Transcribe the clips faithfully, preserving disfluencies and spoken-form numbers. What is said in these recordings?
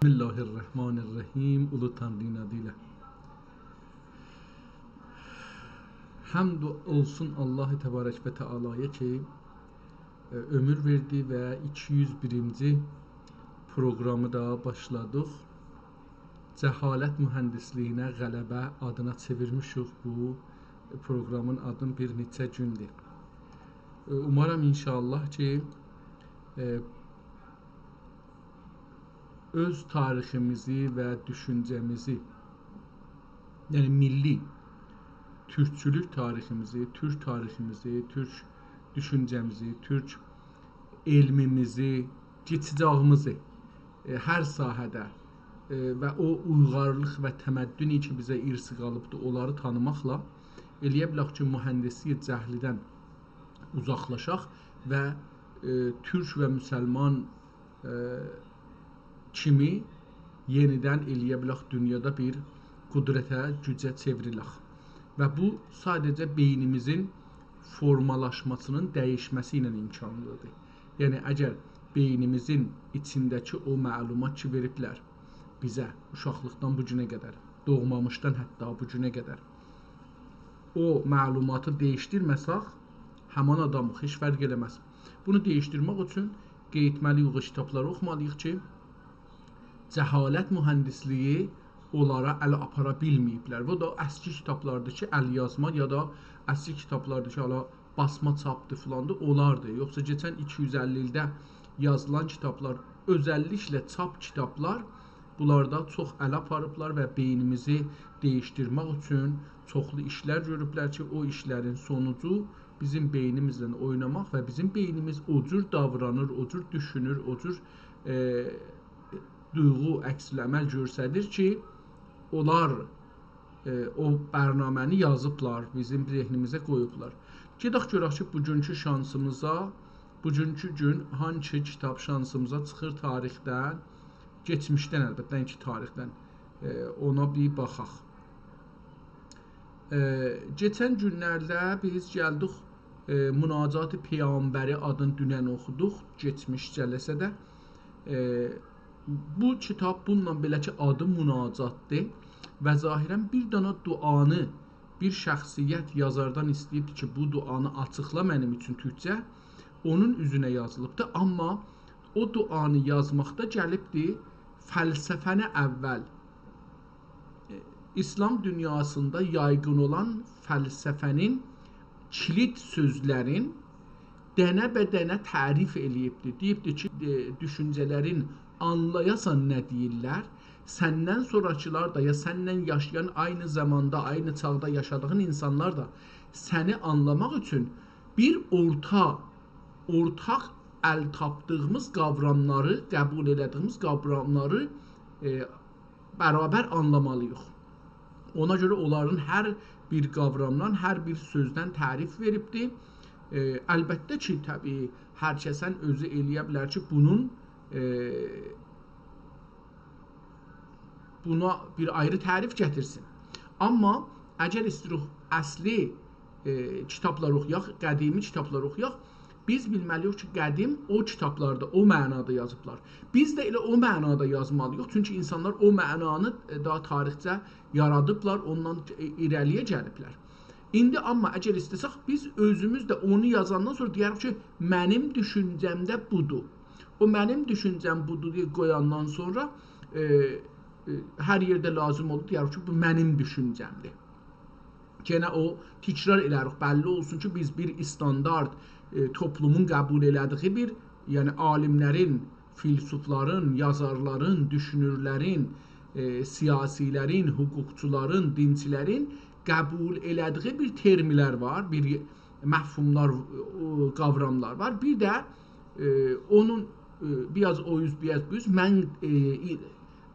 بسم الله الرحمن الرحیم. اولو تانری‌نین آدی ایله. حمد اولسون الله تبارک و تعالی‌یا کی، ائ، عؤمور وئردی و ایکی یوز بیرینجی پروگرامی دا باشلادیق. جهالت مهندسلیگینه غلبه آدینا چئویرمیشیک بو پروگرامین آدین بیر نئچه گوندور. ائ، اومارام ان‌شاءالله کی، ائ، اؤز تاریخیمیزی و دوشونجه‌میزی، یعنی میللی تورکچولوک تاریخیمیزی، تورک تاریخیمیزی، تورک دوشونجه‌میزی، تورک علمیمیزی، کیچیجاغیمیزی، ائ، هر ساحه‌ده، ائ، و او اویغارلیق و تمدنی کی، بیزه ارث قالیبدی، اونلاری تانیماقلا ائلیه بیلک کی، مهندسلیک جهلیدن اوزاقلاشاق و، ائ، تورک و مسلمان، ائ، کیمی یئنیدن ائلیه بیلک دونیادا بیر قدرته، گوجه چئوریلک. و بو ساده‌جه بئینیمیزین فورمالاشماسینین دییشمه‌سی ایله امکانلیدیر. یعنی، اگر بئینیمیزین ایچینده‌کی او معلومات کی، وئریبلر بیزه اوشاقلیقدان بو گونه قدر، دوغمامیشدان حتی بو گونه قدر، او معلوماتی دییشدیرمه‌سک، همان آدامیق، هئچ فرق ائله‌مز. بونو دییشدیرمک اوچون قئییتمه‌لی‌ییک، او کیتابلاری اوخومالی‌ییق کی، جهالت مهندسلیگی اونلارا ال آپارا بیلمه‌ییبلر. بو دا اسکی کیتابلاردیر کی، ال‌یازما یا دا اسکی کیتابلاردیر کی، حالا باسما چاپدیر فلاندیر، اولاردیر. یوخسا کئچن ایکی یوز اللی ایلده یازیلان کیتابلار، اؤزللیکله چاپ کیتابلار، بونلاردا چوخ ال آپاریبلار و بئینیمیزی دییشدیرمک اوچون چوخلو ایشلر گؤروبلر کی، او ایشلرین سونوجو بیزیم بئینیمیزله اویناماق و بیزیم بئینیمیز او جور داورانیر، او جور دوشونور، او جور، ائ، دویغو، عکس‌العمل گؤستریر کی، اونلار، ائ، او برنامه‌نی یازیبلار، بیزیم ذهنیمیزه قویوبلار. گئدک گؤرک کی، بوگونکو شانسیمیزا، بوگونکو گون هانسی کیتاب شانسیمیزا چیخیر تاریخدن، کئچمیشدن البته، نه کی تاریخدن، ائ، اونا بیر باخاق. ائ، کئچن گونلرده بیز گلدیک، ائ، مناجات پیغمبری آدینی دونن اوخودوق، کئچمیش جلسه‌ده. ائ، بو کیتاب بونونلا بئله کی، آدی مناجاتدیر و ظاهراً بیر دنه دعانی بیر شخصیت یازاردان ایسته‌ییبدی کی، بو دعانی آچیقلا منیم اوچون تورکجه. اونون اوزونه یازیلیبدی. آمما او دعانی یازماقدا گلیبدی فلسفه‌نی اول، ائ، ایسلام دونیاسیندا یایغین اولان فلسفه‌نین کلید سؤزلرین دنه به دنه تعریف ائله‌ییبدی. دئییبدی کی، ائ، دوشونجه‌لرین آنلایاسان نه دئییرلر، سندن سونراکیلار دا، یا سننن یاشایان، عینی زاماندا، عینی چاغدا یاشادیغین اینسانلار دا سنی آنلاماق اوچون بیر اورتا، اورتاق ال تاپدیغیمیز قاوراملاری، قبول ائله‌دیگیمیز قاوراملاری، ائ، برابر آنلامالی‌ییق. اونا گؤره اونلارین هر بیر قاورامدان، هر بیر سؤزدن تعریف وئریبدی. ائ، البته کی، طبیعی، هر کسن اؤزو ائلیه بیلر کی، بونون، ائ، بونا بیر آیری تعریف گتیرسین. آمما اگر ایسته‌ییریک اصلی، ائ، کیتابلاری اوخویاق، قدیمی کیتابلاری اوخویاق، بیز بیلمه‌لی‌ییک کی، قدیم او کیتابلاردا، او معنادا یازیبلار. بیز ده ائله او معنادا یازمالی‌ییق. چونکی اینسانلار او معنانی، ائ، داها تاریخجه یارادیبلار، اوندان، ائ، ایره‌لی‌یه گلیبلر. ایندی آمما اگر ایسته‌سک، بیز اؤزوموز ده اونو یازاندان سونرا دئیه‌ریک کی، منیم دوشونجه‌مده بودور. او منیم دوشونجه‌م بودور دئیه قویاندان سونرا، ائ، ائ، هر یئرده لازیم اولور، دئیه‌ریک کی، بو منیم دوشونجه‌مدیر. گئنه او تکرار ائله‌ریک، بللی اولسون کی، بیز بیر استاندارد، ائ، توپلومون قبول ائله‌دیگی بیر، یعنی عالیملرین، فیلسوفلارین، یازارلارین، دوشونورلرین، ائ، سیاسیلرین، حقوقچولارین، دینچیلرین قبول ائله‌دیگی بیر ترملر وار، بیر مفهوملار، او، قاوراملار وار. بیر ده، ائ، اونون، ائ، بیر آز او اوز، بیر آز بو اوز، من، ائ،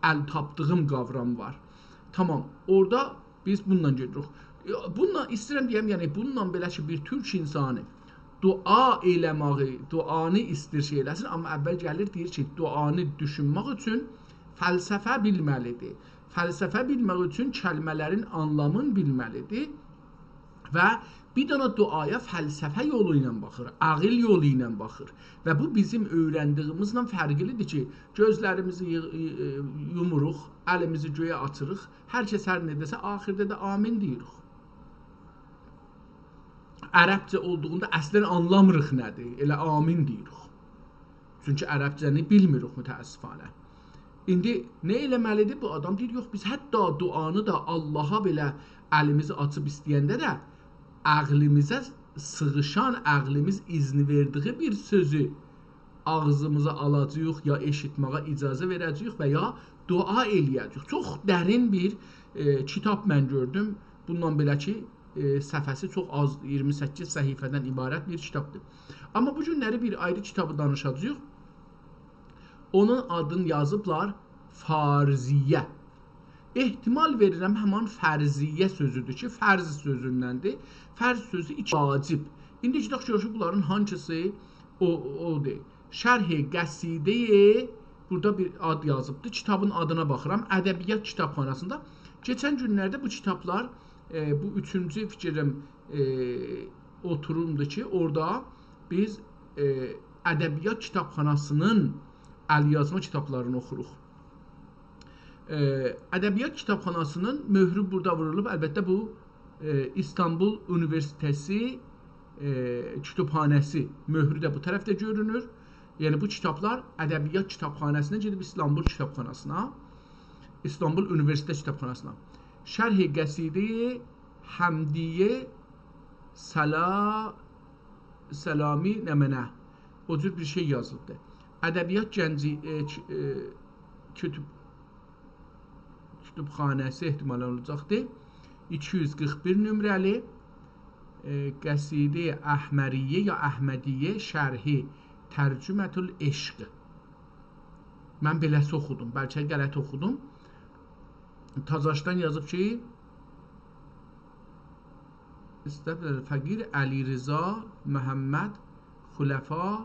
ال تاپدیغیم قاورام وار. تامام، اورادا بیز بونونلا گئدیریک. ائ، بونونلا ایسته‌ییرم دئیم، یعنی بونونلا بئله کی، بیر تورک اینسانی دعا ائله‌مه‌یی، دعانی ایسته‌ییر شئی ائله‌سین، آمما اول گلیر دئییر کی، دعانی دوشونمک اوچون فلسفه بیلمه‌لی‌دیر. فلسفه بیلمک اوچون کلمه‌لرین آنلامینی بیلمه‌لی‌دیر. و بیر دنه دعایا فلسفه یولو ایله باخیر، عقل یولو ایله باخیر. و بو بیزیم اؤیرندیگیمیزله فرقلی‌دیر کی، گؤزلریمیزی یی-، یی-، یوموروق، الیمیزی گؤیه آچیریق، هر کس هر نه دئسه، آخیردا دا آمین دئییریک. عربجه اولدوغوندا اصلاً آنلامیریق نه‌دیر، ائله آمین دئییریک. چونکی عربجه‌نی بیلمیریک متأسفانه. ایندی نه ائله‌مه‌لی‌دیر؟ بو آدام دئییر، یوخ، بیز حتی دعانی دا آللاها بئله الیمیزی آچیب ایسته‌ینده ده عقلیمیزه سیغیشان، عقلیمیز اذن وئردیگی بیر سؤزو آغزیمیزا آلاجاغیق، یا ائشیتمه‌یه اجازه وئره‌جه‌ییک و یا دعا ائله‌یه‌جه‌ییک. چوخ درین بیر، ائ، کیتاب من گؤردوم. بوندان بئله کی، ائ، صفحه‌سی چوخ آز، ایگیرمی سککیز صفحه‌دن عبارت بیر کیتابدیر. آمما بو گونلری بیر آیری کیتابی دانیشاجاغیق. اونون آدینی یازیبلار فارضیه. احتمال وئریرم، همان فرضیه سؤزودور کی، فرض سؤزوندندیر. فرض سؤزو ایکی واجب. ایندی گئدک گؤرک بونلارین هانسیسی او، اودور. شرح قصیده، بورادا بیر آد یازیبدیر. کیتابین آدینا باخیرام. ادبیات کیتابخاناسیندا. کئچن گونلرده بو کیتابلار، ائ، بو اوچونجو فیکریم، ائ، اوتورومدور کی، اورادا بیز، ائ، ادبیات کیتابخاناسینین ال‌یازما کیتابلارینی اوخوروق. ائ، ادبیات کیتابخاناسینین مؤهرو بورادا وورولوب. البته، بو، ائ، ایستانبول اونیوئرسیته‌تی، ائ، کتابخانه‌سی مؤهرو ده بو طرفده گؤرونور. یعنی، بو کیتابلار ادبیات کیتابخاناسیندان گئدیب ایستانبول کیتابخاناسینا، ایستانبول اونیوئرسیته‌ت کیتابخاناسینا. شرح قصیده حمدیه سلا-، سلامی نمنه. او جور بیر شئی یازیلیبدیر. ادبیات گنجی، ائ، ک-، ائ، کتاب-، کتابخانه‌سی احتمالاً اولاجاقدیر. ایکی یوز قیرخ بیر نمره‌لی، ائ، قصیده احمریه یا احمدیه شرح ترجمة العشق. من بئله‌سی اوخودوم، بلکه غلط اوخودوم. تازاشدان یازیب کی، ایسته‌دیلر فقیر علیرضا محمد خلفا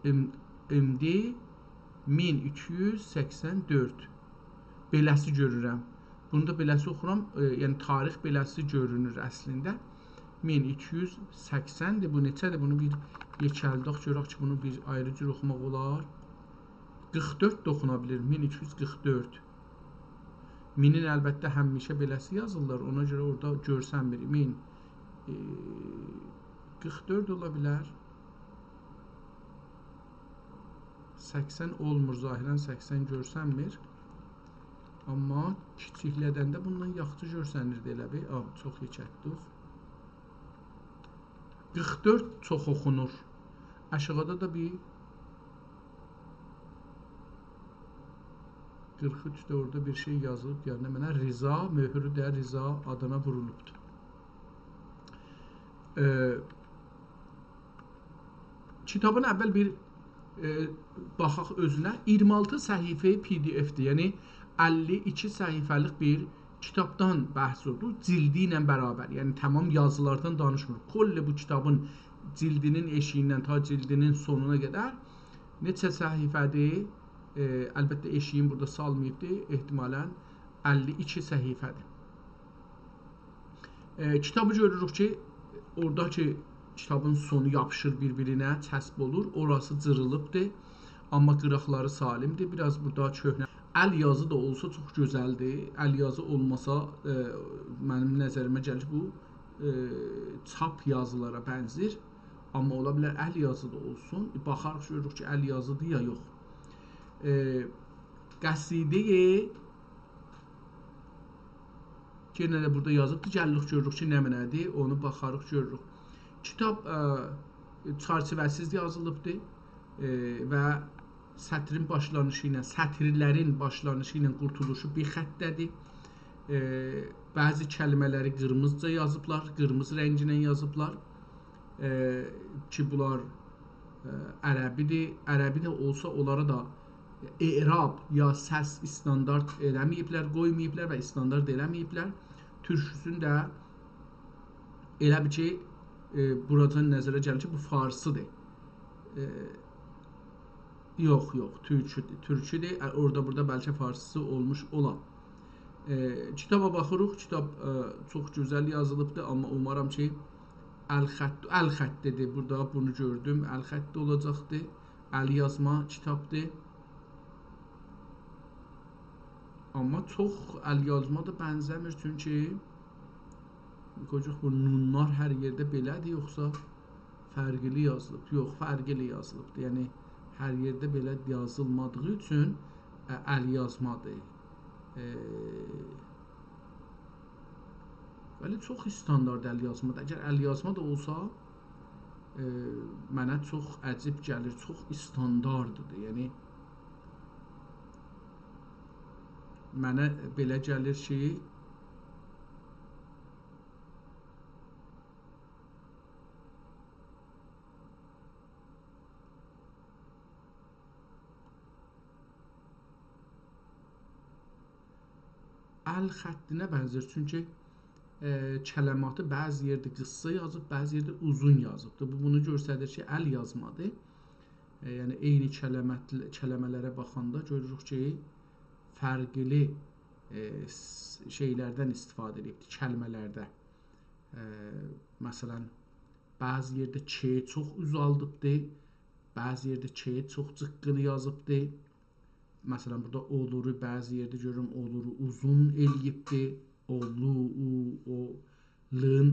ام-، امدی مین ایکی یوز سکسن دؤرد. بئله‌سی گؤرورم. بونو دا بئله‌سی اوخورام، ائ، یعنی تاریخ بئله‌سی گؤرونور اصلینده. مین ایکی یوز سکسندیر. بو نئچه‌دیر؟ بونو بیر یئکلدک، گؤرک کی، بونو بیر آیری جور اوخوماق اولار. قیرخ دؤرد ده اوخونا بیلیر، مین ایکی یوز قیرخ دؤرد. مینین البته همیشه بئله‌سی یازیرلار، اونا گؤره اورادا گؤرسنمیر. مین، ائ، قیرخ دؤرد اولا بیلر. سکسن اولمور، ظاهراً سکسن گؤرسنمیر. آمما کیچیکلدنده بوندان یاخشی گؤرسنیردی ائله بیل. آ، چوخ یئکلتدیک. قیرخ دؤرد چوخ اوخونور. آشاغیدا دا بیر قیرخ اوچ ده اورادا بیر شئی یازیلیب، یعنی منه رضا، مؤهرو ده رضا آدینا وورولوبدور. ائ، کیتابین اول بیر، ائ، باخاق اؤزونه. ایگیرمی آلتی صفحه پی دی اف‌دیر، یعنی اللی ایکی صفحه‌لیک بیر کیتابدان بحث اولدو، جلدی ایله برابر، یعنی تمام یازیلاردان دانیشمیر. کلّ بو کیتابین جلدینین ائشیگیندن تا جلدینین سونونا قدر نئچه صفحه‌دیر؟ ائ، البته ائشیگین بورادا سالماییبدی، احتمالاً اللی ایکی صفحه‌دیر. ائ، کیتابی گؤروروک کی، اورادا کی کیتابین سونو یاپیشیر بیر-بیرینه، چسب اولور، اوراسی جیریلیبدیر. آمما قیراقلاری سالمدیر. بیر آز بورادا کؤهنه. ال یازی دا اولسا چوخ گؤزلدیر. ال یازی اولماسا، ائ، منیم نظریمه گلیر بو، ائ، چاپ یازیلارا بنزیر. آمما اولا بیلر ال یازی دا اولسون. باخاریق، گؤروروک کی، ال یازیدیر یا یوخ. ائ، قصیده یئنه ده بورادا یازیبدیر. گلیریک، گؤروروک کی، نمنه‌دیر، اونو باخاریق، گؤروروک. کیتاب، ائ، چرچیوه‌سیز یازیلیبدیر، ائ، و سطرین باشلانیشی ایله، سطرلرین باشلانیشی ایله قورتولوشو بیر خطده‌دیر. ائ، بعضی کلمه‌لری قیرمیزیجا یازیبلار، قیرمیزی رنگینن یازیبلار. ائ، کی، بونلار، ائ، عربی‌دیر. عربی ده اولسا، اونلارا دا اعراب یا سس استاندارد ائله‌مه‌ییبلر، قویماییبلار و استاندارد ائله‌مه‌ییبلر. تورکوسونو ده ائله بیل کی، ائ، بوراجان نظره گلیر کی، بو فارسی‌دیر. ائ، یوخ، یوخ، تورکودور، تورکودور. ا، اورادا بورادا بلکه فارسی‌سی اولموش اولا. ائ، کیتابا باخیریق. کیتاب، ائ، چوخ گؤزل یازیلیبدیر، آمما اومارام کی، ال‌خط، ال‌خطی‌دیر. بورادا بونو گؤردوم، ال‌خطی اولاجاقدیر. ال‌یازما کیتابدیر. آمما چوخ ال‌یازما دا بنزه‌میر، چونکی قویاجاق بو نونلار هر یئرده بئله‌دیر، یوخسا فرقلی یازیلیب؟ یوخ، فرقلی یازیلیبدیر. یعنی، هر یئرده بئله یازیلمادیغی اوچون، ائ، ال‌یازمادیر. ائ، ولی چوخ استاندارد ال‌یازمادیر. اگر ال‌یازما دا اولسا، ائ، منه چوخ عجیب گلیر، چوخ استاندارددیر. یعنی، منه بئله گلیر کی، ال‌خطینه بنزیر. چونکی، ائ، کلماتی بعضی یئرده قیسا یازیب، بعضی یئرده اوزون یازیبدیر. بو، بونو گؤستریر کی، ال‌یازمادیر. ائ، یعنی، عینی کلمت-، کلمه‌لره باخاندا گؤروروک کی، فرقلی، ائ، س-، شئیلردن استفاده ائدیبدیر، کلمه‌لرده. ائ، مثلا، بعضی یئرده «ک» چوخ اوزالدیبدیر، بعضی یئرده «ک» چوخ جیققیلی یازیبدیر. مثلا، بورادا «اولور»و بعضی یئرده گؤرورم «اولور»و اوزون ائله‌ییبدیر. «اولو»، «او»، «او»، «لین»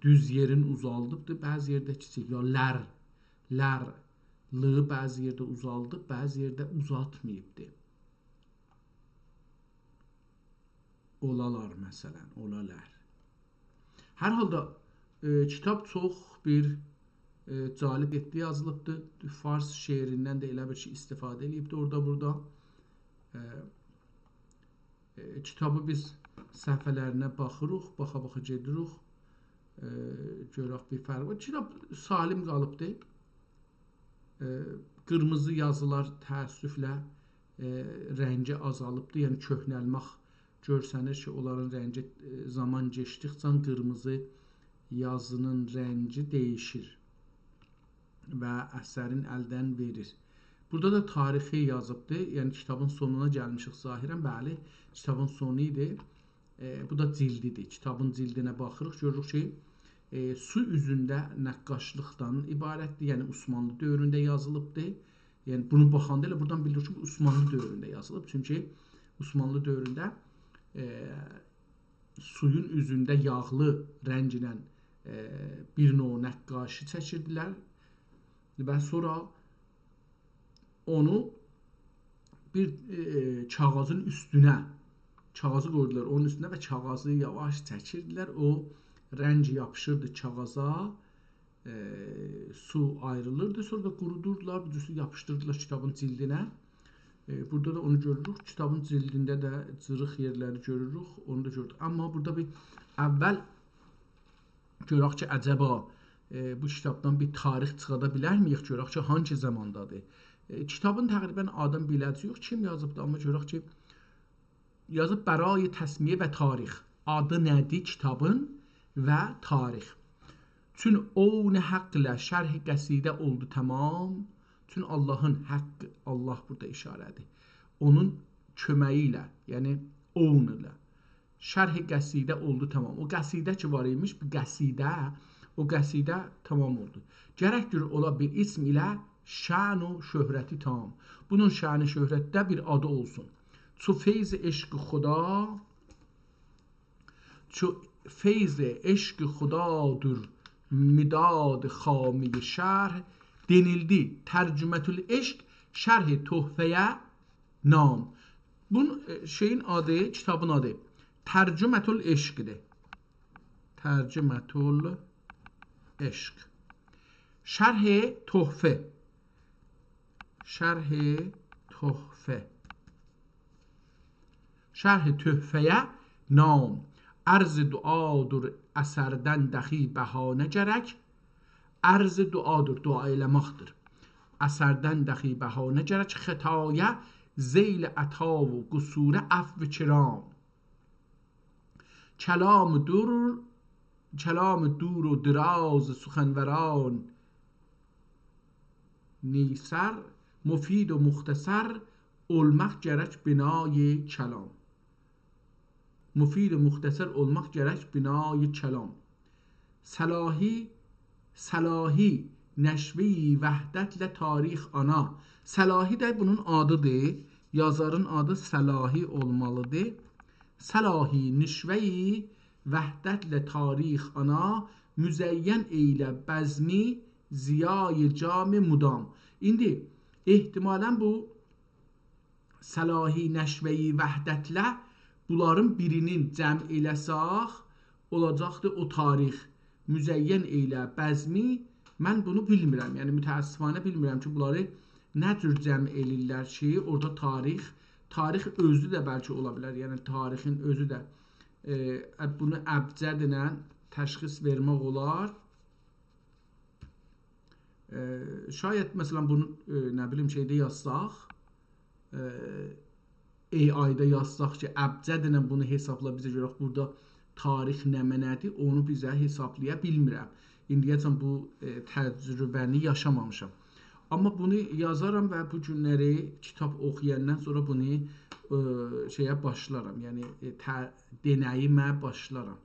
دوز یئرین اوزالدیبدیر، بعضی یئرده کیچیک. یا «لر»، «لر»، «لی» بعضی یئرده اوزالدیب، بعضی یئرده اوزاتماییبدیر. «اولالار»، مثلا، «اولالار». هر حالدا، ائ، کیتاب چوخ بیر، ائ، جالب، جدی یازیلیبدیر. فارس شعریندن ده ائله بیل کی، استفاده ائله‌ییبدیر اورادا، بورادا. ائ، ائ، کیتابی بیز صفحه‌لرینه باخیریق، باخا-باخا گئدیریک. ائ، گؤرک بیر فرق وار. کیتاب سالم قالیبدیر. ائ، قیرمیزی یازیلار تأسفله، ائ، رنگی آزالیبدیر. یعنی کؤهنلمک گؤرسنیر کی، اونلارین رنگی، ائ، زامان کئچدیکجه قیرمیزی یازینین رنگی دییشیر و اثرین الدن وئریر. بورادا دا تاریخی یازیبدیر. یعنی کیتابین سونونا گلمیشیک ظاهرا. بلی، کیتابین سونو ایدی. ائ، بو دا جیلدیدیر. کیتابین جیلدینه باخیریق، گؤروروک کی، ائ، سو اوزونده نقاشلیقدان عبارتدیر. یعنی عثمانلی دؤورونده یازیلیبدیر. یعنی بونو باخاندا ائله بورادان بیلیریک کی، بو عثمانلی دؤورونده یازیلیب. چونکی عثمانلی دؤورونده، ائ، سویون اوزونده یاغلی رنگله، ائ، بیر نوع نقاشی چکیردیلر و سونرا اونو بیر، ائ، کاغیذین اوستونه، کاغیذی قویدولار اونون اوستونه و کاغیذی یاواش چکیردیلر. او رنگ یاپیشیردی کاغیذا، ائ، سو آیریلیردی، سونرا دا قورودوردولار، بو جور یاپیشدیردیلار کیتابین جیلدینه. ائ، بورادا دا اونو گؤروروک، کیتابین جیلدینده ده جیریق یئرلری گؤروروک، اونو دا گؤردوک. آمما بورادا بیر اول گؤرک کی، عجبا، ائ، بو کیتابدان بیر تاریخ چیخادا بیلرمیک؟ گؤرک کی، هانسی زاماندادیر؟ ائ، کیتابین تقریبا آدین بیله‌جه‌ییک، کیم یازیبدی، آمما گؤرک کی، یازیب «برای تسمیه و تاریخ». آدی نه‌دیر کیتابین و تاریخ. «چون عون حق ایله شرح قصیده اولدو تمام». چون آللاهین حق، آللاه بورادا اشاره‌دیر، اونون کؤمگی ایله، یعنی عون ایله شرح قصیده اولدو تمام. او قصیده کی وار ایمیش، بو قصیده، او قصیده تمام اولدو. «گرک گؤر اولا بیر اسم ایله شأن و شهرتی تام». بونون شأن و شهرتی ده بیر آدی اولسون. «چو فیض عشق خدا، چو فیض عشق خدادور مداد خامهٔ شرح، دئنیلدی ترجمة العشق شرح تحفه‌یه نام». بونون، ائ، شئیین آدی، کیتابین آدی ترجمة العشق‌دیر. ترجمة العشق. شرح تحفه. شرح تحفه. شرح تحفه‌یه نام. عرض دعادور اثردن دخی بهانه گرک. عرض دعادور، دعا ائله‌مکدیر. اثردن دخی بهانه گرک، خطایه ذیل عطا و قصوره عفو کرام. کلام دور، کلام دور و دراز سخنوران نیسر، مفید و مختصر اولماق گرک بنای کلام. مفید و مختصر اولماق گرک بنای کلام. صلاحی، صلاحی نشوه‌ی وحدتله تاریخ آنا. صلاحی ده بونون آدیدیر. یازارین آدی صلاحی اولمالیدیر. صلاحی نشوه‌ی وحدتله تاریخ آنا، مزین ائیله بزمی ضیای جام مدام. ایندی احتمالاً بو صلاحی نشوه‌ی وحدتله بونلارین بیرینین جمع ائله‌سک، اولاجاقدی او تاریخ. مزین ائیله بزمی، من بونو بیلمیرم. یعنی، متأسفانه بیلمیرم کی، بونلاری نه جور جمع ائله‌ییرلر کی، اورادا تاریخ، تاریخ اؤزو ده بلکه اولا بیلر. یعنی، تاریخین اؤزو ده، ائ، بونو ابجدله تشخیص وئرمک اولار. ائ، شاید، مثلا، بونو، ائ، نه بیلیم، شئیده یازساق، ائ، AI-دا یازساق کی، ابجدله بونو حسابلا، بیزه گؤرک بورادا تاریخ نمنه‌دیر، اونو بیزه حسابلایا بیلمیرم. ایندییه‌جن بو، ائ، تجربه‌نی یاشامامیشام. آمما بونو یازارام و بو گونلری کیتاب اوخویاندان سونرا بونو، ائ، شئیه باشلارام، یعنی، ائ، ته-، دئنه‌ییمه باشلارام.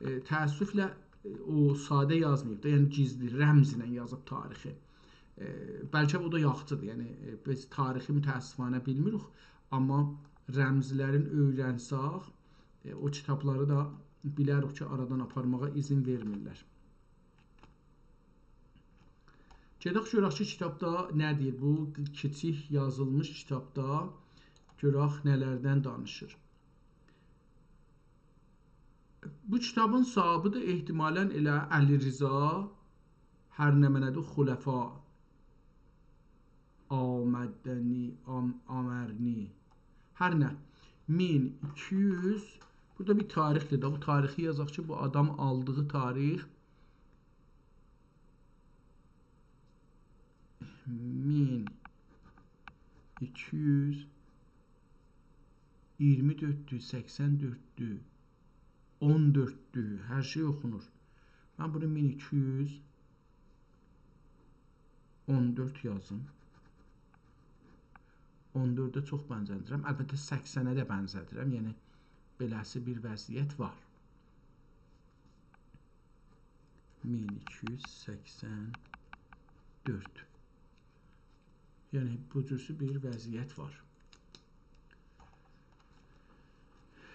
ائ، تأسفله، ائ، او ساده یازماییب دا، یعنی گیزلی، رمزله یازیب تاریخی. ائ، بلکه او دا یاخشیدیر، یعنی، ائ، بیز تاریخی متأسفانه بیلمیریک، آمما رمزلرین اؤیرنسک، ائ، او کیتابلاری دا بیلریک کی، آرادان آپارماغا اذن وئرمیرلر. گئدک گؤرک کی، کیتابدا نه دئییر؟ بو کیچیک یازیلمیش کیتابدا گؤرک نه‌لردن دانیشیر. بو کیتابین صاحیبی ده احتمالاً ائله علیرضا، هر نمنه‌دیر، خلفا، آمدنی، آم-، آمرنی، هر نه، مین ایکی یوز، بورادا بیر تاریخدیر ده، بو تاریخی یازاق کی، بو آدام آلدیغی تاریخ مین ایکی یوز ایگیرمی دؤرددور، سکسن دؤرددور، اون دؤرددور، هر شئی اوخونور. من بونو مین ایکی یوز اون دؤرد یازیم. اون دؤرده چوخ بنزه‌دیرم. البته، سکسنه ده بنزه‌دیرم. یعنی، بئله‌سی بیر وضعیت وار. مین ایکی یوز سکسن دؤرد. یعنی، بو جورسو بیر وضعیت وار.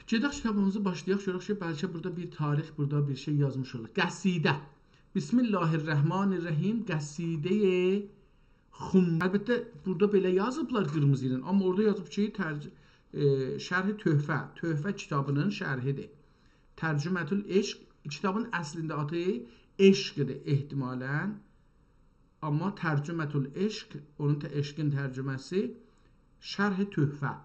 گئدک کیتابیمیزی باشلایاق، گؤرک کی، بلکه بورادا بیر تاریخ، بورادا بیر شئی یازمیش اولور. قصیده. بسم الله الرحمن الرحیم، قصیده‌ی خم. البته، بورادا بئله یازیبلار قیرمیزی ایله، آمما اورادا یازیب کی، ترج-، ائ، شرح تحفه، تحفه کیتابی‌نین شرحی‌دیر. ترجمة العشق، کیتابین اصلینده آدی عشق‌دیر احتمالاً. آمما ترجمة العشق، اونون ته-، عشقین ترجمه‌سی، شرح تحفه،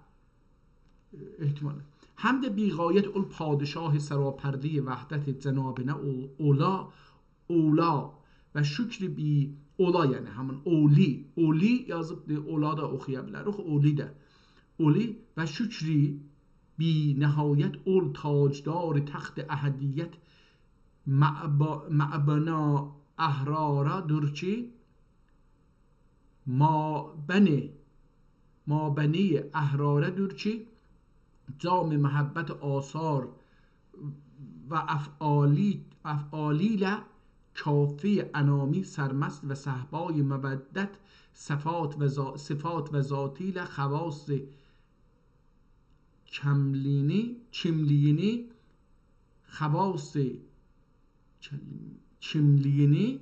احتمالاً. حمد بی‌غایت اول پادشاه سراپرده‌ی وحدت جنابنه اول-، اولا، اولا و شکر بی-، اولا، یعنی همین اولی، اولی یازیبدیر، اولا دا اوخویا بیلریک، اولی ده. اولی و شکر بی‌نهایت اول تاجدار تخت احدیت معب-، معبنا احراره‌دیر کی، مابن، مابنی احراره‌دیر کی، جام محبت آثار و افعالی، افعالی ایله کافی انامی سرمست و صهبای مودت صفات و ذا-، صفات و ذاتی ایله خواص کملیگینی، کیملیگینی، خواص کیملیگینی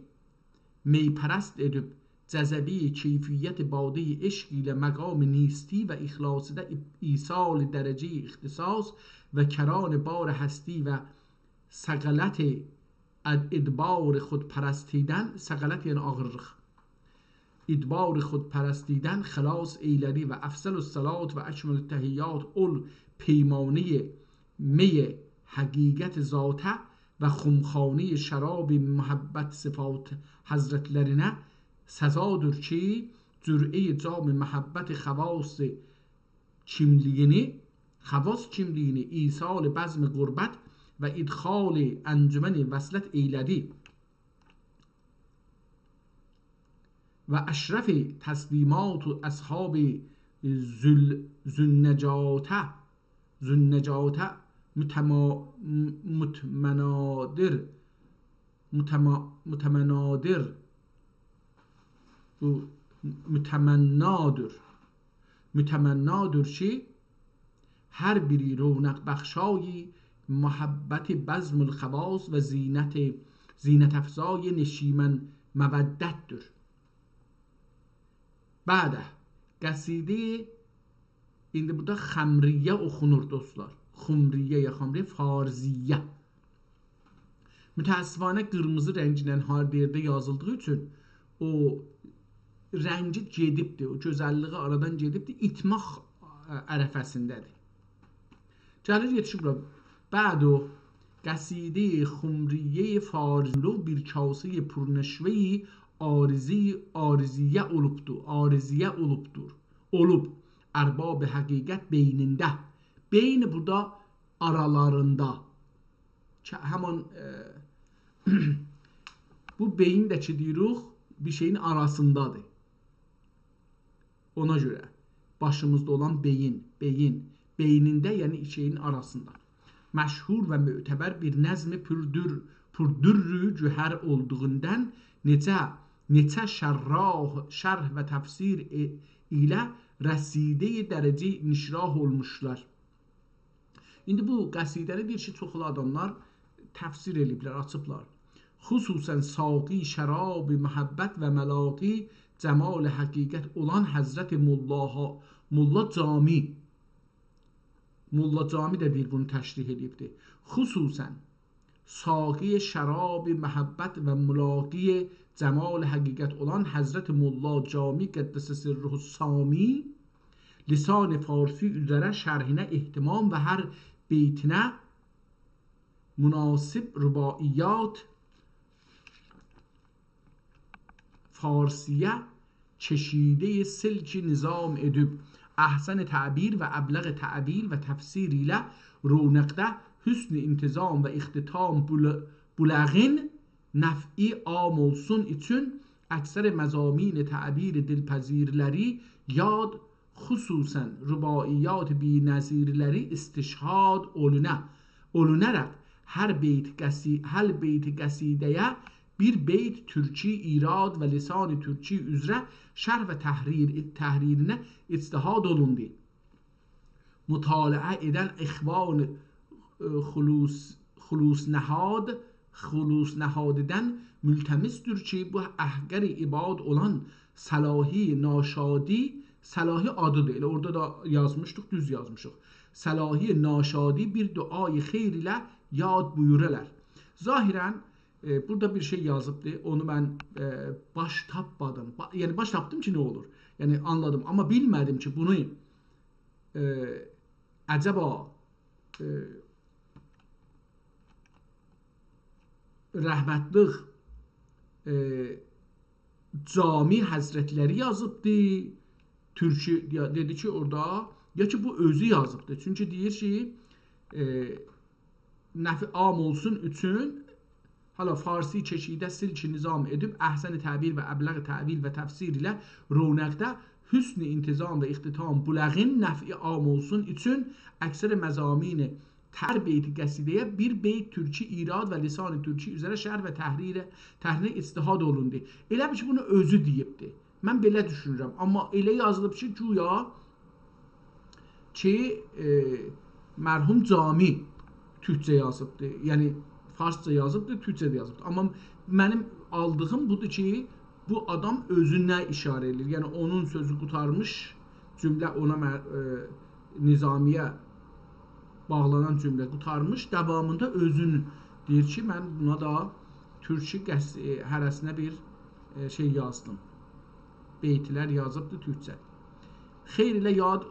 می‌پرست ائدیب، جذبه‌ی کیفیت باده‌ی عشق ایله مقام نیستی و اخلاصیده ایصال درجه‌ی اختصاص و کران بار هستی و ثقلت اد-، ادبار خودپرستی‌دن، ثقلت یعنی آغیرلیق، ادبار خودپرستی‌دن خلاص ائیله‌دی و افضل الصلوات و اکمل التحیات اول پیمانه‌ی می حقیقت ذاته و خمخانه‌ی شراب محبت صفات حضرتلرینه سزادیر کی، جرعه‌ی جام محبت خواص کیملیگینی، خواص کیملیگینی ایصال بزم قربت و ادخال انجمن وصلت ائیله‌دی. و اشرف تسلیمات اصحاب ذوال-، ذوالنجاته، ذوالنجاته متما-، متمنادر، متما-، متمنادر، بو متمنادور. متمنادور کی، هر بیری رونق بخشای محبت بزم الخواص و زینت، زینت‌افزای نشیمن مودت‌دور. بعده، قصیده، ایندی بورادا خمریه اوخونور، دوستلار. خمریه یا خمریه، فارسیه. متأسفانه قیرمیزی رنگینن هر یئرده یازیلدیغی اوچون او رنگی گئدیبدی، او گؤزللیگی آرادان گئدیبدی، ایتماق، ا، عرفه‌سینده‌دیر. گلیر یئتیشیر بورا. بعد او قصیده خمریه فارسلو بیر کاسه پرنشوه‌ی عارضی، عارضیه اولوبدو، عارضیه اولوبدور. اولوب، ارباب حقیقت بینینده. بین بورادا آرالاریندا. چه-، همان، ائ، بو بئیین ده کی دئییریک، بیر شئیین آراسیندادیر. اونا گؤره باشیمیزدا اولان بئیین، بئیین، بئینینده، یعنی ایکی شئیین آراسیندا. مشهور و معتبر بیر نظم پردر، پردر گوهر اولدوغوندان نئچه، نئچه شراح، شرح و تفسیر ائ-، ایله رسیده‌ی درجه‌ی نشراح اولموشلار. ایندی بو قصیده‌نی دئییر کی، چوخلو آداملار تفسیر ائله‌ییبلر، آچیبلار. خصوصاً ساقی شراب محبت و ملاقی جمال حقیقت اولان حضرت ملاها-، ملا جامی. ملا جامی ده دئییر، بونو تشریح ائله‌ییبدی. خصوصاً ساقی شراب محبت و ملاقی جمال حقیقت اولان حضرت ملا جامی قدس سره السامی، لسان فارسی اوزره شرحینه اهتمام و هر بیتینه مناسب رباعیات فارسیه چشیده‌ی سلک نظام ائدیب، احسن تعبیر و ابلغ تأویل و تفسیر ایله رونقده حسن انتظام و اختتام بول-، بولغین نفعی عام اولسون اوچون اکثر مضامین تعبیر دلپذیرلری یاد، خصوصاً رباعیات بی‌نظیرلری استشهاد اولونه، اولوناراق هر بیت قصی-، هر بیت قصیده‌یه بیر بیت تورکی ایراد و لسان تورکی اوزره شرح و تحریر، تحریرینه اجتهاد اولوندو. مطالعه ائدن اخوان، ائ، خلوص، خلوص‌نهاد، خلوص‌نهادیدن ملتمس‌دور کی، بو احقر عباد اولان صلاحی ناشادی، صلاحی آدیدیر، ائله اورادا دا یازمیشدیق، دوز یازمیشیق. صلاحی ناشادی بیر دعای خیر ایله یاد بویورالار. ظاهراً، ائ، بورادا بیر شئی یازیبدی، اونو من، ائ، باش تاپمادیم. با-، یعنی، باش تاپدیم کی، نه اولور؟ یعنی، آنلادیم، آمما بیلمه‌دیم کی، بونو، ائ، عجبا، ائ، رحمتلیک، ائ، جامی حضرتلری یازیبدی، تورکی، یا، دئدی کی، اورادا، یا کی، بو اؤزو یازیبدی. چونکی دئییر کی، ائ، نفع عام اولسون اوچون، حالا فارسی چشیده سلک نظام ائدیب، احسن تعبیر و ابلغ تأویل و تفسیر ایله رونقده حسن انتظام و اختتام بولغین نفعی عام اولسون اوچون اکثر مضامین هر بیت قصیده‌یه بیر بیت تورکی ایراد و لسان تورکی اوزره شرح و تحریر، تحریر اجتهاد اولوندو. ائله بیل کی، بونو اؤزو دئییبدی. من بئله دوشونورم. آمما ائله یازیلیب کی، گویا کی، ائ، مرحوم جامی تورکجه یازیبدی. یعنی، فارسجا یازیبدی، تورکجه ده یازیبدی. آمما منیم آلدیغیم بودور کی، بو آدام اؤزونه ایشاره ائدیر. یعنی، اونون سؤزو قوتارمیش، جمله اونا مه-، ائ، نظامی‌یه باغلانان جمله قوتارمیش، داوامیندا اؤزون دئییر کی، من بونا دا تورکی قص-، ائ، هره‌سینه بیر، ائ، شئی یازدیم. بیتلر یازیبدی تورکجه. خیر ایله یاد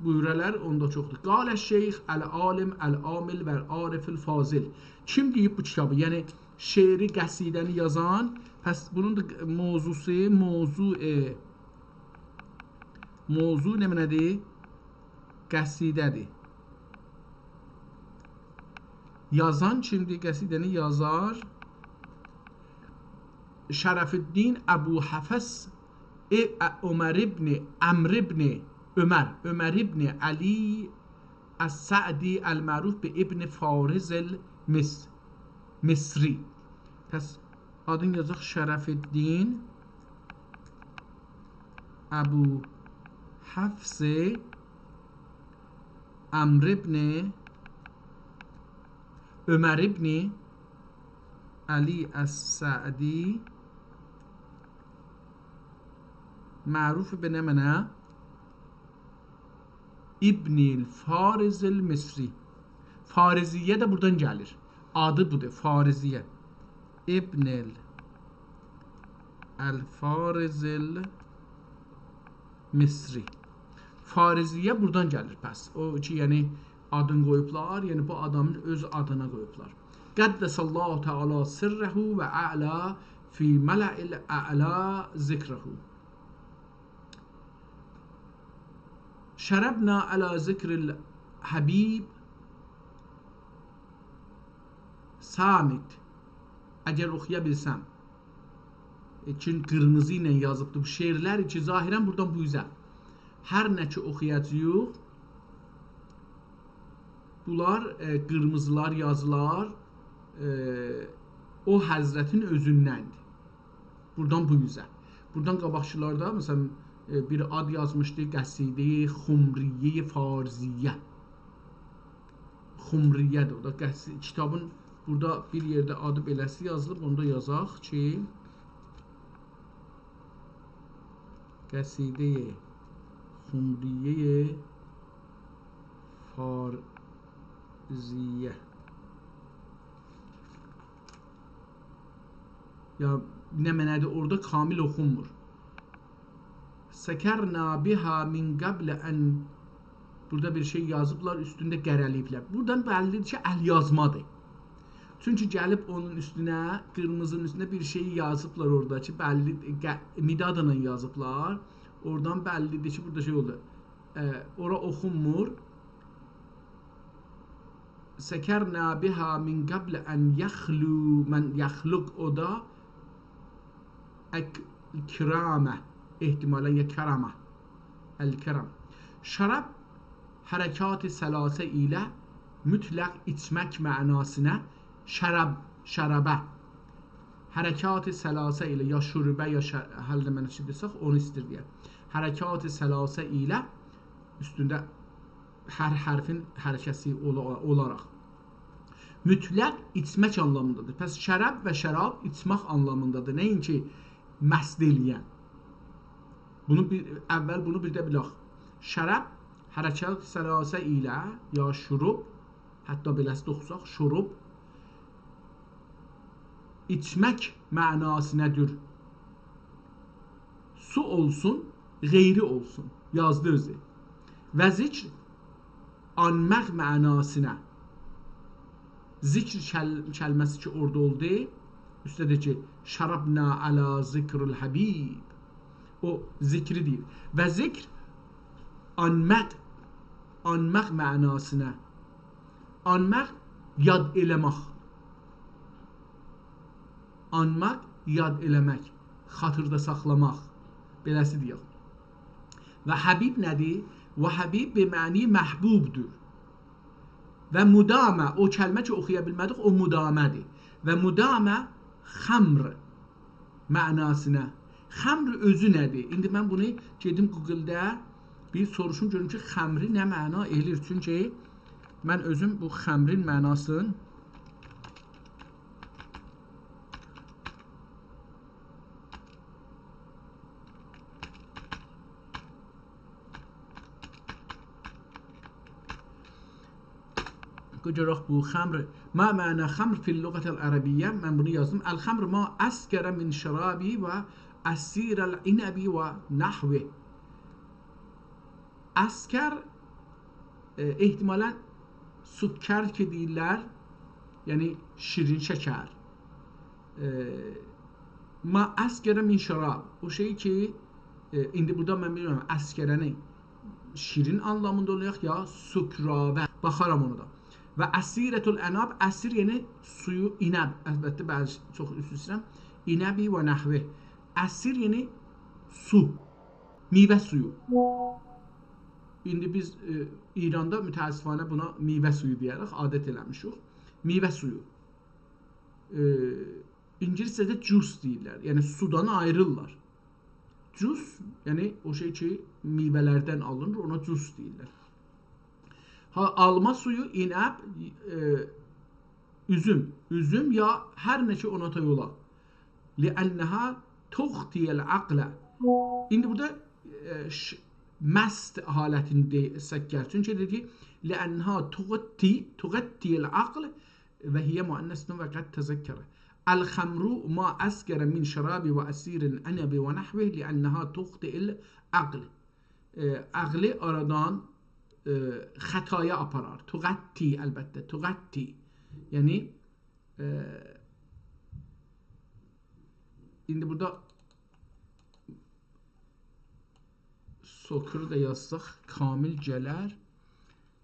بویورالار، اوندا چوخدور. قال الشیخ العالم العامل و العارف الفاضل. کیم دئییب بو کیتابی؟ یعنی، شعری، قصیده‌نی یازان، پس بونون دا موضوعسو، موضوع، ائ، موضوع نمنه‌دیر؟ قصیده‌دیر. یازان کیمدیر؟ قصیده‌نی یازار شرف‌الدین ابو حفص، ائ، ا-، عمر ابن، عمرو ابن عمر، عمر ابن علی السعدی المعروف به ابن فارض المص-، مصری. پس آدین یازاق شرف‌الدین ابو حفص عمرو ابن عمر ابن علی السعدی، معروف به نمنه؟ ابن الفارض المصری. فارضیه ده بورادان گلیر. آدی بودور، فارضیه. ابن ال-، الفارض المصری. فارضیه بورادان گلیر پس. او کی، یعنی آدین قویوبلار، یعنی بو آدامین اؤز آدینا قویوبلار. قدس الله تعالی سره و اعلی فی ملأ الاعلی ذکره. شربنا علی ذکر الحبیب صامت. اگر اوخویا بیلسم. ائ، چون قیرمیزی ایله یازیبدی بو شعرلر کی، ظاهراً بورادان بو اوزه. هر نه کی اوخویاجاغیق، بونلار، ائ، قیرمیزیلار یازیلار، ائ، او حضرتین اؤزوندندیر. بورادان بو اوزه. بورادان قاباقکیلاردا، مثلاً، ائ، بیر آد یازمیشدی، قصیدهٔ خمریهٔ فارضیه. خمریه‌دیر، او دا قص-، کیتابین بورادا بیر یئرده آدی بئله‌سی یازیلیب، اونو دا یازاق کی، قصیدهٔ خمریهٔ فارضیه. یا نمنه‌دیر، اورادا کامل اوخونمور. سکرنا بها من قبل ان، بورادا بیر شئی یازیبلار، اوستونده قره‌له‌ییبلر. بورادان بللی‌دیر کی، ال‌یازمادیر. چونکی گلیب اونون اوستونه، قیرمیزی‌نین اوستونه بیر شئی یازیبلار اورادا کی، بللی، ق-، مدادلا یازیبلار. اورادان بللی‌دیر کی، بورادا شئی اولدو. ائ، اورا اوخونمور. سکرنا بها من قبل ان یخلو، من یخلق، او دا اک-، کرامه، احتمالاً یا کرامه، الکرم. شراب حرکات ثلاثه ایله مطلق ایچمک معناسینا شراب، شرابه. حرکات ثلاثه ایله، یا شربه، یا ش-، هر نمنه کی دئسک، اونو ایستیر دئیه. حرکات ثلاثه ایله، اوستونده هر حرفین حرکتی اولا-، اولاراق. مطلق ایچمک آنلامیندادیر. پس شرب و شراب ایچمک آنلامیندادیر. نه‌اینکی مست ائله‌ین. بونو بیر، اول بونو بیر ده بیلک. شرب حرکات ثلاثه ایله، یا شروب، حتی بئله‌سی ده اوخوساق، شروب، ایچمک معناسینادیر. سو اولسون، غیری اولسون. یازدی اؤزو. و ذکر آنماق معناسینا. ذکر کل-، کلمه‌سی کی، اورادا اولدو، اوسته دئییر کی، شربنا علی ذکر الحبیب. او ذکری دئییر. و ذکر آنماق، آنماق معناسینا. آنماق، یاد ائله‌مک. آنماق، یاد ائله‌مک، خاطیردا ساخلاماق. بئله‌سی دئیک. و حبیب نه‌دیر؟ و حبیب به معنی محبوبدور. و مدامه، او کلمه کی، اوخویا بیلمه‌دیک، او مدامه‌دیر. و مدامه خمر معناسینا. خمر اؤزو نه‌دیر؟ ایندی من بونو گئدیم گوگل‌ده بیر سوروشوم، گؤروم کی، خمری نه معنا ائله‌ییر. چونکی من اؤزوم بو خمرین معناسینی گؤرک بو خمر، ما معنی خمر فی اللغة العربیة، من بونو یازدیم. الخمر ما اسکر من شرابی و عصیر العنب و نحوه. اسکر، ائ، احتمالاً سکر کی دئییرلر، یعنی شیرین شکر. ائ، ما اسکر من شراب. او شئی کی، ائ، ایندی بورادا من بیلمیرم، اسکره‌نی شیرین آنلامیندا اولاجاق یا سکراوه. باخارام اونو دا. و عصیرة العنب، عصیر یعنی سویو، عنب. البته، بعضی، چوخ عذر ایسته‌ییرم. عنبی و نحوه. عصیر یعنی سو. میوه سویو. ایندی بیز، ائ، ایراندا متأسفانه بونا میوه سویو دئیه‌ریک، عادت ائله‌میشیک. میوه سویو. ائ، اینگیلیسجه‌ده juice دئییرلر. یعنی سودان آیریرلار. Juice، یعنی او شئی کی، میوه‌لردن آلینیر، اونا juice دئییرلر. ها، آلما سویو، اینب، ائ، اوزوم، اوزوم یا هر نه کی اونا توی اولا. لأنها تغطی العقل. ایندی بورادا، ائ، ش-، مست حالتینده سکر. چونکی دئدی، لأنها تغطی، تغطی العقل و هی مؤنث و قد تذکر. الخمر ما اسکر من شراب و عصیر العنب و نحوه لأنها تغطی العقل. ائ، عقلی آرادان، ائ، خطایا آپارار. تغطی، البته، تغطی. یعنی، ائ، ایندی بورادا سکر ده یازساق کامل گلر.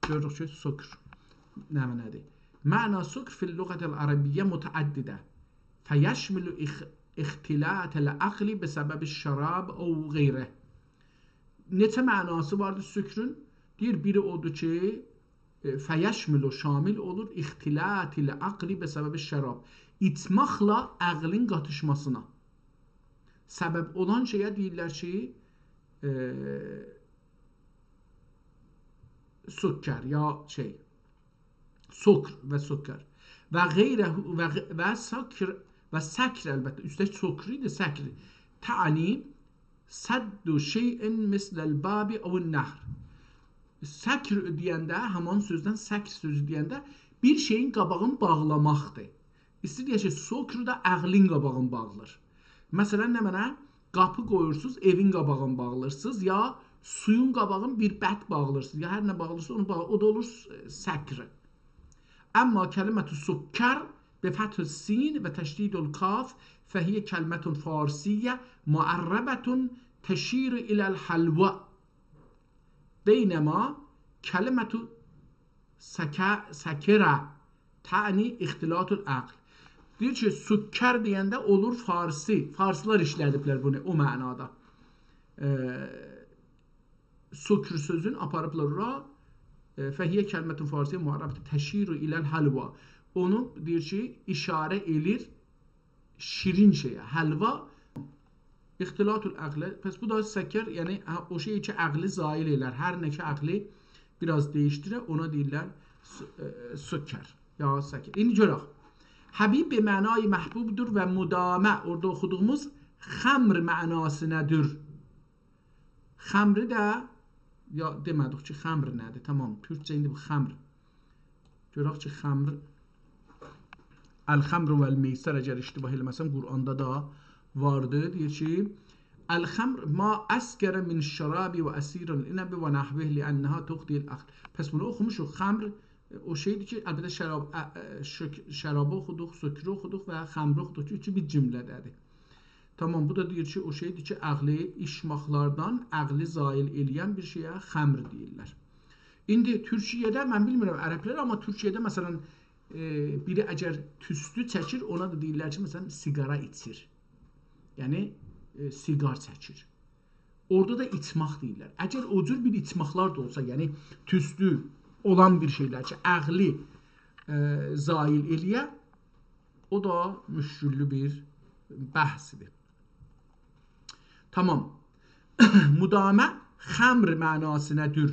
گؤروروک کی، سکر نمنه‌دیر؟ معنا سکر فی اللغة العربیة متعدده. فیشمل اخ-، اختلاط العقل بسبب الشراب او غیره. نئچه معناسی واردیر سکرون؟ دئییر، بیری اودور کی، ائ، فیشمل، شامل اولور اختلاط العقل بسبب الشراب. ایچمکله عقلین قاتیشماسینا سبب اولان شئیه دئییرلر کی، ائ، سکر یا شئی، سکر و سکر. و غیره و غ-، و سکر و سکر، البته، اوسته سکر ایدی، سکر. تعنی سد شیء مثل الباب او النهر. سکر دئینده، همان سؤزدن سکر سؤزو دئینده بیر شئیین قاباغینی باغلاماقدیر. ایسته‌ییر دئیه کی، سکر ده عقلین قاباغینی باغلیر. مثلا، نمنه؟ قاپی قویورسوز، ائوین قاباغینی باغلیرسینیز، یا سویون قاباغین بیر بت باغلیرسینیز، یا هر نه باغلیرسینیز، اونو باغ-، او دا اولور س-، سکر. اما کلمة سکر بفتح السین و تشدید الکاف فهی کلمة فارسیة معربة تشیر الی الحلوی، بینما کلمة سک-، سکر تعنی اختلاط العقل. دئییر کی، سکر دئینده اولور فارسی، فارسلار ایشلدیبلر بونو او معنادا. ائ، سکر سؤزون آپاریبلار اورا، ائ، فهی کلمة فارسیة معربة تشیر الی الحلوی. اونو دئییر کی، ایشاره ائلیر شیرین شئیه، حلوا. اختلاط العقل. پس بو دا سکر، یعنی، ها، او شئی کی، عقلی زایل ائلر. هر نه کی، عقلی بیر آز دییشدیره، اونا دئییرلر س-، ائ، سکر یا سکر. ایندی گؤرک. حبیب به معنای محبوبدور و مدامه، اورادا اوخودوغوموز خمر معناسینادیر. خمری ده، یا دئمه‌دیک کی، خمر نه‌دیر؟ تامام، تورکجه ایندی بو خمر. گؤرک کی، خمر، الخمر و المیسر، اگر اشتباه ائله‌مه‌سم، قرآندا دا واردی. دئییر کی، الخمر ما اسکر من شراب و عصیر العنب و نحوه لأنها تغطی العقل. پس بونو اوخوموشوق. خمر او شئیدیر کی، البته شراب، ا، ا، شک-، شرابی اوخودوق، سکری اوخودوق و خمری اوخودوق کی، اوچو بیر جمله‌ده‌دیر. تامام، بو دا دئییر کی، او شئیدیر کی، عقلی ایچمکلردن عقلی زایل ائله‌ین بیر شئیه خمر دئییرلر. ایندی تورکیه‌ده، من بیلمیرم عربلر، آمما تورکیه‌ده، مثلا، ائ، بیری اگر توستو چکیر، اونا دا دئییرلر کی، مثلا، سیگارا ایچیر. یعنی، ائ، سیگار چکیر. اورادا دا ایچمک دئییرلر. اگر او جور بیر ایچمکلر ده اولسا، یعنی توستو اولان بیر شئیلر کی، عقلی، ائ، زایل ائله‌یه، او دا مشکللو بیر بحثدیر. تامام. مدامه خمر معناسینادیر.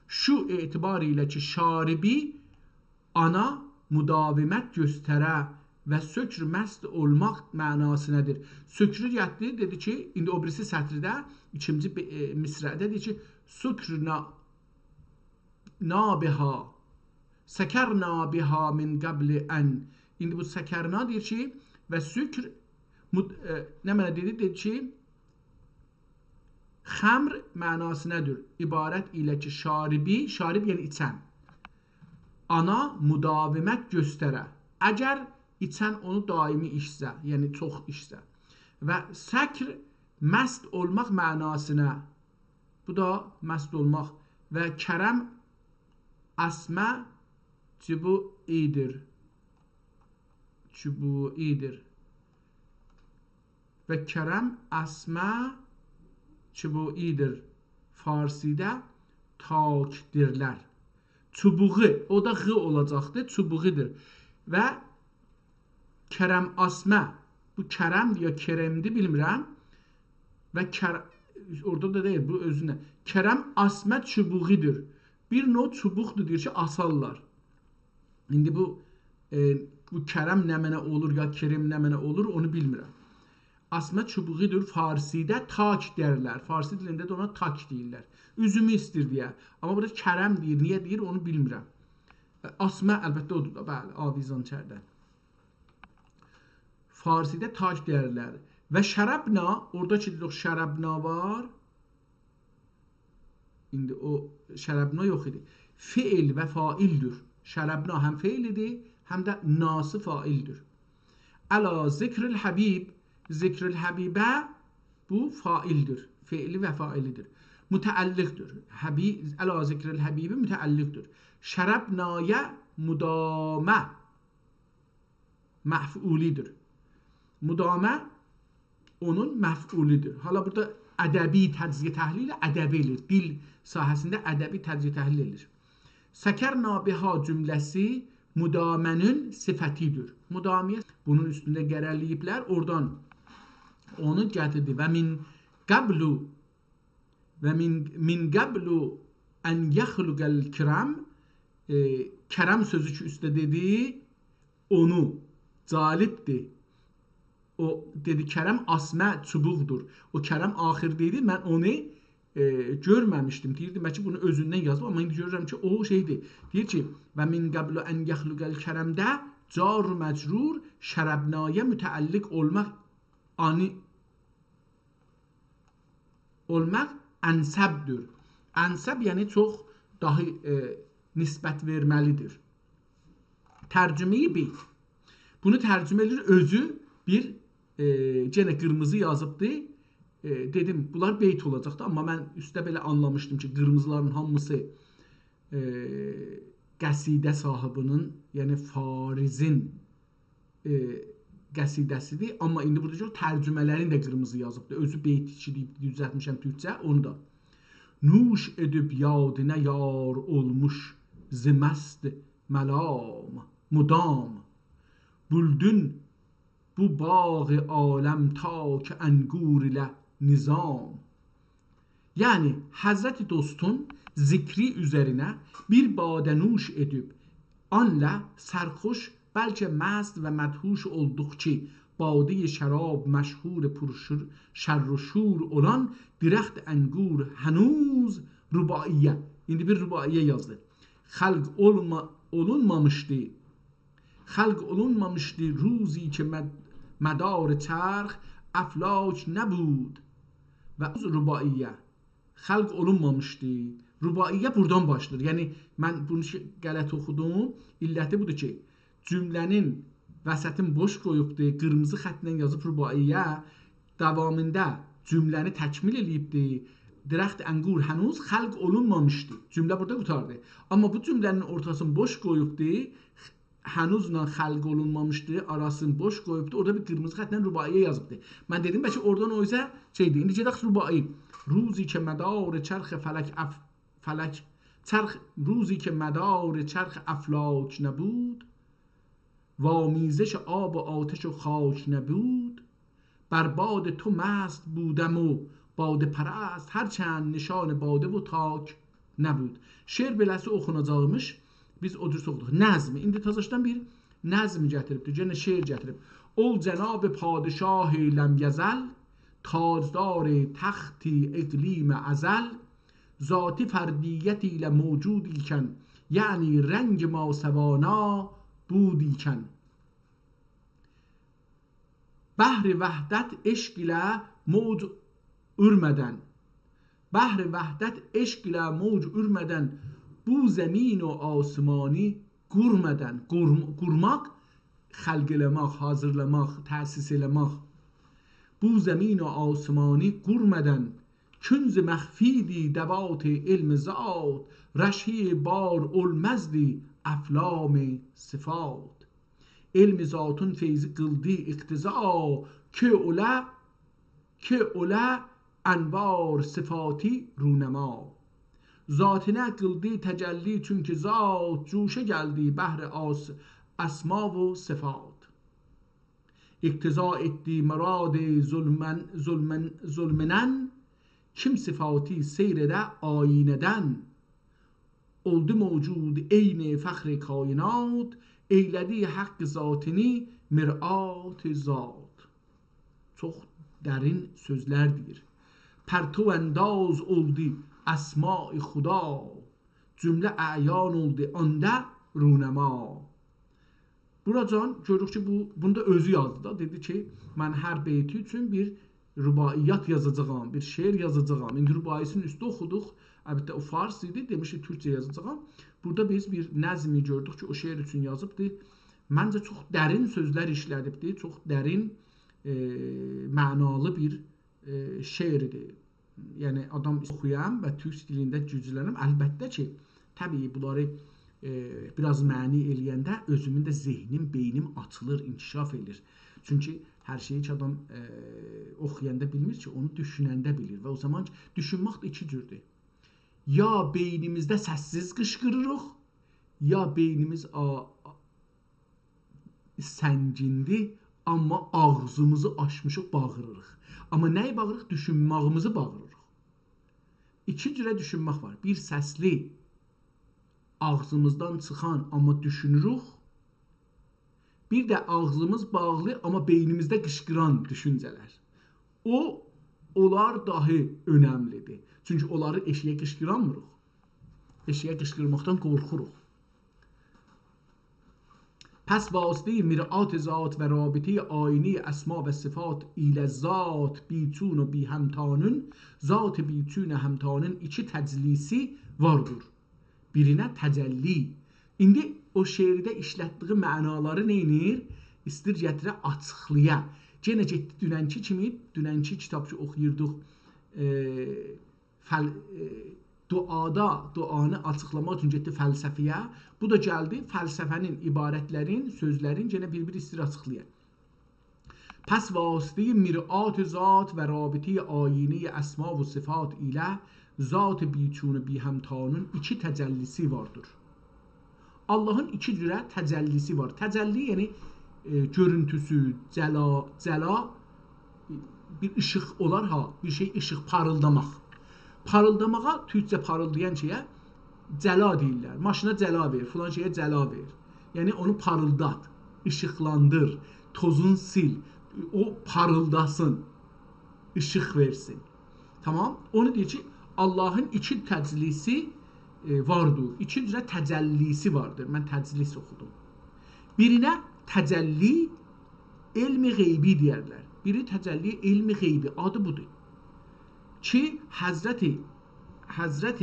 شو اعتبار ایله کی، شاربی آنا مداومت گؤستره و سکر مست اولماق معناسینادیر. سکری گتدی، دئدی کی، ایندی او بیریسی سطرده، ایکینجی بئ-، ائ، مصرعده دئییر کی، سکرنا، نا بها، سکرنا بها من قبل ان. ایندی بو سکرنا دئییر کی، و سکر مد-، ائ، نمنه دئدی؟ دئدی کی، خمر معناسینادیر. عبارت ایله کی، شاربی، شارب یعنی ایچن، آنا مداومت گؤستره. اگر ایچن اونو دائمی ایچسه، یعنی چوخ ایچسه. و سکر مست اولماق معناسینا. بو دا مست اولماق. و کرم اسمه جبوعیدیر. جبوعیدیر. و کرم اسمه جبوعیدیر. فارسیده تاکدیرلر. چوبوغو، او دا غ اولاجاقدی، چوبوغودور. و کرم آسمه، بو کرمدیر یا کرمدیر، بیلمیرم. و کر-، اورادا دا دئییر، بو اؤزونه. کرم آسمه چوبوغودور. بیر نوع چوبوقدور، دئییر کی، آسارلار. ایندی بو، ائ، بو کرم نمنه اولور، یا کرم نمنه اولور، اونو بیلمیرم. آسمه چوبوغودور، فارسیده تاک دئیرلر. فارسی دیلینده ده اونا تاک دئییرلر. اوزومو ایستیر دئیه. آمما بورادا کرم دئییر، نییه دئییر، اونو بیلمیرم. ائ، آسمه، البته، اودور دا، بلی، آویزانچردن. فارسیده تاک دئیرلر. و شربنا، اورادا کی، یوخ، شربنا وار. ایندی او شربنا یوخ ایدی. فعل و فاعلدیر. شربنا هم فعل ایدی، هم ده ناسی فاعلدیر. علی ذکر الحبیب، ذکر الحبیبه بو فاعلدیر. فعلی و فاعلیدیر. متعلقدیر. حبی-، علی ذکر الحبیبی متعلقدیر. شربنای مدامه مفعولیدیر. مدامه اونون مفعولیدیر. حالا بورادا ادبی تجزیه تحلیل، ادبی ائله‌ییر. دیل ساحه‌سینده ادبی تجزیه تحلیل ائله‌ییر. سکرنا بها جمله‌سی مدامه‌نین صفتیدیر. مدامه‌یه بونون اوستونده قرار ائله‌ییبلر، اورادان اونو گتیردی. و من قبل و من، من قبل ان یخلق الکرم، ائ، کرم سؤزو کی اوسته دئدی، اونو، جالبدیر. او دئدی، کرم آسمه چوبوقدور. او کرم آخیردا ایدی، من اونو، ائ، گؤرمه‌میشدیم. دئییردیم، بلکه بونو اؤزوندن یازیب، آمما ایندی گؤرورم کی، او شئیدیر. دئییر کی، و من قبل ان یخلق الکرمده جار و مجرور شربنایه متعلق اولماق آنی اولماق انسبدیر. انسب، یعنی چوخ داها، ائ، نسبت وئرمه‌لیدیر. ترجمه‌ی بیت. بونو ترجمه ائدیر، اؤزو بیر، ائ، یئنه قیرمیزی یازیبدی. ائ، دئدیم، بونلار بیت اولاجاقدی، آمما من اوسته بئله آنلامیشدیم کی، قیرمیزیلارین هامیسی، ائ، قصیده صاحیبی‌نین، یعنی فارسین ائ، قصیده‌سیدیر. آمما ایندی بورادا گؤر، ترجمه‌لرینی ده قیرمیزی یازیبدیر. اؤزو بیت ایکی دئییب دوزلتمیشم تورکجه، اونو دا. نوش ائدیب یادینه یار اولموش ز مست ملام، مدام. بولدون بو باغ عالم تا کی انگور ایله نظام. یعنی حضرت دوستون ذکری اوزرینه بیر باده نوش ائدیب، آنله سرخوش، بلکه مست و مدهوش اولدوق کی، باده‌ی شراب مشهور پر شر، شر و شور اولان درخت انگور هنوز رباعیه، ایندی بیر رباعیه یازدی. خلق اولما-، اولونمامیشدی خلق اولونمامیشدی روزی که مد-، مدار چرخ افلاک نبود و رباعیه خلق اولونمامیشدی. رباعیه بورادان باشلاییر. یعنی، من بونو شی-، غلط اوخودوم. علتی بودور کی، جمله‌نین وسطین بوش قویوبدو، قیرمیزی خطله یازیب رباعیه، داوامیندا جمله‌نی تکمیل ائله‌ییبدی. درخت انگور هنوز خلق اولونمامیشدی. جمله بورادا قوتاردی. آمما بو جمله‌نین اورتاسینی بوش قویوبدو، هنوزلا خلق اولونمامیشدی، آراسینی بوش قویوبدو. اورادا بیر قیرمیزی خطله رباعیه یازیبدی. من دئدیم، بلکه اورادان او اوزه شئیدیر. ایندی گئدک رباعی. روزی که مدار چرخ فلک اف-، فلک، چرخ، روزی که مدار چرخ افلاک نبود، و آمیزش آب و آتش و خاک نبود، بر باد تو مست بودم و باده پرست، هر چند نشان باده و تاک نبود. شعر بئله‌سی اوخوناجاقمیش، بیز او جور اوخودوق. نظم، ایندی تازاشدان بیر نظم گتیریبدیر، یئنه شعر گتیریب. اول جناب پادشاه لم یزل، تاجدار تختی اقلیم ازل، ذاتی فردیت ایله موجود ایکن، یعنی رنگ ماسوانا بود ایکن. بحر وحدت عشق ایله موج اورمه‌دن، بحر وحدت عشق ایله موج اورمه‌دن، بو زمین و آسمانی قورمه‌دن، قورم-، قورماق، خلق ائله‌مک، حاضیرلاماق، تأسیس ائله‌مک. بو زمین و آسمانی قورمه‌دن، کنج مخفیدی دوات علم ذات، رشحه‌ی بار اولمزدی افلام صفات. علم ذاتون فیضی قیلدی اقتضا، کی اوله، کی اوله انوار صفاتی رونما. ذاتینه قیلدی تجلی، چونکی ذات جوشه گلدی بحر آس-، اسما و صفات. اقتضا ائتدی مراد ظلمن-، ظلمن-، ظلمنن، کیم صفاتی سیر ائده آیینه‌دن. اولدو موجود عین فخر کاینات، ائیله‌دی حق ذاتینی مرآت ذات. چوخ درین سؤزلر دئییر. پرتو انداز اولدو اسمای خدا، جمله اعیان اولدو آندا رونما. بوراجان گؤروروک کی، بو، بونو دا اؤزو یازدی دا. دئدی کی، من هر بیتی اوچون بیر رباعیات یازاجاغام، بیر شعر یازاجاغام. ایندی رباعی‌سینین اوستو اوخودوق. البته، او فارس ایدی، دئمیشدی تورکجه یازاجاغام. بورادا بیز بیر نظمی گؤردوک کی، او شعر اوچون یازیبدی. منجه، چوخ درین سؤزلر ایشله‌دیبدی، چوخ درین، ائ، معنالی بیر، ائ، شعر ایدی. یعنی، آدام اوخویام و تورک دیلینده گوجلنم. البته کی، طبیعی، بونلاری، ائ، بیر آز معنی ائله‌ینده اؤزومون ده ذهنیم، بئینیم آچیلیر، انکشاف ائله‌ییر. چونکی هر شئیی کی، آدام، ائ، اوخویاندا بیلمیر کی، اونو دوشوننده بیلیر. و او زامان کی، دوشونمک ده ایکی جوردور. یا بئینیمیزده سس‌سیز قیشقیریریق، یا بئینیمیز آ-، آ-، سنگیندیر، آمما آغزیمیزی آچمیشیق، باغیریریق. آمما نه‌یی باغیریریق؟ دوشونمه‌ییمیزی باغیریریق. ایکی جوره دوشونمک وار. بیر سسلی، آغزیمیزدان چیخان، آمما دوشونوروک. بیر ده آغزیمیز باغلی، آمما بئینیمیزده قیشقیران دوشونجه‌لر. او، اونلار داها اؤنملیدیر. چونکی اونلاری ائشیگه قیشقیرانمیریق. ائشیگه قیشقیرماقدان قورخوروق. پس واسطهٔ مرآت ذات و رابطهٔ آیینهٔ اسما و صفات ایله ذات بی‌چون و بی‌همتانین، ذات بی‌چون و همتانین ایکی تجلیسی واردیر. بیرینه تجلی. ایندی او شعرده ایشلتدیگی معنالاری نئینیر؟ ایستیر گتیره آچیقلایا. یئنه گئتدی دوننکی کیمی، دوننکی کیتاب کی اوخویوردوق، ائ، فل-، ائ، دعادا، دعانی آچیقلاماق اوچون گئتدی فلسفه‌یه. بو دا گلدی فلسفه‌نین، عبارتلرین، سؤزلرین یئنه بیر-بیر ایستیر آچیقلایا. پس واسطهٔ مرآت ذات و رابطهٔ آیینهٔ اسما و صفات ایله ذات بی‌چون و بی‌همتانین ایکی تجلیسی واردیر. آللاهین ایکی جوره تجلیسی وار. تجلی، یعنی، ائ، گؤرونتوسو، جلا، جلا، بیر ایشیق اولار ها، بیر شئی ایشیق، پاریلداماق. پاریلداماغا، تورکجه پاریلدایان شئیه جلا دئییرلر. ماشینا جلا وئر، فلان شئیه جلا وئر. یعنی اونو پاریلدات، ایشیقلاندیر، توزون سیل، او پاریلداسین، ایشیق وئرسین. تامام؟ اونو دئییر کی، آللاهین ایکی تجلیسی، ائ، واردیر. ایکی جوره تجلیسی واردیر. من تجلیس اوخودوم. بیرینه تجلی علم غیبی دئیرلر. بیری تجلی علم غیبی، آدی بودور. کی، حضرت، حضرت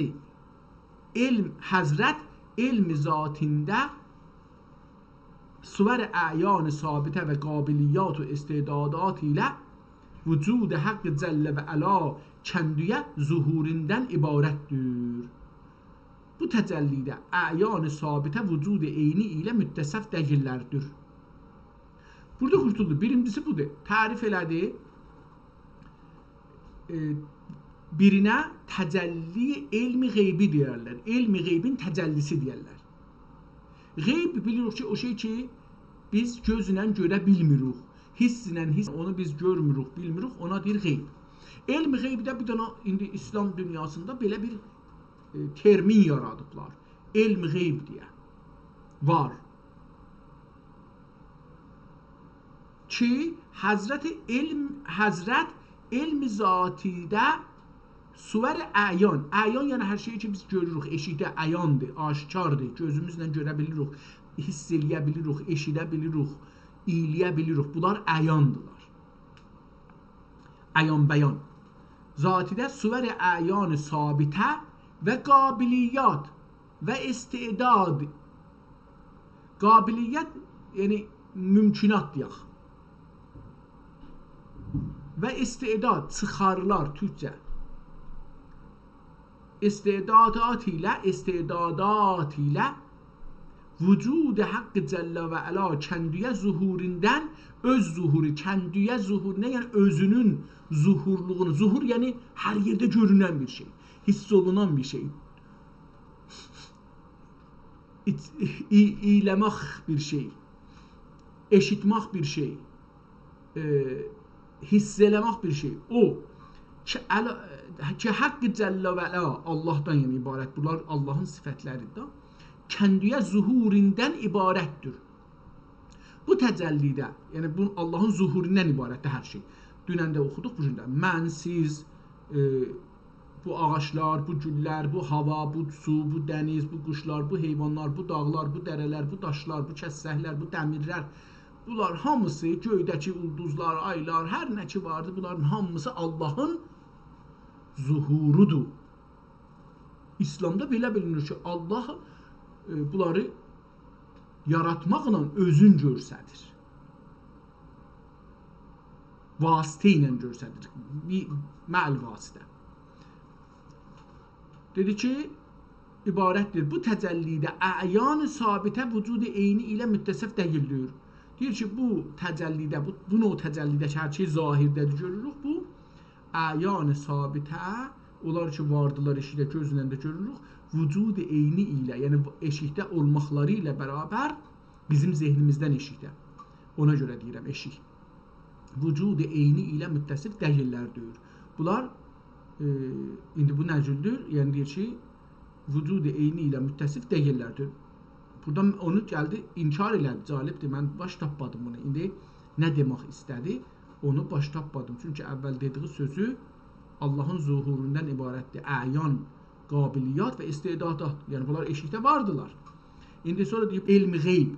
علم، حضرت علم ذاتینده صور اعیان ثابته و قابلیات و استعدادات ایله وجود حق جل و علا کندویه ظهوریندن عبارتدیر. بو تجلیده اعیان ثابته وجود عینی ایله متصف دئییللردیر. بورادا قورتولدو. بیرینجیسی بودور. تعریف ائله‌دی. ائ، بیرینه تجلی علم غیبی دئیرلر. علم غیبین تجلیسی دئیرلر. غیب، بیلیریک کی، او شئی کی، بیز گؤزله گؤره بیلمیریک. حسله، حس، اونو بیز گؤرموروک، بیلمیریک، اونا دئییر غیب. علم غیبده بیر دنه ایندی ایسلام دونیاسیندا بئله بیر، ائ، ترمین یارادیبلار. علم غیب دئیه. وار. کی، حضرت علم، حضرت علم ذاتیده صور اعیان. اعیان، یعنی هر شئی کی، بیز گؤروروک، ائشیکده عیاندیر، آشکاردیر، گؤزوموزله گؤره بیلیریک، حس ائله‌یه بیلیریک، ائشیده بیلیریک، اییله‌یه بیلیریک. بونلار عیاندیرلار. عیان بیان. ذاتیده صور اعیان ثابته و قابلیات و استعداد. قابلیت، یعنی ممکنات دئیک. و استعداد، چیخارلار، تورکجه. استعدادات ایله، استعدادات ایله وجود حق جل و علا کندویه ظهوریندن، اؤز ظهورو، کندویه ظهور، نه یعنی؟ اؤزونون ظهورلوغونو. ظهور یعنی هر یئرده گؤرونن بیر شئی، حس اولونان بیر شئی. ایچ-، ای-، اییله‌مک بیر شئی، ائشیتمک بیر شئی، ائ، حیس ائله‌مک بیر شئی. او کی، ال-، کی حق جل و علا آللاهدان، یعنی، عبارت. بونلار آللاهین صفتلریدیر ده. کندیه ظهوریندن عبارتدیر. بو تجلی‌ده، یعنی بو آللاهین ظهوروندان عبارتدیر هر شئی. دونن ده اوخودوق، بو گون ده. من، سیز، ائ، بو آغاجلار، بو گوللر، بو هاوا، بو سو، بو دنیز، بو قوشلار، بو حیوانلار، بو داغلار، بو دره‌لر، بو داشلار، بو کسکلر، بو دمیرلر، بونلار هامیسی، گؤیده‌کی اولدوزلار، آیلار، هر نه کی واردی، بونلارین هامیسی آللاهین ظهورودور. ایسلامدا بئله بیلینیر کی، آللاه، ائ، بونلاری یاراتماقلا اؤزون گؤرسدیر. واسطه ایله گؤرسدیر. بیر، مع الواسطه. دئدی کی، عبارتدیر. بو تجلی‌ده اعیان ثابته وجود عینی ایله متصف دئییلدیر. دئییر کی، بو تجلی‌ده، بو، بو نوع تجلی‌ده کی، هر شئی ظاهرده‌دیر، گؤروروک، بو اعیان ثابته، اونلار کی واردیلار ائشیکده، گؤزله ده گؤروروک، وجود عینی ایله، یعنی ائشیکده اولماقلاری ایله برابر بیزیم ذهنیمیزدن ائشیکده. اونا گؤره دئییرم ائشیک. وجود عینی ایله متصف دئییللردیر. بونلار، ائ، ایندی بو نه جوردور؟ یعنی دئییر کی، وجود عینی ایله متصف دئییللردیر. بورادا اونو گلدی، انکار ائله‌دی. جالبدیر، من باش تاپمادیم بونو. ایندی نه دئمک ایسته‌دی، اونو باش تاپمادیم. چونکی اول دئدیگی سؤزو آللاهین ظهوروندان عبارتدیر. اعیان، قابلیات و استعدادات. یعنی بونلار ائشیکده واردیلار. ایندی سونرا دئییب، علم غیب.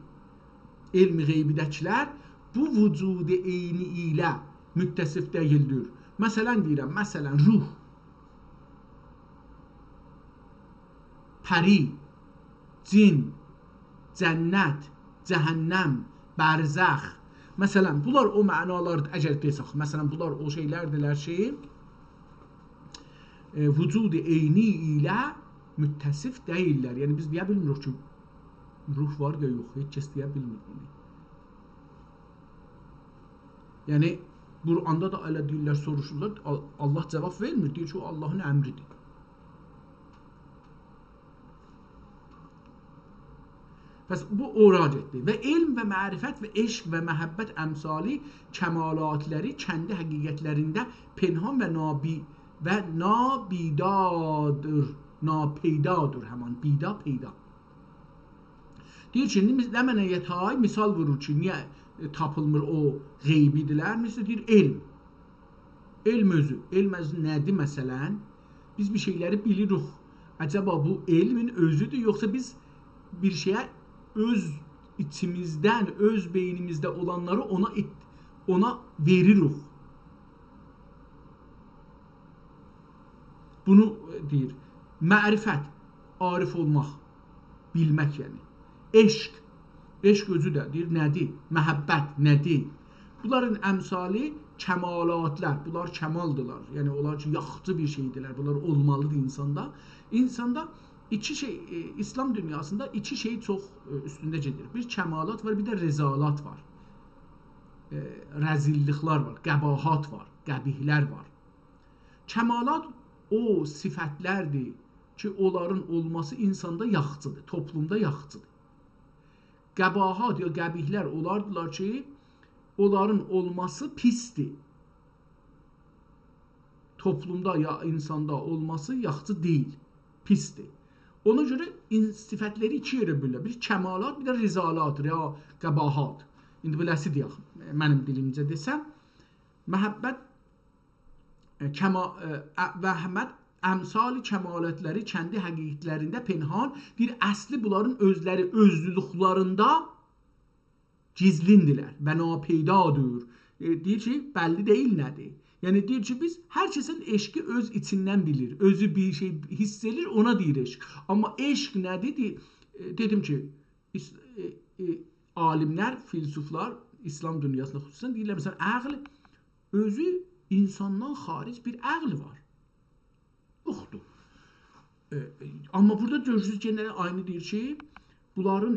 علم غیبیده‌کیلر بو وجود عینی ایله متصف دئییلدیر. مثلا دئییرم، مثلا روح، پری، جین، جنت، جهنم، برزخ. مثلا، بونلار او معنالار، اگر دئسک، مثلا، بونلار او شئیلردیلر کی، ائ، وجود عینی ایله متصف دئییللر. یعنی، بیز دئیه بیلمیریک کی، روح وار یا یوخ، هئچ کس دئیه بیلمیر بونو. یعنی، قرآندا دا ائله دئییرلر، سوروشورلار، آل-، آللاه جواب وئرمیر، دئییر کی، او آللاهین امریدیر. پس بو اورا گئتدی. و علم و معرفت و عشق و محبت امثالی کمالاتلاری کندی حقیقتلرینده پنهان و نابی-، و نابیدادیر، ناپیدادیر همان، بیدا، پیدا. دئییر کی، نیم-، نمنه یتای مثال وورور کی، نییه، ائ، تاپیلمیر او غیبی‌دیلر؟ مثلا، دئییر، علم. علم اؤزو. علم اؤزو نه‌دیر، مثلا؟ بیز بیر شئیلری بیلیریک. عجبا بو علمین اؤزودور، یوخسا بیز بیر شئیه اؤز ایچیمیزدن، اؤز بئینیمیزده اولانلاری اونا ات-، اونا وئریریک؟ بونو، ائ، دئییر. معرفت، عارف اولماق، بیلمک، یعنی. عشق، عشق اؤزو ده دئییر، نه‌دیر؟ محبت نه‌دیر؟ بونلارین امثالی کمالاتلار، بونلار کمالدیلار. یعنی، اونلار کی، یاخشی بیر شئیدیرلر، بونلار اولمالیدیر اینساندا. اینساندا ایکی شئی، ائ، ایسلام دونیاسیندا ایکی شئی چوخ، ائ، اوستونده گئدیر. بیر کمالات وار، بیر ده رذالات وار. ائ، رذیللیکلر وار، قباحات وار، قبیحلر وار. کمالات او صفتلردیر کی، اونلارین اولماسی اینساندا یاخشیدیر، توپلومدا یاخشیدیر. قباحات یا قبیحلر اولاردیلار کی، اونلارین اولماسی پیسدیر. توپلومدا یا اینساندا اولماسی یاخشی دئییل، پیسدیر. اونا گؤره این-، صفتلری ایکی یئره بؤلورلر. بیر کمالات، بیر ده رذالات، یا قباحات. ایندی بئله‌سی دئیک، منیم دیلیمجه دئسم، محبت، ائ، کما-، ائ، ا-، محبت امثال کمالاتلاری کندی حقیقتلرینده پنهان، دئییر، اصلی بونلارین اؤزلری، اؤزلوکلرینده گیزلیندیلر و ناپیدادیر. ائ، دئییر کی، بللی دئییل نه‌دیر. یعنی، دئییر کی، بیز هر کسین عشقی اؤز ایچیندن بیلیر، اؤزو بیر شئی حیس ائلیر، اونا دئییر عشق. آمما عشق نه‌دیر؟ دئییر، ائ، دئدیم کی، ایس-، ائ، ائ، عالیملر، فیلسوفلار، ایسلام دونیاسیندا خصوصا دئییرلر، مثلا، عقل اؤزو اینساندان خارج بیر عقل وار. یوخدور. ائ، ائ، آمما بورادا گؤرورسونوز، یئنه عینی دئییر کی، بونلارین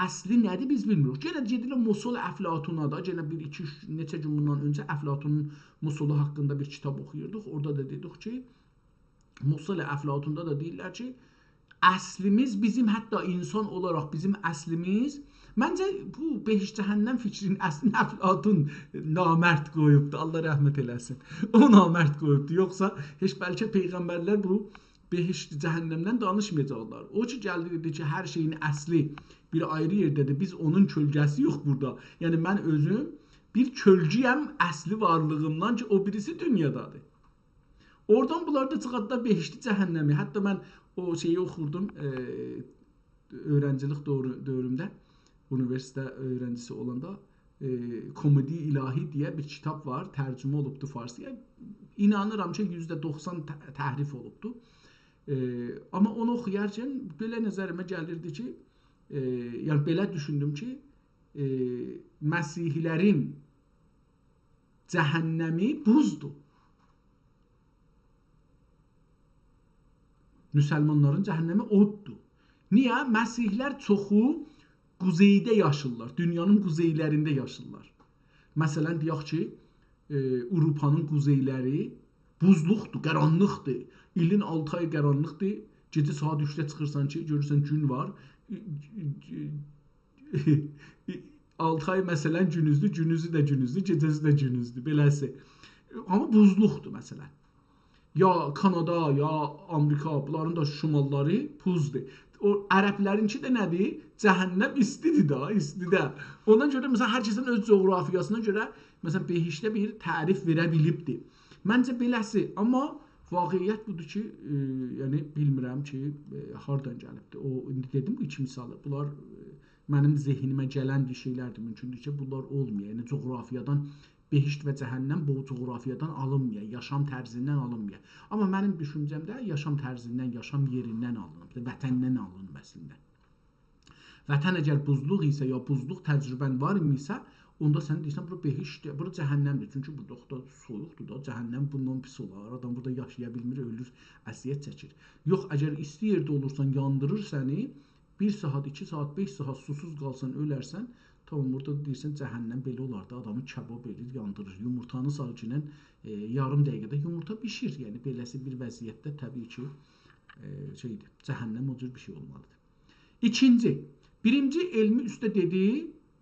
اصلی نه‌دیر، بیز بیلمیریک. یئنه گئدیرلر موصل افلاطونا دا، یئنه بیر، ایکی، اوچ، نئچه گون بوندان اؤنجه افلاطونون موصلو حاقیندا بیر کیتاب اوخویوردوق. اورادا دا دئدیک کی، موصل افلاطوندا دا دئییرلر کی، اصلیمیز بیزیم، حتی انسان اولاراق بیزیم اصلیمیز، منجه بو بهشت جهنم فیکرینی اصلینده افلاطون نامرد قویوبدو، الله رحمت ائله‌سین. او نامرد قویوبدو. یوخسا هئچ بلکه پیغمبرلر بو بهشت جهنمدن دانیشمایاجاقلار. او کی گلدی دئدی کی هر شئیین اصلی بیر آیری یئرده‌دیر، بیز اونون کؤلگه‌سی‌یوخ بورادا. یعنی من اؤزوم بیر کؤلگه‌یم اصلی وارلیغیمدان کی او بیریسی دونیادادیر. اورادان بونلار دا چیخارتدیلار بهشتی جهنمی. حتی من او شئیی اوخوردوم، ائ، اؤیرنجیلیک دؤورو-، دؤورومده، اونیوئرسیتئت اؤیرنجیسی اولاندا، ائ، کمدی الهی دئیه بیر کیتاب وار، ترجمه اولوبدو فارسی‌یا. اینانیرام کی یوزده دوخسان ته-، تحریف اولوبدو. ائ، آمما اونو اوخویارکن بئله نظریمه گلیردی کی، ائ، یعنی بئله دوشوندوم کی، ائ، مسیحی‌لرین جهنمی بوزدور. مسلمانلارین جهنمی اوددور. نییه؟ مسیحی‌لر چوخو قوزئیده یاشیرلار، دونیانین قوزئیلرینده یاشیرلار. مثلا، دئیک کی، ائ، آوروپانین قوزئیلری بوزلوقدور، قارانلیقدیر. ایلین آلتی آی قارانلیقدیر. گئجه ساعات اوچده چیخیرسان کی، گؤرورسن گون وار. آلتی آی، مثلا، گونوزدور، گونوزو ده گونوزدور، گئجه‌سی ده گونوزدور، بئله‌سی. آمما بوزلوقدور، مثلا. یا کانادا، یا آمریکا، بونلارین دا شماللاری بوزدور. او عربلرینکی ده نه‌دیر؟ جهنم ایستی‌دیر دا، ایستی‌ده. اونا گؤره، مثلا، هر کسین اؤز جغرافیاسینا گؤره، مثلا، بهشته بیر تعریف وئره بیلیبدیر. منجه بئله‌سی، آمما واقعیت بودور کی، ائ، یعنی، بیلمیرم کی، ائ، هاردان گلیبدیر. او، ایندی دئدیم بو ایکی مثالی. بونلار، ائ، منیم ذهنیمه گلن بیر شئیلردیر. مومکوندور کی، بونلار اولمایا. یعنی، جغرافیادان، بهشت و جهنم بو جغرافیادان آلینمایا، یاشام طرزیندن آلینمایا. آمما منیم دوشونجه‌مده یاشام طرزیندن، یاشام یئریندن آلینیبدیر، وطندن آلینیب اصلینده. وطن اگر بوزلوق ایسه، یا بوزلوق تجربه‌ن وار ایمیسه، اوندا سن دئییرسن، بورا بهشتدیر، بورا جهنمدیر. چونکی بورادا دا سویوقدور دا، جهنم بوندان پیس اولار. آدام بورادا یاشایا بیلمیر، اؤلور، اذیت چکیر. یوخ، اگر ایستی یئرده اولورسان، یاندیریر سنی، بیر ساعات، ایکی ساعات، بئش ساعات سوسوز قالسان، اؤلرسن، تامام، بورادا دئییرسن، جهنم بئله اولار دا، آدامی کباب ائله‌ییر، یاندیریر. یومورتانی ساغ گیلن، ائ، یاریم دقیقه‌ده یومورتا بیشیر. یعنی، بئله‌سی بیر وضعیتده طبیعی کی، ائ، شئیدیر، جهنم او جور بیر شئی اولمالیدیر. ایکینجی، بیرینجی علمی اوسته دئدی،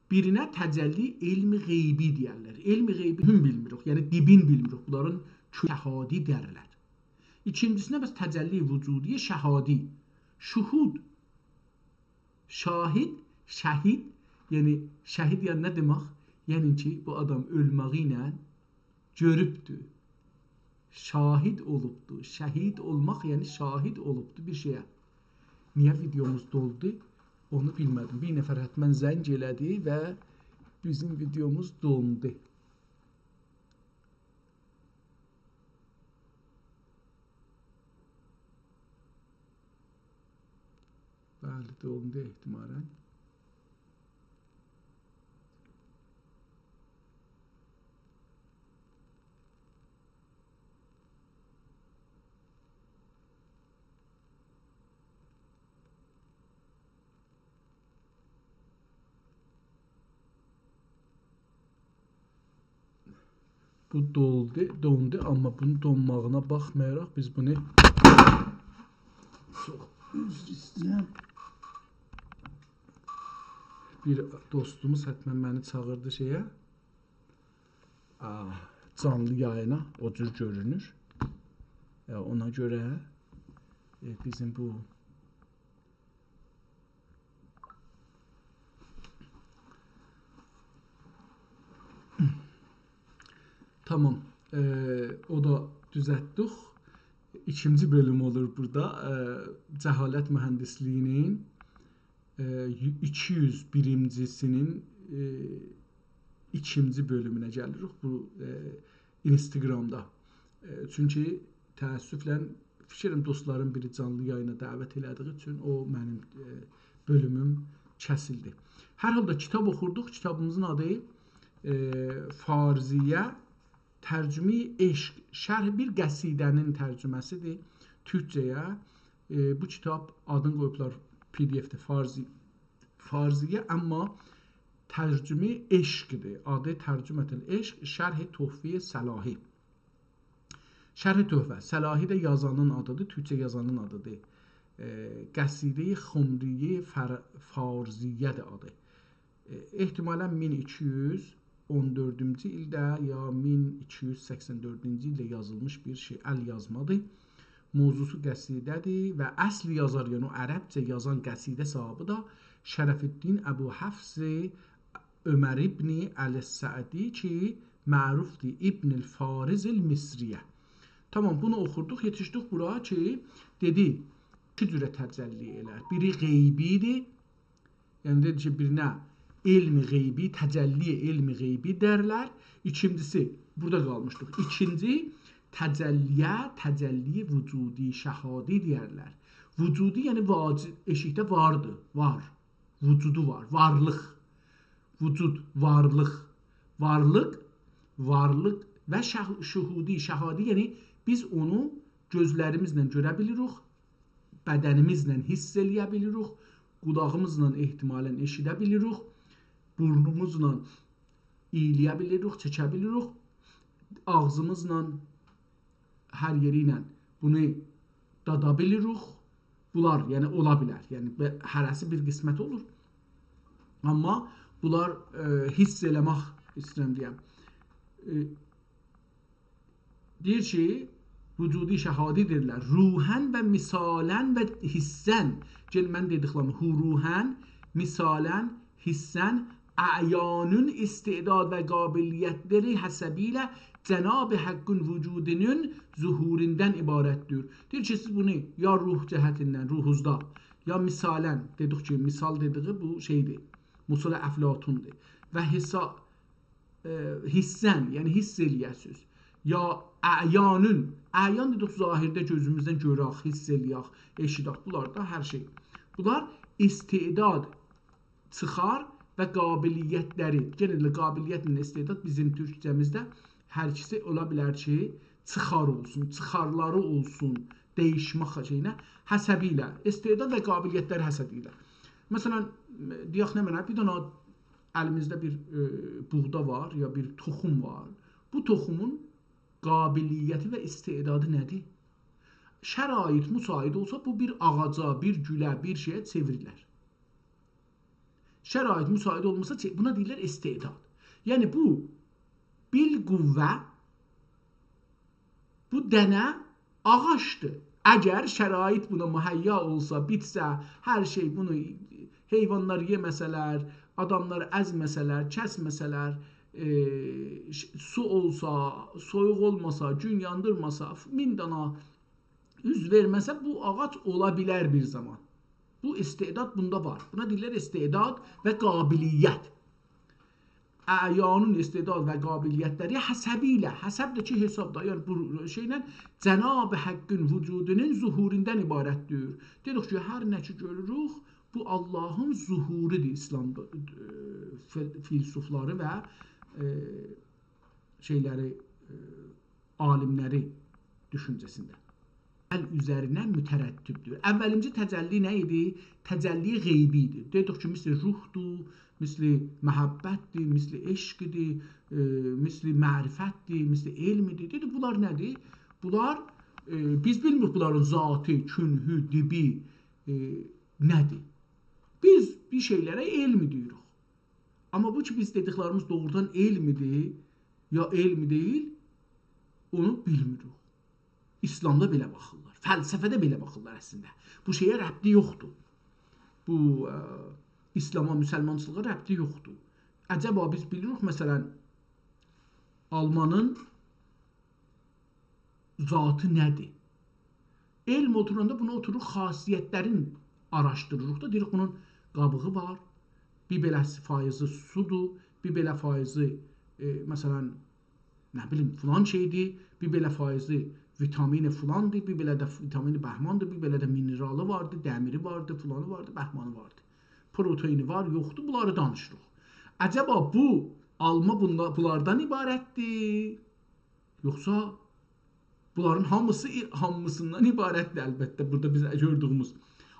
بیرینه تجلی علم غیبی دئیرلر. علم غیبی هم بیلمیریک، یعنی دیبین بیلمیریک. بونلارین کؤ-، شهادی دئیرلر. ایکینجیسینه بس تجلی وجودی شهادی. شهود، شاهد، شهید، یعنی شهید یعنی نه دئمک؟ یعنی کی، بو آدام اؤلمه‌یی ایله گؤروبدور. شاهد اولوبدور. شهید اولماق، یعنی شاهد اولوبدور بیر شئیه. نییه ویدئوموز دولدو؟ اونو بیلمه‌دیم. بیر نفر حتما زنگ ائله‌دی و بیزیم ویدئوموز دوندو. بلی، دوندو احتمالا. بو دولدو، دوندو، آمما بونون دونماغینا باخمایاراق بیز بونو، چوخ عذر ایسته‌ییرم. بیر دوستوموز حتما منی چاغیردی شئیه، آ، جانلی یایینا، او جور گؤرونور. ائ، اونا گؤره، ائ، بیزیم بو تامام. ائ، او دا دوزلتدیک. ایکینجی بؤلوم اولور بورادا. ائ، جهالت مهندسلیگی‌نین، ائ، یو-، ایکی یوز بیریمجی‌سی‌نین، ائ، ایکینجی بؤلومونه گلیریک بو، ائ، اینستاگرامدا. ائ، چونکی تأسفله فیکریم دوستلارین بیری جانلی یایینا دعوت ائله‌دیگی اوچون او منیم، ائ، بؤلوموم کسیلدی. هر حالدا کیتاب اوخوردوق. کیتابیمیزین آدی، ائ، فارزیه ترجمه‌ی عشق، شرح بیر قصیده‌نین ترجمه‌سیدیر تورکجه‌یه. ائ، بو کیتاب آدین قویوبلار پی دی اف‌ده فارزی-، فارزیه، آمما ترجمه‌ی عشقدیر. آدی ترجمة العشق، شرح تحفه‌ی صلاحی. شرح تحفه، صلاحی ده یازانین آدیدیر، تورکجه یازانین آدیدیر. ائ، قصیدهٔ خمریه فر-، فارضیه‌دیر آدی. ائ، احتمالاً مین ایکی یوز اون دؤردونجو ایلده یا مین ایکی یوز سکسن دؤردونجو ایلده یازیلمیش بیر شعر، ال‌یازمادیر. موضوعسو قصیده‌دیر و اصل یازار، یعنی او عربجه یازان قصیده صاحیبی ده شرف‌الدین ابوحفص عمر ابن علی السعدی کی، معروفدور ابن الفارض المصریه. تامام، بونو اوخوردوق، یئتیشدیک بورا کی، دئدی، ایکی جوره تجلی ائلر. بیری غیبی‌دیر، یعنی دئدی کی، بیرینه علم غیبی، تجلی علم غیبی دئرلر. ایکینجیسی، بورادا قالمیشدیق. ایکینجی، تجلی‌یه، تجلی وجودی، شهادی دئیرلر. وجودی، یعنی واجب، ائشیکده واردیر، وار. وجودو وار، وارلیق. وجود، وارلیق. وارلیق، وارلیق و شه-، شهودی، شهادی، یعنی بیز اونو گؤزلریمیزله گؤره بیلیریک، بدنیمیزله حس ائله‌یه بیلیریک، قولاغیمیزلا احتمالاً ائشیده بیلیریک، بورنوموزلا اییله‌یه بیلیریک، چکه بیلیریک، آغزیمیزلا هر یئری ایله بونو دادا بیلیریک. بونلار، یعنی، اولا بیلر. یعنی، به-، هره‌سی بیر قسمت اولور. آمما بونلار، ائ، حس ائله‌مک ایسته‌ییرم دئیم. ائ، دئییر کی، وجودی شهادی دئییرلر. روحاً و مثالاً و حساً. یئنه من دئدیکلریمی، هو روحاً، مثالاً، حساً، اعیانون استعداد و قابلیت‌لری حسبیله جناب حقین وجودونون ظهوروندان عبارت‌دیر. دئییر کی، سیز بونو یا روح جهتیندن، روحوزدا، یا مثالاً، دئدیک کی، مثال دئدیگی بو شئیدیر، مثل افلاطون‌دور. و حسا-، ائ، حساً، یعنی حس ائله‌یه‌سیز. یا اعیانون، اعیان دئدیک، ظاهرده گؤزوموزدن گؤرک، حس ائله‌یک، ائشیدک. بونلار دا هر شئی. بونلار استعداد چیخار و قابلیت‌لری، یئنه ده قابلیت‌له استعداد بیزیم تورکجه‌میزده هر ایکیسی اولا بیلر کی، چیخار اولسون، چیخارلاری اولسون، دییشمک شئیینه، حسبیله، استعداد و قابلیت‌لری حسبیله. مثلاً، دئیک نمنه، بیر دنه الیمیزده بیر، ائ، بوغدا وار، یا بیر توخوم وار. بو توخومون قابلیتی و استعدادی نه‌دیر؟ شرایط مساعد اولسا، بو بیر آغاجا، بیر گوله، بیر شئیه چئوریلر. شرایط مساعد اولماسا، چئ-، بونا دئییرلر استعداد. یعنی بو، بالقوه، بو دنه آغاجدیر. اگر شرایط بونا مهیا اولسا، بیتسه، هر شئی بونو، حیوانلار یئمه‌سه‌لر، آداملار ازمه‌سه‌لر، کسمه‌سه‌لر، ائ، ش-، سو اولسا، سویوق اولماسا، گون یاندیرماسا، مین دانا اوز وئرمه‌سه، بو آغاج اولا بیلر بیر زامان. بو استعداد بوندا وار. بونا دئییرلر استعداد و قابلیت. اعیانون استعداد و قابلیت‌لری حسبیله، حسب ده کی، حساب دا، یعنی بو شئیله جناب حقین وجودونون ظهوروندان عبارت‌دیر. دئدیک کی، هر نه کی گؤروروک، بو آللاهین ظهورودور ایسلامدا، ائ، فیل-، فیلسوفلاری و، ائ، شئیلری، ائ، عالیملری دوشونجه‌سینده. ال اوزرینه مترتب‌دیر. اوّلینجی تجلی نه ایدی؟ تجلی غیبی ایدی. دئدیک کی، مثل روحدور، مثل محبت‌دیر، مثل عشق‌دیر، ائ، مثل معرفت‌دیر، مثل علم‌دیر. دئدی، بونلار نه‌دیر؟ بونلار، ائ، بیز بیلمیریک بونلارین ذاتی، کنهو، دیبی، ائ، نه‌دیر؟ بیز بیر شئیلره علم دئییریک. آمما بو کی، بیز دئدیکلریمیز دوغرودان علم‌دیر، یا علم دئییل، اونو بیلمیریک. ایسلامدا بئله باخیرلار، فلسفه‌ده بئله باخیرلار اصلینده. بو شئیه ربطی یوخدور. بو، ائ، ایسلاما، مسلمانچیلیغا ربطی یوخدور. عجبا بیز بیلیریک، مثلا، آلمانین ذاتی نه‌دیر؟ علم اوتوراندا بونو اوتوروروق، خاصیت‌لرین آراشدیریریق دا، دئییریک، بونون قابیغی وار، بیر بئله فایضی سودور، بیر بئله فایضی، ائ، مثلا، نه بیلیم، فلان شئیدیر، بیر بئله فایضی ویتامین فلاندیر، بیر بئله ده ویتامین بهماندیر، بیر بئله ده مینرالی واردیر، دمیری واردیر، فلانی واردیر، بهمانی واردیر. پروتئینی وار، یوخدور، بونلاری دانیشیریق. عجبا بو آلما بونلا-، بونلاردان عبارت‌دیر؟ یوخسا بونلارین هامیسی، هامیسیندان عبارت‌دیر، البته، بورادا بیز گؤردویوموز.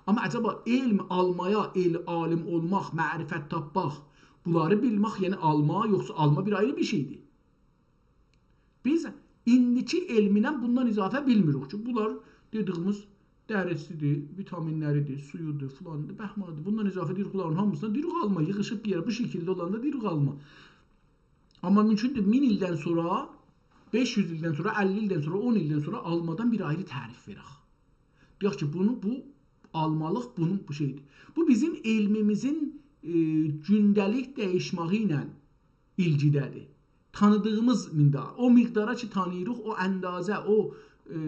آمما عجبا علم آلمایا، ائل-، عالم اولماق، معرفت تاپماق، بونلاری بیلمک، یعنی آلما، یوخسا آلما بیر آیری بیر شئیدیر؟ بیز ایندیکی علمینن بوندان اضافه بیلمیریک کی، بونلار دئدیییمیز دریسیدیر، ویتامینلریدیر، سویودور، فلانیدیر، بهمانیدیر. بوندان اضافه دئییر، بونلارین هامیسیندان دئییر آلما، ییغیشیب بیر یئره، بو شکیلده اولاندا دئییر آلما. آمما مومکوندور مین ایلدن سونرا، بئش یوز ایلدن سونرا، اللی ایلدن سونرا، اون ایلدن سونرا آلمادان بیر آیری تعریف وئرک. دئیک کی، بونو، بو آلمالیق، بونون بو شئیدیر. بو بیزیم علمیمیزین، ائ، گونده‌لیک دییشمه‌یی ایله ایلگیده‌دیر. تانیدیغیمیز مقدار، او مقدارا کی تانیییریق، او اندازه، او، ائ،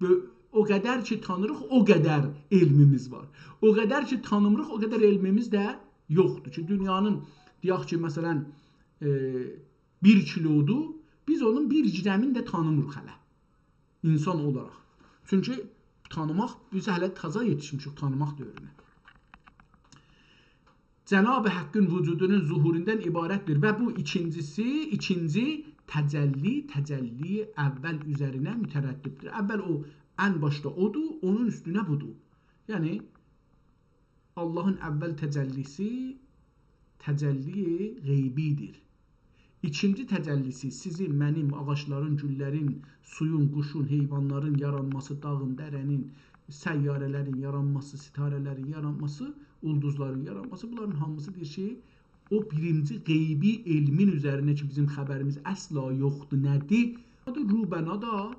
بؤ-، او قدر کی تانییریق، او قدر علمیمیز وار. او قدر کی تانیمیریق، او قدر علمیمیز ده یوخدور کی، دونیانین، دئیک کی، مثلا، ائ، بیر کیلودور، بیز اونون بیر گرمین ده تانیمیریق هله، اینسان اولاراق. چونکی تانیماق، بیز هله تازا یئتیشمیشیک تانیماق دؤورونه. جناب حقین وجودونون ظهوروندان عبارتدیر و بو ایکینجیسی، ایکینجی تجلی، تجلی اول اوزرینه مترتبدیر. اول او، ان باشدا اودور، اونون اوستونه بودور. یعنی، آللاهین اول تجلیسی تجلی غیبیدیر. ایکینجی تجلیسی سیزین، منیم، آغاجلارین، گوللرین، سویون، قوشون، حیوانلارین یارانماسی، داغین، دره‌نین، سیاره‌لرین یارانماسی، ستاره‌لرین یارانماسی، اولدوزلارین یارانماسی، بونلارین هامیسی دئییر کی، او بیرینجی غیبی علمین اوزرینه کی، بیزیم خبریمیز اصلا یوخدور. نه‌دیر؟ او دا روبنا دا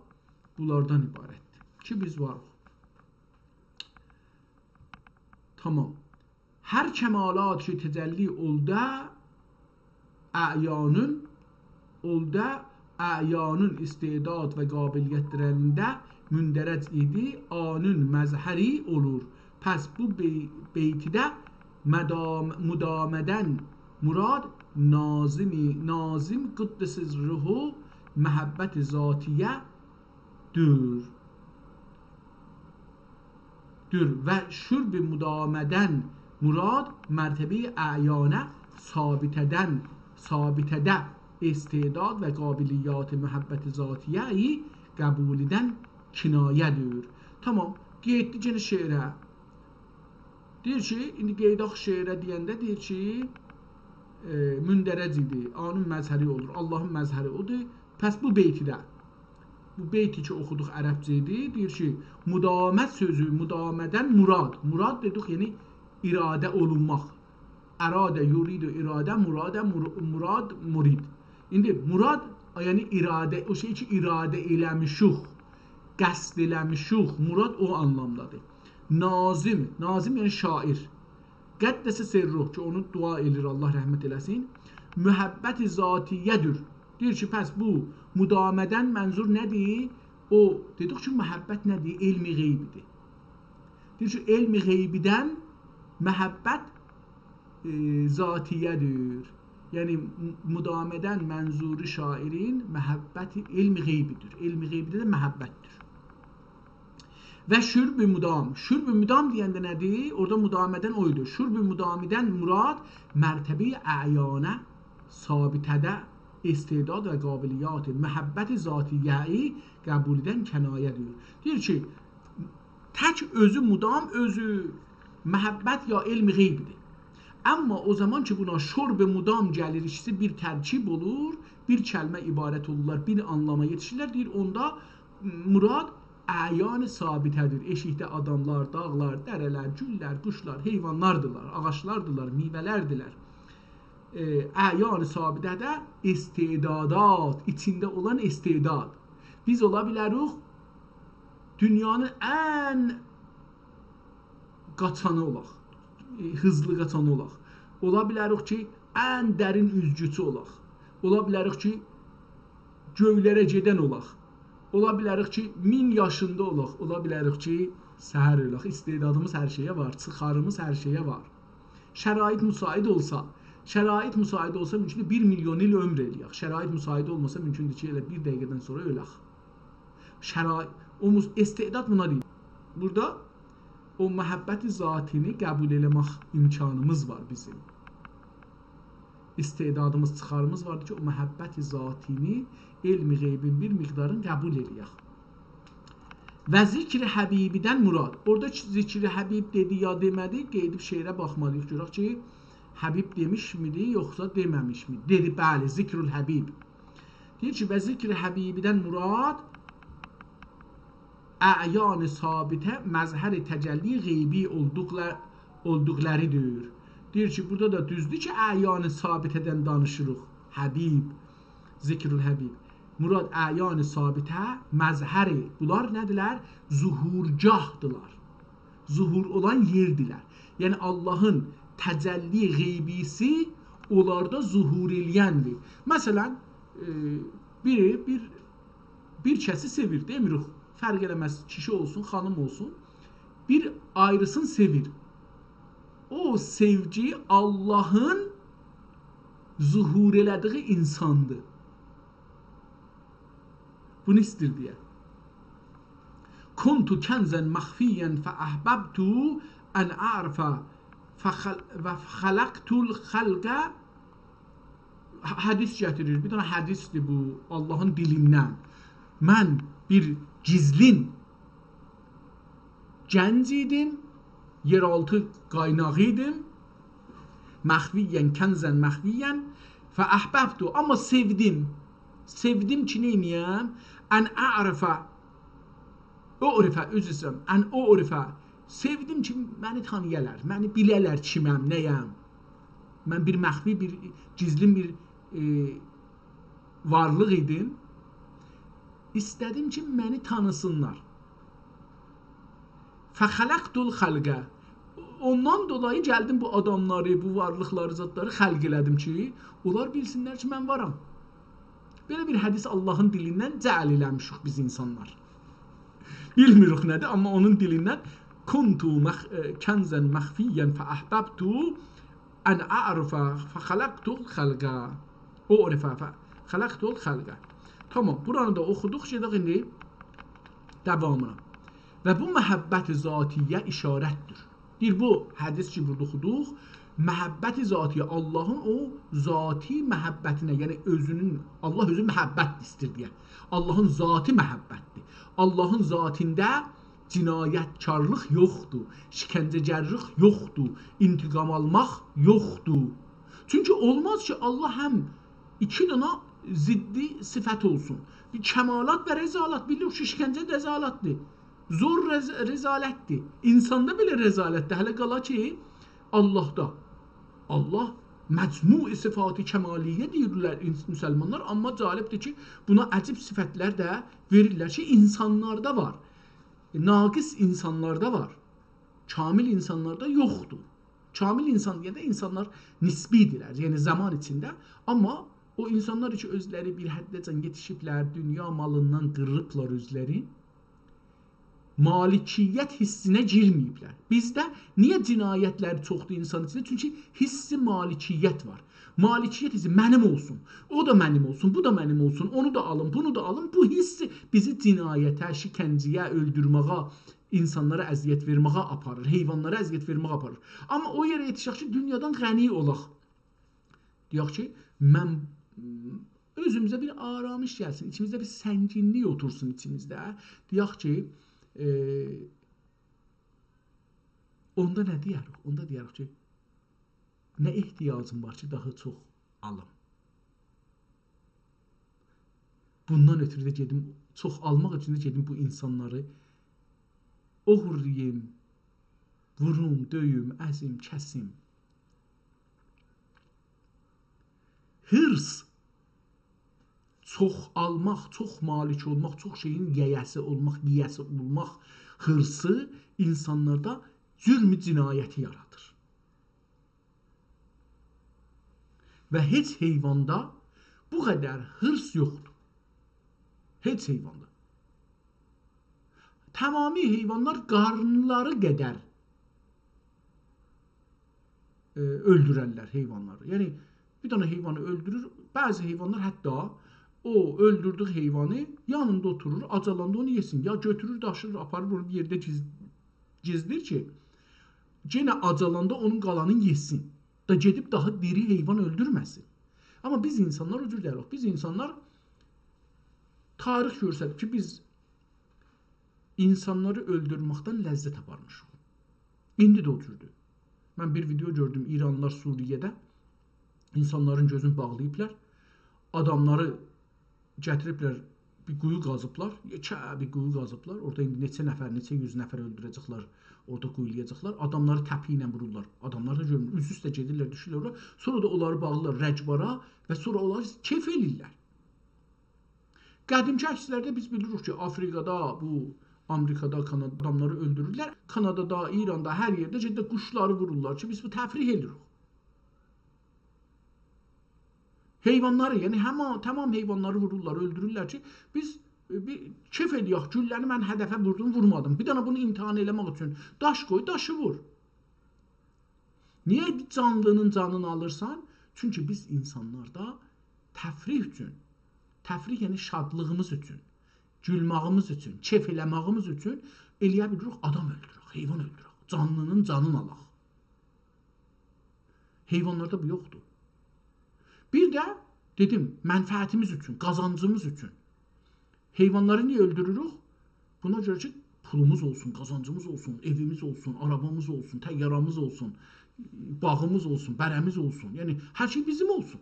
بونلاردان عبارتدیر کی، بیز واریق. تامام. هر کمالات کی تجلی اولده اعیانین، اولده اعیانین استعداد و قابلیتلرینده مندرج ایدی، آنین مظهری اولور. پس بو بی-، بیتده مدام-، مدامه‌دن مراد ناظمی، ناظم قدس سره محبت ذاتیه دور. دور و شرب مدامه‌دن مراد مرتبه‌ی اعیانه ثابته‌دن، ثابته‌ده استعداد و قابلیات محبت ذاتیه‌یی قبولیدن کنایه‌دیر. تامام، گئتدی یئنه شعره. دئییر کی، ایندی قئییداق شعره دئینده دئییر کی، ائ، مندرج ایدی، آنین مظهری اولور، آللاهین مظهری اودور. پس بو بیتده، بو بیتی کی اوخودوق عربجه ایدی، دئییر کی، مدامه سؤزو، مدامه‌دن مراد. مراد دئدیک، یعنی اراده اولونماق. اراده، یرید، اراده، مراده، مر-، مراد، مرید. ایندی مراد، یعنی اراده، او شئی کی اراده ائله‌میشیک، قصد ائله‌میشیک، مراد او آنلامدادیر. ناظم، ناظم یعنی شاعر. قدس سره، کی اونو دعا ائله‌ییر، آللاه رحمت ائله‌سین، محبت ذاتیه‌دیر. دئییر کی، پس بو مدامه‌دن منظور نه‌دیر؟ او، دئدیک کی، محبت نه‌دیر؟ علم غیبیدیر. دئییر کی، علم غیبیدن محبت، ائ، ذاتیه‌دیر. یعنی، م-، مدامه‌دن منظور شاعرین محبت علم غیبیدیر. علم غیبیده ده محبتدیر. و شرب مدام. شرب مدام دئینده نه‌دیر؟ اورادا مدامه‌دن اویدو. شرب مدامه‌دن مراد مرتبه‌ی اعیانه ثابته‌ده استعداد و قابلیات محبت ذاتیه‌یی قبولیدن کنایه‌دیر. دئییر کی، تک اؤزو مدام، اؤزو محبت یا علم غیبیدیر. اما او زامان کی بونا شرب مدام گلیر، ایکیسی بیر ترکیب اولور، بیر کلمه عبارت اولورلار، بیر آنلاما یئتیشیرلر، دئییر، اوندا مراد اعیان ثابته‌دیر. ائشیکده آداملار، داغلار، دره‌لر، گوللر، قوشلار، حیوانلاردیلار، آغاجلاردیلار، میوه‌لردیلر. ائ، اعیان ثابته‌ده استعدادات، ایچینده اولان استعداد. بیز اولا بیلریک دونیانین ان قاچانی اولاق، ائ، هیزلی قاچانی اولاق. اولا بیلریک کی، ان درین اوزگوچو اولاق. اولا بیلریک کی، گؤیلره گئدن اولاق. اولا بیلریک کی، مین یاشیندا اولاق. اولا بیلریک کی، سحر اؤلک. استعدادیمیز هر شئیه وار، چیخاریمیز هر شئیه وار. شرایط مساعد اولسا، شرایط مساعد اولسا، مومکوندور بیر میلیون ایل عؤمور ائله‌یک. شرایط مساعد اولماسا، مومکوندور کی، ائله بیر دقیقه‌دن سونرا اؤلک. شرایط، او مس-، استعداد بونا دئییر. بورادا او محبت ذاتینی قبول ائله‌مک امکانیمیز وار بیزیم. استعدادیمیز، چیخاریمیز واردیر کی، او محبت ذاتینی، علم غیبین بیر مقدارین قبول ائله‌یک. و ذکر حبیبیدن مراد. اورادا کی، ذکر حبیب دئدی یا دئمه‌دی، قئییدیب شعره باخمالی‌ییق، گؤرک کی، حبیب دئمیشمیدی، یوخسا دئمه‌میشمی؟ دئدی، بلی، ذکر الحبیب. دئییر کی، و ذکر حبیبیدن مراد اعیان ثابته مظهر تجلی غیبی اولدوقلا-، اولدوقلاریدیر. دئییر کی، بورادا دا دوزدور کی، اعیان ثابته‌دن دانیشیریق. حبیب، ذکر الحبیب. مراد اعیان ثابته مظهری، بونلار نه‌دیرلر؟ ظهورگاهدیلار. ظهور اولان یئردیلر. یعنی آللاهین تجلی غیبی‌سی اونلاردا ظهور ائله‌یندیر. مثلا، ائ، بیری بیر، بیر کسی سئویر، دئمیریک، فرق ائله‌مز، کیشی اولسون، خانیم اولسون، بیر آیریسینی سئویر. او سئوگی آللاهین ظهور ائله‌دیگی اینساندیر. بونو ایستیر دئیه. «کنت کنزا مخفیا فاحببت ان اعرف فخل-، و خلقت الخلق.» ح-، حدیث گتیریر. بیر دنه حدیثدیر بو، آللاهین دیلیندن. «من بیر گیزلین گنج ایدیم، یئرآلتی قایناغی ایدیم. مخفیا، کنزا مخفیا، فاحببت، آمما سئودیم. سئودیم کی، نئینییم؟ ان اعرف، اعرف، عذر ایسته‌ییرم، ان اعرف، سئودیم کی، منی تانییالار، منی بیله‌لر کیمم، نه‌یم. من بیر مخفی، بیر گیزلین بیر، ائ، وارلیق ایدیم. ایسته‌دیم کی، منی تانیسینلار. فخلقت الخلق. اوندان دولایی گلدیم بو آداملاری، بو وارلیقلاری، زادلاری خلق ائله‌دیم کی، اونلار بیلسینلر کی، من وارام.» بئله بیر حدیث آللاهین دیلیندن جعل ائله‌میشیک بیز اینسانلار. بیلمیریک نه‌دیر، آمما اونون دیلیندن «کنت مخ-، ائ، کنزا مخفیا فاحببت ان اعرف فخلقت الخلق.» اعرف فخلقت الخلق. تامام، بورانی دا اوخودوق، گئدک ایندی داوامینا. و بو محبت ذاتی‌یه اشارتدیر. دئییر، بو حدیث کی، بورادا اوخودوق، محبت ذاتی، آللاهین او ذاتی محبتینه، یعنی اؤزونون، آللاه اؤزو محبتدیر، ایستیر دئیه. آللاهین ذاتی محبتدیر. آللاهین ذاتیندا جنایتکارلیق یوخدور، شکنجه‌گرلیک یوخدور، انتقام آلماق یوخدور. چونکی اولماز کی، آللاه هم ایکی دنه ضدی صفت اولسون. بیر کمالات و رذالت، بیلیریک کی، شکنجه رذالتدیر. زور رذ-، رذالتدیر. اینساندا بئله رذالتدیر. هله قالا کی، آللاهدا. آللاه مجموع صفات کمالیه دئییرلر اینس-، مسلمانلار، آمما جالبدیر کی، بونا عجیب صفتلر ده وئریرلر کی، اینسانلاردا وار. ناقص اینسانلاردا وار. کامل اینسانلاردا یوخدور. کامل اینسان دئینده اینسانلار نسبی‌دیرلر، یعنی زامان ایچینده. آمما او اینسانلار کی، اؤزلری بیر حده‌جن یئتیشیبلر، دونیا مالیندان قیریبلار اؤزلرین، مالکیت حسینه گیرمه‌ییبلر. بیزده نییه جنایتلر چوخدور اینسان ایچینده؟ چونکی حس مالکیت وار. مالکیت حسی، منیم اولسون، او دا منیم اولسون، بو دا منیم اولسون، اونو دا آلیم، بونو دا آلیم. بو حس بیزی جنایته، شکنجه‌یه، اؤلدورمه‌یه، اینسانلارا اذیت وئرمه‌یه آپاریر، حیوانلارا اذیت وئرمه‌یه آپاریر. آمما او یئره یئتیشک کی، دونیادان غنی اولاق. دئیک کی، من، اؤزوموزه بیر آرامش گلسین، ایچیمیزده بیر سنگینلیک اوتورسون ایچیمیزده. دئیک کی، ائ، اوندا نه دئیه‌ریک؟ اوندا دئیه‌ریک کی، نه احتیاجیم وار کی، داها چوخ آلیم؟ بوندان اؤترو ده گئدیم، چوخ آلماق اوچون ده گئدیم بو اینسانلاری اوغورلاییم، ووروم، دؤیوم، ازیم، کسیم. حرص، چوخ آلماق، چوخ مالک اولماق، چوخ شئیین یئیه‌سی اولماق، یئیه‌سی اولماق حرصی اینسانلاردا جرم جنایتی یارادیر. و هئچ حیواندا بو قدر حرص یوخدور. هئچ حیواندا. تمامی حیوانلار قارنلاری قدر، ائ، اؤلدوررلر حیوانلاری. یعنی، بیر دنه حیوانی اؤلدورور، بعضی حیوانلار حتی او اؤلدوردویو حیوانی یانیندا اوتورور، آجالاندا اونو یئسین. یا گؤتورور، داشیریر، آپاریر، بونو بیر یئرده گیز-، گیزلیر کی، یئنه آجالاندا اونون قالانینی یئسین. دا گئدیب داها دیری حیوان اؤلدورمه‌سین. آمما بیز اینسانلار او جور دئییلیک. بیز اینسانلار، تاریخ گؤستریب کی، بیز اینسانلاری اؤلدورمکدن لذت آپارمیشیق. ایندی ده او جوردور. من بیر ویدئو گؤردوم، ایرانلیلار سوریه‌ده اینسانلارین گؤزونو باغلاییبلار. آداملاری گتیریبلر بیر قویو قازیبلار، یئکه بیر قویو قازیبلار. اورادا ایندی نئچه نفر، نئچه یوز نفر اؤلدوره‌جکلر، اورادا قویولایاجاقلار. آداملاری تپیک ایله وورورلار. آداملار دا گؤرمور، اوزو اوسته گئدیرلر، دوشورلر اورا. سونرا دا اونلاری باغلیرلار رگبارا و سونرا اونلار کئف ائله‌ییرلر. قدیمکی عکسلرده بیز بیلیریک کی، آفریقادا، بو آمریکادا، کانادا آداملاری اؤلدورورلر. کانادادا، ایراندا، هر یئرده گئدیب قوشلاری وورورلار کی، بیز بو تفریح ائدیریک. حیوانلاری، یعنی همان، تمام حیوانلاری وورورلار، اؤلدورورلر کی، بیز، ائ، بیر کئف ائله‌یک، گولله‌نی من هدفه ووردوم، وورمادیم. بیر دنه بونو امتحان ائله‌مک اوچون داش قوی، داشی وور. نییه جانلی‌نین جانینی آلیرسان؟ چونکی بیز اینسانلاردا تفریح اوچون، تفریح یعنی شادلیغیمیز اوچون، گولماغیمیز اوچون، کئف ائله‌مه‌ییمیز اوچون ائلیه بیلیریک آدام اؤلدورک، حیوان اؤلدورک، جانلی‌نین جانینی آلاق. حیوانلاردا بو یوخدور. بیر ده دئدیم، منفعتیمیز اوچون، قازانجیمیز اوچون. حیوانلاری نییه اؤلدوروروک؟ بونا گؤره کی، پولوموز اولسون، قازانجیمیز اولسون، ائویمیز اولسون، آرابامیز اولسون، طیاره‌میز اولسون، باغیمیز اولسون، بره‌میز اولسون. یعنی، هر شئی بیزیم اولسون.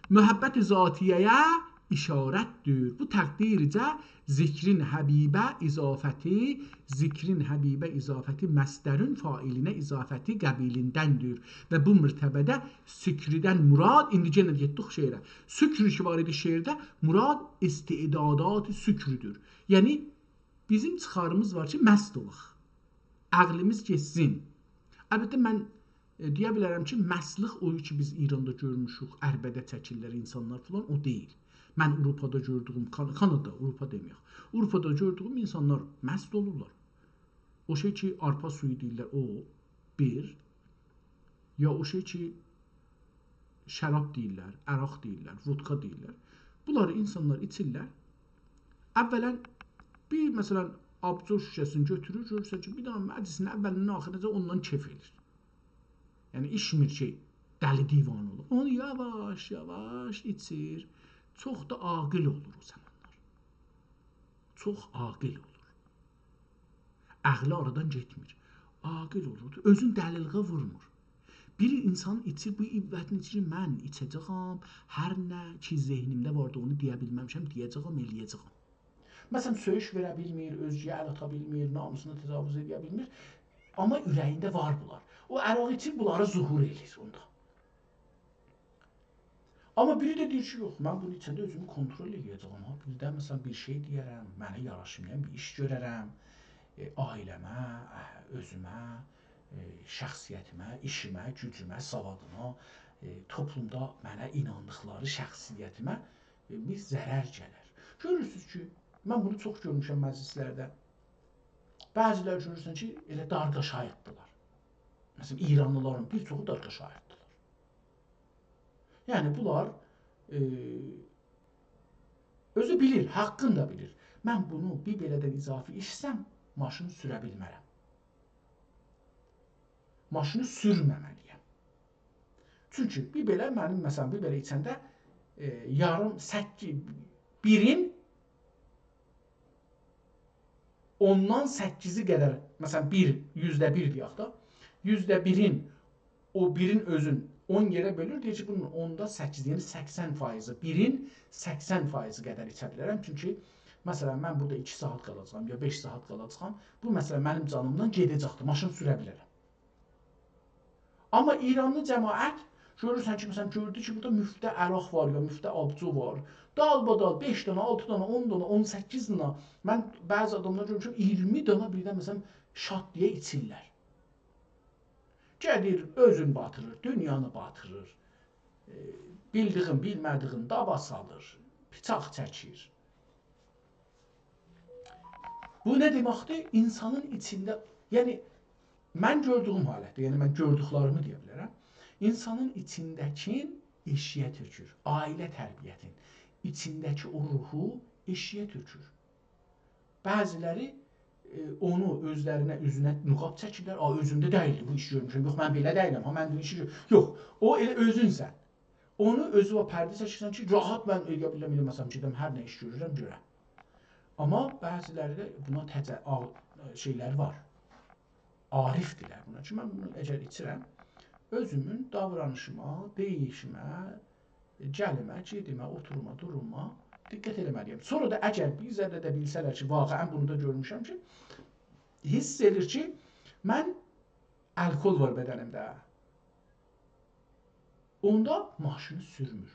محبت ذاتیه‌یه اشارتدیر. بو تقدیرجه ذکرین حبیبه اضافتی، ذکرین حبیبه اضافتی مصدرین فاعلینه اضافتی قبیلیندندیر. و بو مرتبه‌ده سکردن مراد، ایندی یئنه گئتدیک شعره. سکر کی وار ایدی شعرده، مراد استعدادات سکردور. یعنی، بیزیم چیخاریمیز وار کی، مست اولاق. عقلیمیز گئتسین. البته، من، ائ، دئیه بیلرم کی، مستلیق او کی، بیز ایراندا گؤرموشوک، عربده چکیرلر اینسانلار فلان، او دئییل. من آوروپادا گؤردویوم، کان-، کانادا، آوروپا دئمه‌یک. آوروپادا گؤردویوم اینسانلار مست اولورلار. او شئی کی، آرپا سویو دئییرلر، او بیر. یا او شئی کی، شراب دئییرلر، عرق دئییرلر، ودکا دئییرلر. بونلاری اینسانلار ایچیرلر. اولاً، بیر، مثلاً، آبجو شوشه‌سینی گؤتورور، گؤرورسن کی، بیر دنه مجلسین اولیندن آخیریناجان اوندان کئف ائله‌ییر. یعنی، ایچمیر کی، دلی دیوانه اولور. اونو یاواش-یاواش ایچیر. چوخ دا عاقل اولور او زامانلار. چوخ عاقل اولور. عقلی آرادان گئتمیر. عاقل اولور. اؤزون دلیللیغه وورمور. بیر اینسان ایچیر، بو عبارتین ایچیر، «من ایچه‌جه‌یم، هر نه کی ذهنیمده واردی، اونو دئیه بیلمه‌میشم، دئیه‌جه‌یم، ائلیه‌جه‌یم.» مثلاً، سؤیوش وئره بیلمیر، اؤزگه‌یه ال آتا بیلمیر، ناموسونا تجاوز ائده بیلمیر. آمما اوره‌یینده وار بونلار. او عرق ایچیر، بونلاری ظهور ائله‌ییر اوندا. آمما بیری ده دئییر کی، «یوخ، من بونو ایچنده اؤزومو کنترل ائله‌یه‌جه‌یم، ها. بیردن، مثلاً، بیر شئی دئیه‌رم، منه یاراشمایان بیر ایش گؤررم، ائ، عائله‌مه، اه، اؤزومه، ائ، شخصیتیمه، ایشیمه، گوجومه، سوادیما، ائ، توپلومدا منه ایناندیقلاری شخصیتیمه، ائ، بیر ضرر گلر.» گؤرورسونوز کی، من بونو چوخ گؤرموشم مجلسلرده. بعضیلری گؤرورسن کی، ائله دارقاشاییقدیلار. مثلاً، ایرانلیلارین بیر چوخو دارقاشاییقدیلار. یعنی، بونلار، ائ، اؤزو بیلیر، حاققین دا بیلیر. «من بونو بیر بئله‌دن اضافی ایچسم، ماشین سوره بیلمه‌رم. ماشینی سورمه‌مه‌لی‌یم.» چونکی بیر بئله منیم، مثلاً، بیر بئله ایچنده، ائ، یاریم، سککی-، بیرین اوندان سککیزی قدر، مثلاً، بیر، یوزده بیر دئیک ده، یوزده بیرین، او بیرین اؤزون اون یئره بؤلور، دئییر کی، بونون اوندا سککیز، یعنی سکسن فایضی، بیرین سکسن فایضی قدر ایچه بیلرم. چونکی، مثلاً، من بورادا ایکی ساعات قالاجاغام، یا بئش ساعات قالاجاغام، بو، مثلاً، منیم جانیمدان گئده‌جکدیر، ماشین سوره بیلرم. آمما ایرانلی جماعت گؤرورسن کی، مثلاً، گؤردو کی، بورادا مفته عرق وار، یا مفته آبجو وار. دالبادال بئش دنه، آلتی دنه، اون دنه، اون سککیز دنه. من بعضی آداملار گؤرموشم، اییرمی دنه بیردن، مثلاً، شات دئیه ایچیرلر. گئدیر، اؤزون باتیریر، دونیانی باتیریر. ائ، بیلدیگین، بیلمه‌دیگین داوا سالیر، بیچاق چکیر. بو نه دئمکدیر؟ اینسانین ایچینده، یعنی، من گؤردویوم حالتده، یعنی من گؤردوکلریمی دئیه بیلرم. اینسانین ایچینده‌کین ائشییه تؤکور. عائله تربیتین ایچینده‌کی او روحو ائشییه تؤکور. بعضیلری، ائ، اونو اؤزلرینه، اوزونه نقاب چکیرلر. «آ، اؤزومده دئییلدی بو ایشی گؤرموشم. یوخ، من بئله دئییلم. ها، من بو ایشی گؤر-»، یوخ، او ائله اؤزونسن. اونو اؤزونه پرده چکیرسن کی، راحت من ائلیه بیلرم، ائله، مثلاً، گئدم، هر نه ایش گؤرورم، گؤرم. آمما بعضیلری ده بونا تجه-، آ-، شئیلر وار. عارفدیرلر بونا کی، من بونو اگر ایچیرم، اؤزومون داورانیشیما، دئییشیمه، گلیمه، گئدیمه، اوتوروما، دوروما دقت ائله‌مه‌لی‌یم. سونرا دا اگر بیر ذره ده بیلسه‌لر کی، واقعاً بونو دا گؤرموشم کی، حیس ائدیر کی، من الکل وار بدنیمده. اوندا ماشینی سورمور.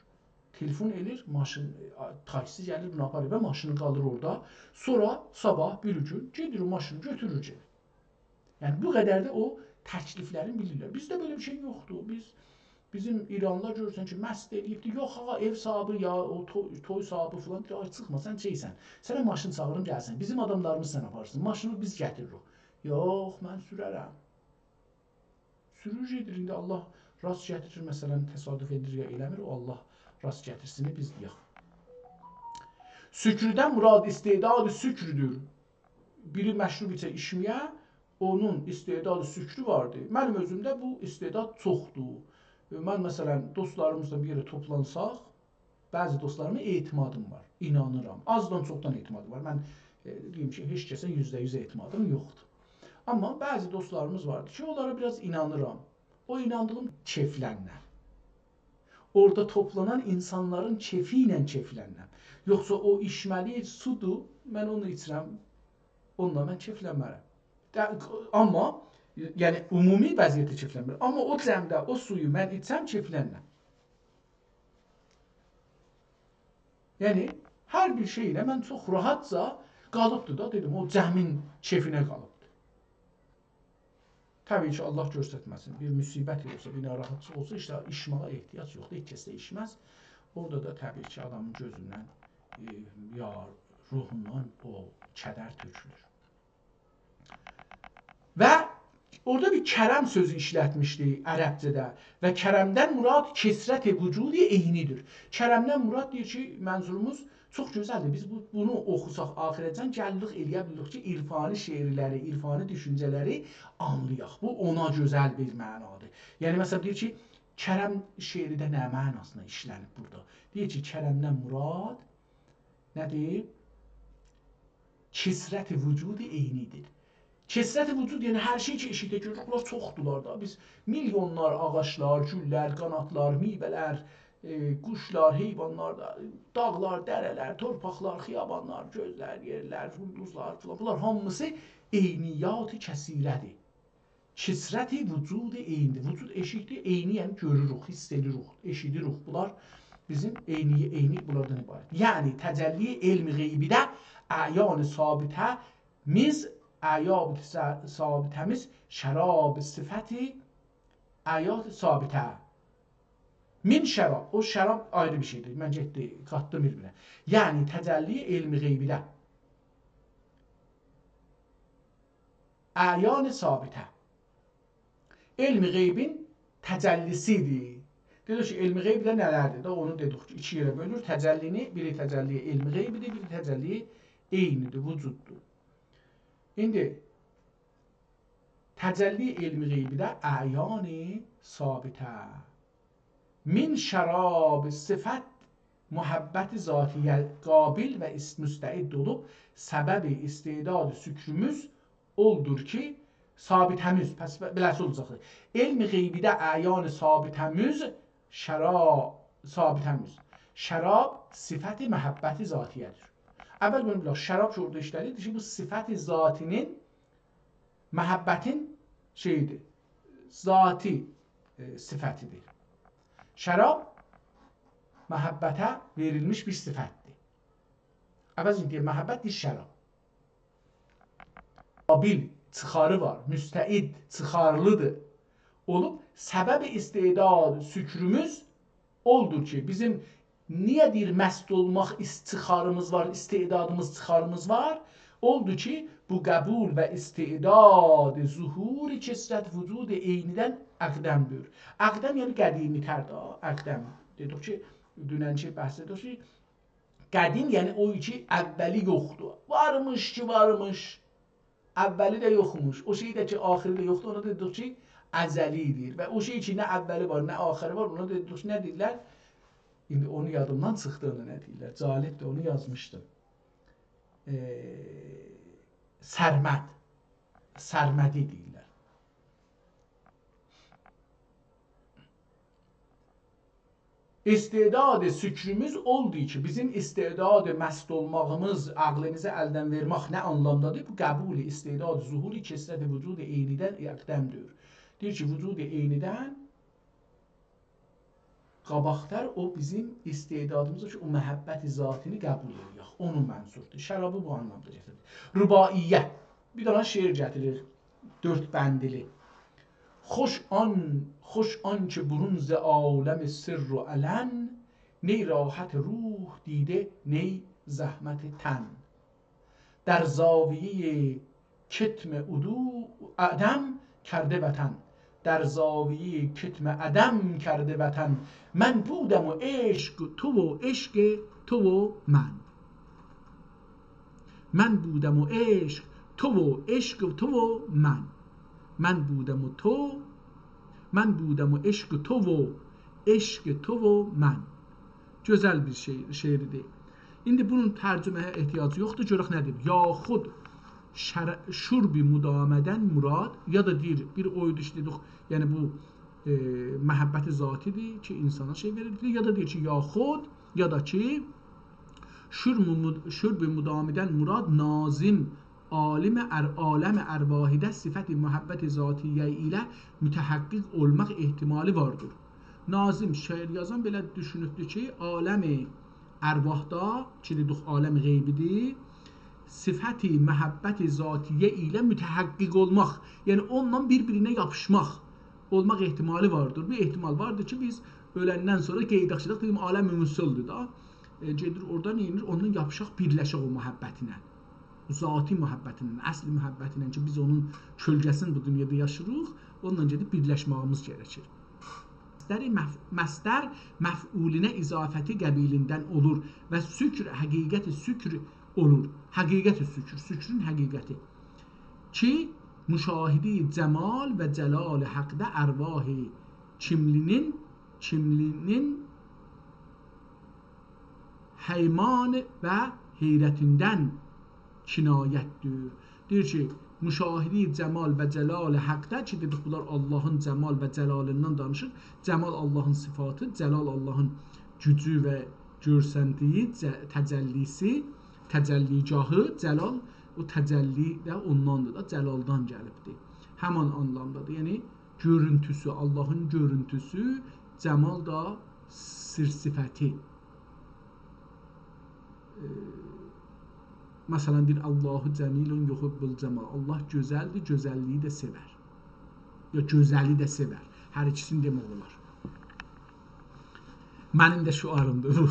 تلفن ائله‌ییر، ماشین، آ، تاکسی گلیر، بونو آپاریر و ماشینی قالیر اورادا. سونرا صاباح بیری گون گئدیر او ماشینی گؤتورور گئدیر. یعنی بو قدر ده او تکلیفلرین بیلیرلر. بیزده بئله بیر شئی یوخدور. بیز، بیزیم ایرانلیلار گؤرورسن کی، مست ائله‌ییبدی. یوخ آقا، ائو صاحیبی یا او توی، توی صاحیبی فلان دئییر، «آی، چیخما، سن شئیسن. سنه ماشین چاغیریم گلسین. بیزیم آداملاریمیز سنی آپارسین. ماشینی بیز گتیریریک.» «یوخ، من سوره‌رم.» سورور گئدیر. ایندی الله راست گتیریر، مثلاً، تصادف ائدیر یا ائله‌میر، او الله راست گتیرسینی بیز دئیک. سوکرودن مراد استعداد سوکرودور. بیری مشروب ایچه ایچمه‌یه، اونون استعداد سوکرو واردیر. منیم اؤزومده بو استعداد چوخدور. من، مثلاً، دوستلاریمیزلا بیر یئره توپلانساق، بعضی دوستلاریما اعتمادیم وار، اینانیرام. آزدان چوخدان اعتمادیم وار. من، ائ، دئییم کی، هئچ کسه یوزده یوز اعتمادیم یوخدور. آمما بعضی دوستلاریمیز واردیر کی، اونلارا بیر آز اینانیرام. او ایناندیغیم کئفلننم. اورادا توپلانان اینسانلارین کئفی ایله کئفلننم. یوخسا او ایچمه‌لی سودور، من اونو ایچیرم، اونونلا من کئفلنمه‌رم. ده-، آمما، یعنی، عمومی وضعیتده کئفلنمه‌رم. آمما او جمعده او سویو من ایچسم، کئفلننم. یعنی، هر بیر شئی ایله من چوخ راحتجا قالیبدی دا، دئدیم، او جمعین کئفینه قالیبدی. طبیعی کی، الله گؤسترمه‌سین، بیر مصیبت اولسا، بیر ناراحتلیق اولسا، ایشته ایچمه‌یه احتیاج یوخدور، هئچ کس ده ایچمز. اورادا دا طبیعی کی، آدامین گؤزوندن، ائ، یا روحوندان او کدر تؤکولور. و اورادا بیر کرم سؤزو ایشلتمیشدی عربجه‌ده. و کرمدن مراد کثرت وجود عینی‌دیر. کرمدن مراد دئییر کی، منظوروموز چوخ گؤزلدیر. بیز بو، بونو اوخوساق آخیره‌جن گلدیک، ائلیه بیلدیک کی، عرفانی شعرلری، عرفانی دوشونجه‌لری آنلایاق. بو اونا گؤزل بیر معنادیر. یعنی، مثلاً، دئییر کی، کرم شعری ده نه معناسینا ایشلنیب بورادا؟ دئییر کی، کرمدن مراد نه‌دیر؟ کثرت وجود عینی‌دیر. کثرت وجود، یعنی هر شئی کی، ائشیکده گؤروروک، بونلار چوخدولار دا. بیز میلیونلار آغاجلار، گوللر، قانادلار، میوه‌لر، ائ، قوشلار، حیوانلار، داغلار، دره‌لر، تورپاقلار، خیابانلار، گؤزلر، یئرلر، اولدوزلار فلان. بونلار هامیسی عینیات کثیره‌دیر. کثرت وجود عینی. وجود ائشیکدیر، عینی، یعنی گؤروروک، حیس ائدیریک، ائشیدیریک. بونلار بیزیم عینی، عینی بونلاردان عبارت. یعنی تجلی علم غیبی‌ده اعیان ثابته‌میز، اعیان ث-، ثابته‌میز شراب صفت اعیان ثابته. من شراب، او شراب آیری بیر شئیدیر. من گئتدی، قاتدیم بیر-بیرینه. یعنی تجلی علم غیبی‌ده اعیان ثابته. علم غیبین تجلی‌سی‌دیر. دئدیک کی، علم غیب ده نه‌لردیر؟ ده اونو دئدیک کی، ایکی یئره بؤلور. تجلی‌نی، بیری تجلی علم غیبی‌دیر، بیری تجلی عینی‌دیر، وجوددور. ایندی تجلی علم غیبی‌ده اعیان ثابته. من شراب صفت محبت ذاتیه قابل و اس-، مستعد اولوب، سبب استعداد سوکروموز اولدور کی، ثابته‌میز، پس بئله‌سی اولاجاقدیر. علم غیبی‌ده اعیان ثابته‌میز، شرا-، ثابته‌میز، شراب صفت محبت ذاتیه‌دیر. اول بونو بیلک، شراب کی، اورادا ایشله‌دیلیر کی، بو صفت ذاتی‌نین محبتین شئیی‌دیر، ذاتی، ائ، صفتی‌دیر. شراب محبته وئریلمیش بیر صفتدیر. عوضین دئییر، محبت دئییر، شراب. قابل، چیخاری وار، مستعد، چیخارلی‌دیر. اولوب، سبب استعداد سوکروموز اولدور کی، بیزیم نییه دئییر، مست اولماق ایس-، چیخاریمیز وار، استعدادیمیز، چیخاریمیز وار؟ اولدو کی، بو قبول و استعداد ظهور کثرت وجود عینی‌دن اقدم‌دور. اقدم، یعنی قدیمی‌تر ده، اقدم. دئدیک کی، دوننکی بحثده کی، قدیم، یعنی او کی، اولی یوخدور. وارمیش کی، وارمیش. اولی ده یوخموش. او شئی ده کی، آخری ده یوخدور، اونا دئدیک کی، ازلی دئییر. و او شئی کی، نه اولی وار، نه آخری وار، اونا دئدیک کی، نه دئییرلر؟ ایندی اونو یادیمدان چیخدی، اونا نه دئییرلر؟ جالبدیر، اونو یازمیشدیم. ائ، سرمد. سرمدی دئییرلر. استعداد سکریمیز اولدو کی، بیزیم استعداد مست اولماغیمیز، عقلیمیزی الدن وئرمک نه آنلامدادیر؟ بو قبول استعداد ظهور کثرت وجود عینی‌دن اقدم‌دور. دئییر کی، وجود عینی‌دن قاباق‌تر او بیزیم استعدادیمیز کی، او محبت ذاتینی قبول ائله‌یک. اونو منظوردور. شرابی بو آنلامدا گتیریر. رباعیه. بیر دنه شعر گتیریر. دؤرد بندیلی. خوش آن، خوش آن که برون ز عالم سر و علن، نی راحت روح دیده، نی زحمت تن. در زاویهٔ کتم عدو-، عدم کرده وطن. در زاویهٔ کتم عدم کرده وطن. من بودم و عشق تو و عشق تو و من. من بودم و عشق تو و عشق تو و من. من بودم و تو، من بودم و عشق تو و عشق تو و من. گؤزل بیر شعر، شعریدیر. ایندی بونون ترجمه‌یه احتیاجی یوخدور. گؤرک نه دئییر؟ یاخود شر-، شرب مدامدن مراد، یا دا دئییر، بیر اویدو ایشته، یوخ، یعنی بو، ائ، محبت ذاتی‌دیر کی، اینسانا شئی وئریر، یا دا دئییر کی، یاخود، یا دا کی، شرب مد-، شرب مدامدن مراد ناظم عالم ار-، عالم ارواحیده صفت محبت ذاتیه ایله متحقق اولماق احتمالی واردیر. ناظم، شعر یازان بئله دوشونوبدور کی، عالم ارواحدا، کی دئدیک عالم غیبی‌دیر، صفت محبت ذاتیه ایله متحقق اولماق، یعنی اونونلا بیر-بیرینه یاپیشماق اولماق احتمالی واردیر. بو احتمال واردیر کی، بیز اؤلندن سونرا قئییداق گئدک، دئدیم، عالم مثل‌دیر دا. ائ، گئدیر اورادا نئینیر؟ اوندان یاپیشاق، بیرلشک او محبتینن. ذاتی محبتینن، اصل محبتینن کی، بیز اونون کؤلگه‌سینده بو دونیادا یاشاییریق، اونونلا گئدیب بیرلشمه‌ییمیز گرکیر. مصدر مف-، مصدر مفعولینه اضافتی قبیلیندن اولور و سکر حقیقت سکر اولور. حقیقت سکر، سکرون حقیقتی. کی، مشاهدهٔ جمال و جلال حقده ارواح کیملی‌نین، کیملی‌نین هیمان و حیرتیندن کنایت‌دیر. دئییر کی، مشاهدهٔ جمال و جلال حقده کی، دئدیک، بونلار آللاهین جمال و جلالیندان دانیشیر. جمال آللاهین صفاتی، جلال آللاهین گوجو و گؤرسندیگی، ج-، تجلی‌سی، تجلی‌گاهی، جلال، او تجلی ده اونداندیر دا، جلالدان گلیبدیر. همان آنلامدادیر. یعنی، گؤرونتوسو، آللاهین گؤرونتوسو، جمال دا سر صفتی. ائ، مثلا، دئییر، «الله جمیل یحب الجمال.» آللاه گؤزلدیر، گؤزللیگی ده سئور. یا گؤزلی ده سئور. هر ایکیسینی دئمک اولار. منیم ده شعاریمدیر بو.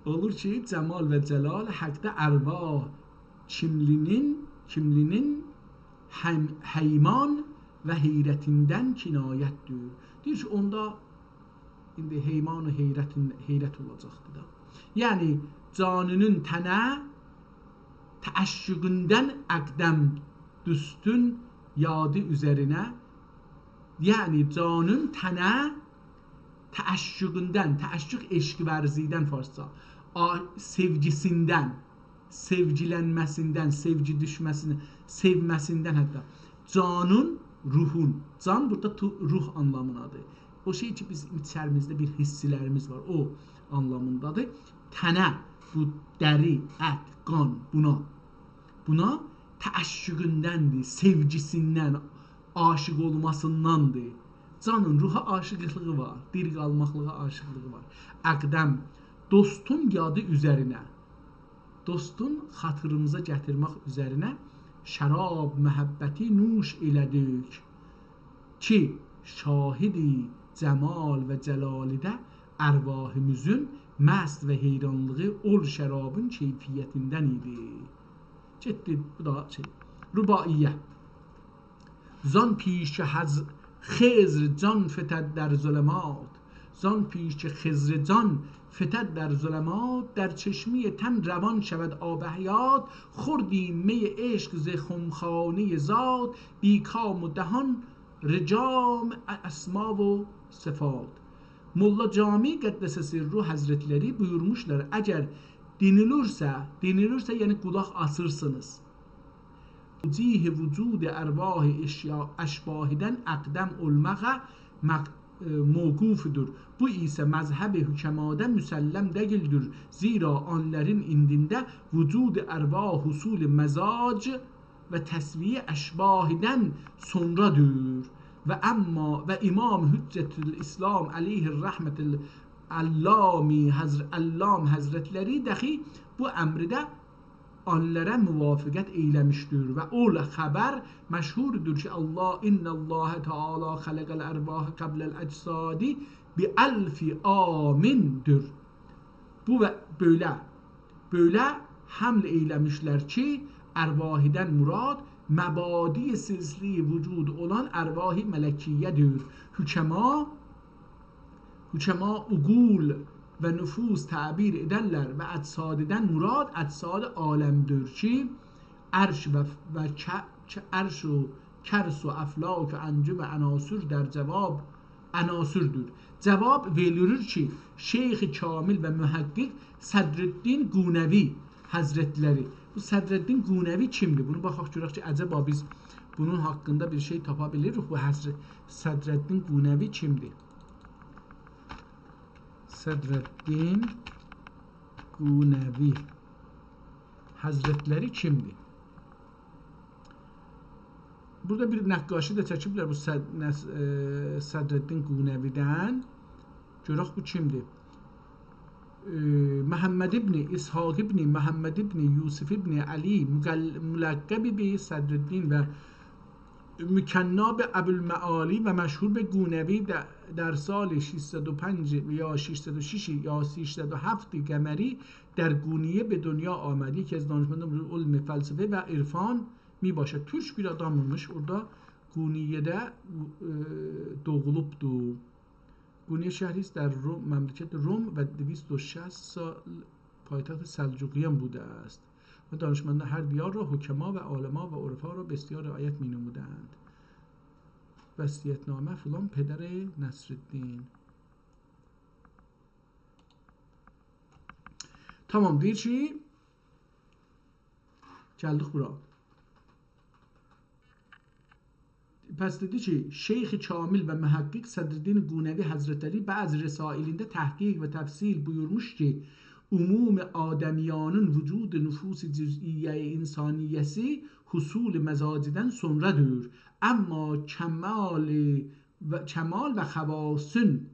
اولور کی، جمال و جلال حقده ارواح کیملی‌نین، کیملی‌نین هیم-، هیمان و حیرتیندن کنایت‌دیر. دئییر کی، اوندا ایندی هیمان و حیرتین-، حیرت اولاجاقدیر دا. یعنی، جانی‌نین تنه تعشقیندن اقدم دوستون یادی اوزرینه، یعنی جانین تنه تعشقیندن، تعشق عشق ورزیدن فارسجا، آ-، سئوگیسیندن، سئوگیلنمه‌سیندن، سئوگی دوشمه‌سیندن، سئومه‌سیندن حتی. جانین، روحون، جان بورادا تو-، روح آنلامینادیر. او شئی کی، بیزیم ایچریمیزده بیر حسلریمیز وار، او آنلامیندادیر. تنه، بو دری، ات، قان، بونا، بونا تعشقیندندیر، سئوگیسیندن، عاشق اولماسینداندیر. جانین روحا عاشقلیغی وار، دیری قالماقلیغا عاشقلیغی وار. اقدم، دوستون یادی اوزرینه، دوستون خاطیریمیزا گتیرمک اوزرینه شراب محبتی نوش ائله‌دیک کی، شاهد جمال و جلالیده ارواحیمیزین مست و حیرانلیغی اول شرابین کیفیتیندن ایدی. گئتدی، بو دا شئی. رباعیه. زان پیش که حض-، خضر جان فتد در ظلمات، زان پیش که خضر جان فتد در ظلمات، در چشمهٔ تن روان شود آب حیات، خوردیم می عشق ز خمخانهٔ ذات، بی‌کام و دهان ره جام اسما و صفات. ملا جامی قدس سره حضرتلری بویورموشلار، اگر دینیلیرسه، دینیلیرسه، یعنی قولاق آسیرسینیز، توجیه وجود ارواح اشیا-، اشباحیدن اقدم اولماغا مق-، ائ، موقوفدور. بو ایسه مذهب حکمادا مسلم دئییلدیر. زیرا اونلارین ایندینده وجود ارواح حصول مزاج و تسویه اشباحدن سونرادیر. و اما و امام حجة الاسلام علیه رحمة العلام حضر-، علام حضرتلری دخی بو امرده اونلارا موافقت ائیله‌میشدیر. و او خبر مشهوردور کی، الله، «ان الله تعالی خلق الارواح قبل الاجساد بألف عام»دیر. بو و بئله، بئله حمل ائیله‌میشلر کی، ارواحدن مراد مبادی سلسله‌ی وجود اولان ارواح ملکیه‌دیر. حکما حکما عقول و نفوس تعبیر ائدرلر و اجساددن مراد اجساد عالمدیر کی، عرش و، و ک-، ک-، عرش و کرس و افلاک و انجم و عناصر در جواب عناصردیر. جواب وئریلیر کی، شیخ کامل و محقق صدرالدین قونوی حضرتلری. بو صدرالدین قونوی کیمدیر؟ بونو باخاق گؤرک کی، عجبا بیز بونون حاقیندا بیر شئی تاپا بیلیریک. بو حضرت صدرالدین قونوی کیمدیر؟ صدرالدین قونوی حضرتلری کیمدیر؟ بورادا بیر نقاشی ده چکیبلر بو صد-، نس-، ائ، صدرالدین قونوی‌دن. گؤرک بو کیمدیر؟ ائ، محمد ابن اسحاق ابن محمد ابن یوسف ابن علی مقل-، ملقب به صدرالدین و مکنا به ابوالمعالی و مشهور به قونوی د-، در سال ششصد و پنج یا ششصد و شش یا ششصد و هفت قمری در قونیه به دنیا آمد. یکی از دانشمندان علم فلسفه و عرفان می‌باشد. تورک بیر آداممیش، اورادا قونیه‌ده، ائ، دوغولوبدو. قونیه شهری است در روم، مملکت روم و دویست و شصت سال پایتخت سلجوقیان بوده است. و دانشمندان هر دیار را، حکما و عالما و عرفا را بسیار رعایت می‌نمودند. وصیت‌نامه فلان پدر نصرالدین. تامام، دئییر کی، گلدیک بورا. پس دئدی کی، شیخ کامل و محقق صدرالدین قونوی حضرتلری بعضی رسائلینده تحقیق و تفصیل بویورموش کی، عموم آدمیانین وجود نفوس جزئیه انسانیه‌سی حصول مزاجدن سونرادیر. اما کمال و، کمال و خواصین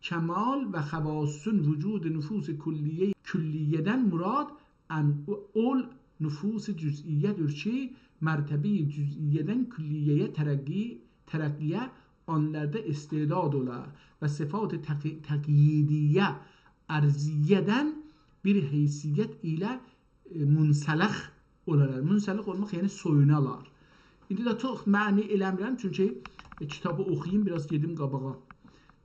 کمال و خواصین وجود نفوس کلیه، کلیه‌دن مراد ان اول نفوس جزئیه‌دیر کی، مرتبه‌ی جزئیه‌دن کلیه‌یه ترقی، ترقی‌یه آنلاردا استعداد اولا و صفات تق-، تقییدیه ارضیه‌دن بیر حیثیت ایله ائ، منسلخ اولارلار. منسلخ اولماق، یعنی سویونالار. ایندی ده چوخ معنی ائله‌میرم، چونکی، ائ، کیتابی اوخویوم، بیر آز گئدیم قاباغا.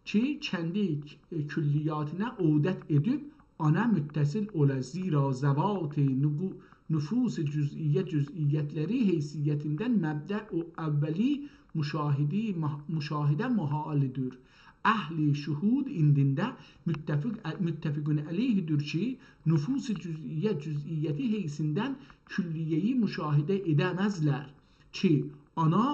کی، کندی، ائ، کلیاتینا عودت ائدیب آنا متصل اولا. زیرا ذوات نقو-، نفوس جزئیه جزئیتلری حیثیتیندن مبدأ او اولی مشاهدی-، مح-، مشاهده محالدیر. اهل شهود ایندینده متفق، متفقون علیه‌دیر کی، نفوس جزئیه جزئیتی حیثیندن کلیه‌یی مشاهده ائده‌مزلر کی، آنا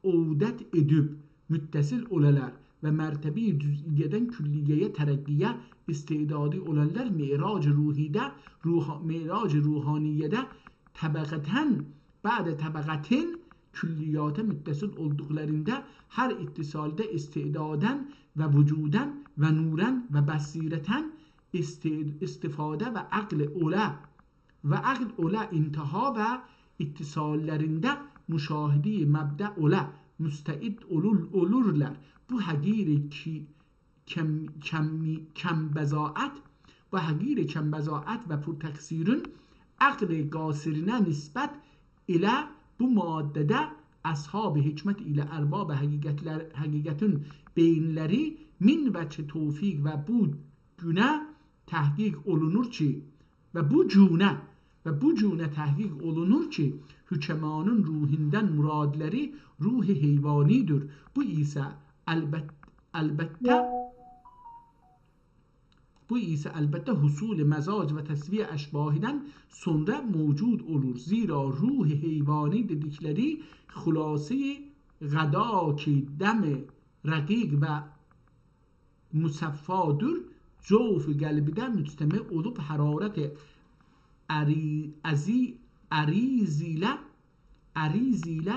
عودت ائدیب متصل اولالار و مرتبه‌ی جزئیه‌دن کلیه‌یه ترقی‌یه استعدادی اولانلار معراج روحی‌ده، روح-، معراج روحانیه‌ده طبقةً بعد طبقةٍ کلیاتا متصل اولدوقلاریندا هر اتصالدا استعداداً و وجوداً و نوراً و بصیرةً است-، استفاده و عقل اولا و عقل اولا انتها و اتصاللاریندا مشاهده‌ی مبدأ اولا مستعد اولور-، اولورلار. بو حقیر کی، کم، کم، کم بضاعت، بو حقیر کم بضاعت و پورتقصیرین عقل قاصرینه نسبت ائله بو ماده‌ده اصحاب حکمت ایله ارباب حقیقتلر، حقیقتین بئیینلری من وجه توفیق و بو گونه تحقیق اولونور کی، و بو گونه، و بو گونه تحقیق اولونور کی، حکمانین روحوندان مرادلاری روح حیوانی‌دیر. بو ایسه البت-، البته، بو ایسه البته حصول مزاج و تسویه اشباحیندن سونرا موجود اولور. زیرا روح حیوانی دئدیکلری خلاصه‌ی غذا کی دم رقیق و مصفادور، جوف قلبیده مجتمع اولوب حرارت عری-، عزی-، عریض ایله، عریض ایله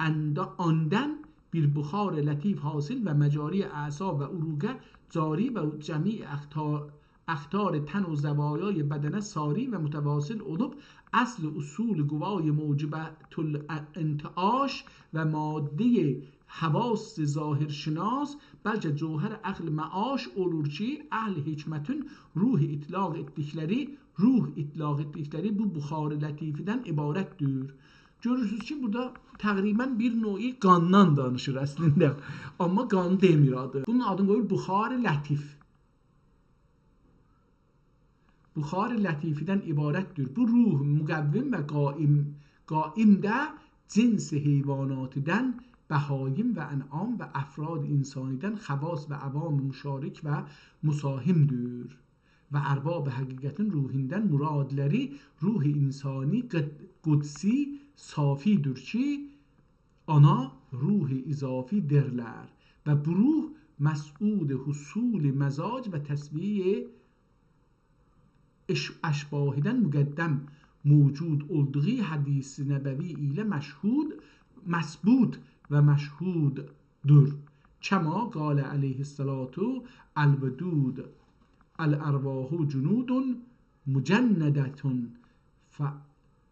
اندا-، آندن بیر بخار لطیف حاصل و مجاری اعصاب و عروقه جاری و جمیع اخطا-، اخطار تن و زوایای بدنه ساری و متواصل اولوب، اصل اصول قوای موجبة الانتعاش و مادهٔ حواس ظاهرشناس، بلکه جوهر عقل معاش اولور کی، اهل حکمتین روح اطلاق ائتدیکلری، روح اطلاق ائتدیکلری بو بخار لطیفیدن عبارتدیر. گؤرورسونوز کی، بورادا تقریباً بیر نوعی قاندان دانیشیر اصلینده. آمما قان دئمیر آدی. بونون آدینی قویور بخار لطیف. بخار لطیفیدن عبارتدیر. بو روح مقوم و قائم، قائم ده جنس حیواناتیدن، بهایم و انعام و افراد انسانیدن، خواص و عوام مشارک و مساهمدیر. و ارباب حقیقتین روحیندن مرادلری روح انسانی قد-، قدسی صافیدیر کی، آنا روح اضافی دئرلر. و بو روح مسعود حصول مزاج و تسویه اش-، اشباهیدن مقدم موجود اولدوغو حدیث نبوی ایله مشهود، مثبوت و مشهوددور. کما قال علیه الصلاة: «الودود الارواح جنود مجندة، ف-،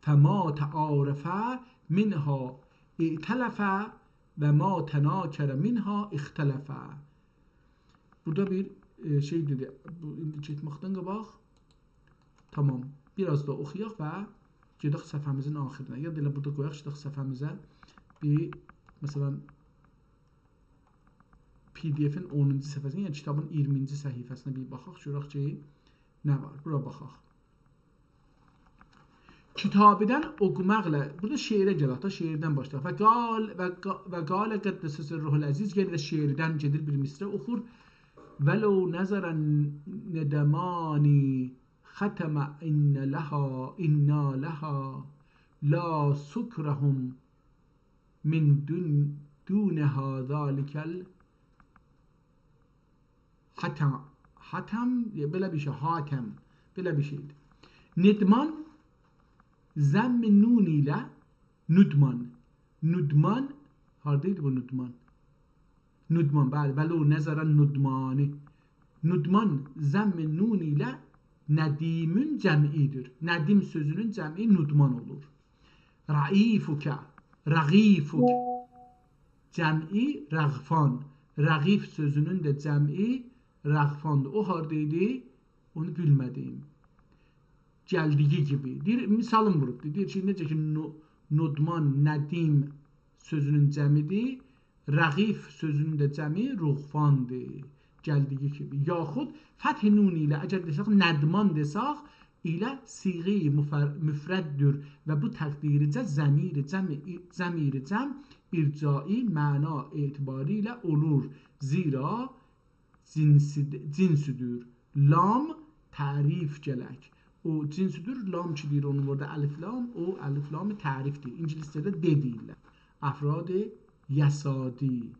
فما تعارف منها ائتلف و ما تناکر منها اختلف.» بورادا بیر، ائ، شئی دئدی. بو، ایندی گئتمکدن قاباق. تامام. بیر آز دا اوخویاق و گئدک صفحه‌میزین آخیرینه. یا دا ائله بورادا قویاق، گئدک صفحه‌میزه. بیر، مثلا، پی دی افین اونونجو صفحه‌سینه، یعنی کیتابین اییرمینجی صفحه‌سینه بیر باخاق، گؤرک کی، نه وار؟ بورا باخاق. کیتابیدن اوخوماقلا، بورادا شعره گلک ده، شعردن باشلایاق. و قال، و قا-، و قال قدس سره العزیز، یئنه ده شعردن گئدیر، بیر مصرع اوخور. «ولو نذر الندمان ختم إن لها، إن لها لا سكرهم من دون، دونها ذلك ال-» حاتم، حاتم، یا بئله بیر شئی، حاتم، بئله بیر شئیدیر. ندمان، ضم نون ایله ندمان. ندمان، هاردا ایدی بو ندمان؟ ندمان، بلی، «ولو نذر الندمان». ندمان، ضم نون ایله ندیمین جمعیدیر. ندیم سؤزونون جمعی ندمان اولور. رغیفک، رغیفک. جمعی رغفان. رغیف سؤزونون ده جمعی رغفاندیر. او هاردا ایدی؟ اونو بیلمه‌دیم. گلدیگی کیمی. دئییر، مثالین ووروبدور. دئییر کی، نئجه کی، نو-، ندمان، ندیم سؤزونون جمعیدیر، رغیف سؤزونون ده جمعی رغفاندیر. گلدیگی کیمی. یاخود فتح نون ایله، اگر دئسک، ندمان دئسک، ایله صیغه‌ی مفر-، مفرددیر و بو تقدیرجه ضمیر جمع، ضمیر جمع ارجاعی معنا اعتباری ایله اولور. زیرا جنسی-، جنسیدیر. لام تعریف گلک. او جنسیدیر، لام کی دئییر، اونون بورادا الف لام، او الف لام تعریفدیر. اینگیلیسجه‌ده «they» دئییرلر. افراد یسادی.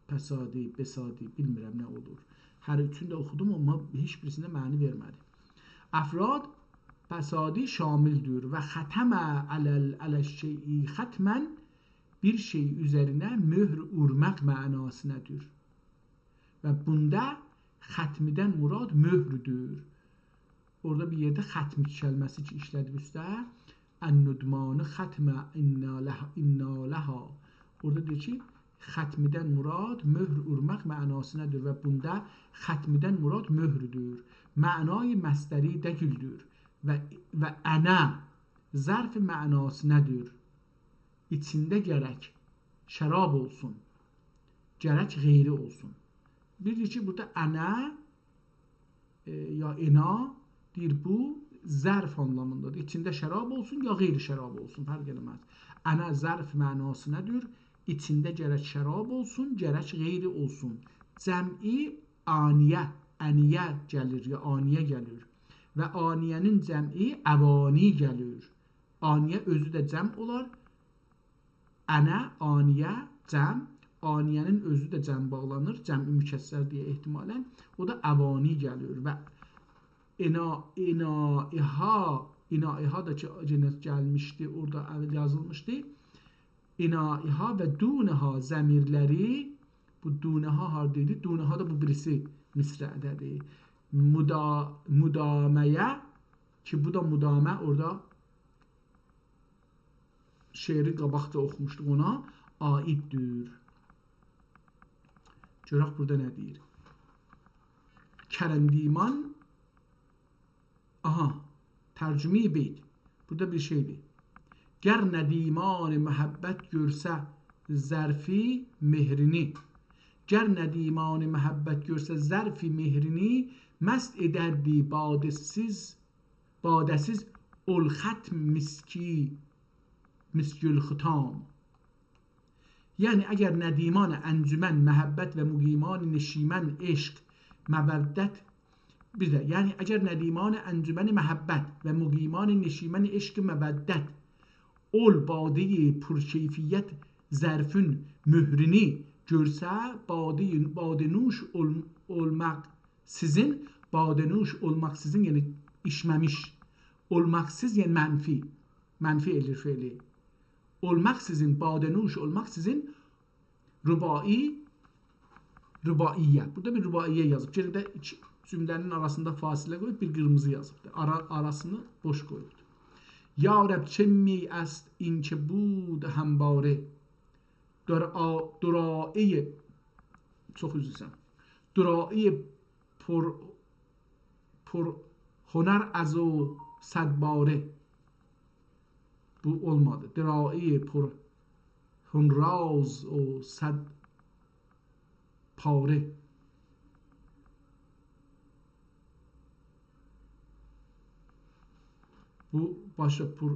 پسادی، بسادی، بیلمیرم نه اولور. هر اوچونو ده اوخودوم، آمما هئچ بیریسینده معنی وئرمه‌دی. افراد پسادی شاملدیر. و ختم علی ال-، علی الشیء ختما، بیر شئی اوزرینه مهر وورماق معناسینادیر. و بوندا ختمدن مراد مهردور. اورادا بیر یئرده ختم کلمه‌سی کی ایشله‌دیب اوسته، «الندمان ختم إن لها، إن لها». اورادا دئییر کی، ختمدن مراد مهر وورماق معناسینادیر و بوندا ختمدن مراد مهردور. معنای مصدری دئییلدیر. و، و «أنا» ظرف معناسینادیر. ایچینده گرک شراب اولسون، گرک غیری اولسون. بیلدیک کی، بورادا «أنا» ائ، یا «إنا» دئییر، بو ظرف آنلامیندادیر. ایچینده شراب اولسون، یا غیر شراب اولسون، فرق ائله‌مز. «أنا» ظرف معناسینادیر. ایچینده گرک شراب اولسون، گرک غیری اولسون. جمعی آنیه، انیه گلیر، یا آنیه گلیر. و آنیه‌نین جمعی اوانی گلیر. آنیه اؤزو ده جمع اولار. انه، آنیه، جمع. آنیه‌نین اؤزو ده جمع باغلانیر. جمع مکسر دئیه احتمالاً. او دا اوانی گلیر. و انا، انائها، انائها دا کی، یئنه گلمیشدی، اورادا اول یازیلمیشدی. انائها و دونها ضمیرلری، بو دونها هاردا ایدی؟ دونها دا بو بیریسی مصرعده‌دیر. مدا-، مدامه‌یه، کی، بو دا مدامه، اورادا شعری قاباقجا اوخوموشدوق، اونا عایددیر. گؤرک بورادا نه دئییر. کرندیمان، آها، ترجمه‌ی بیت. بورادا بیر شئیدیر. گر ندیمان محبت گؤرسه ظرف مهرینی. گر ندیمان محبت گؤرسه ظرف مهرینی، مست ائدردی باده‌سیز، باده‌سیز اول ختم مسکی، مسک الختام. یعنی اگر ندیمان انجمن محبت و مقیمان نشیمن عشق مودت، بیر ده، یعنی اگر ندیمان انجمن محبت و مقیمان نشیمن عشق مودت اول باده‌ی پرکیفیت ظرفین مهرینی گؤرسه، باده، باده نوش اول-، اولماق سیزین، باده نوش اولماق سیزین، یعنی ایچمه‌میش. اولماق سیز، یعنی منفی. منفی ائله‌ییر فعلی. اولماق سیزین، باده نوش اولماق سیزین رباعی، رباعیه. بورادا بیر رباعیه یازیب. یئنه ده ایکی جمله‌نین آراسیندا فاصله قویوب بیر قیرمیزی یازیبدیر. آرا، آراسینی بوش قویوبدور. یا رب، چه می است این که بود همواره. درا-، درایی، چوخ عذر ایسته‌ییرم. درایی پر، پر هنر از او صد باره. بو اولمادی. درایی پر هنراز او صد پاره. بو باشا پر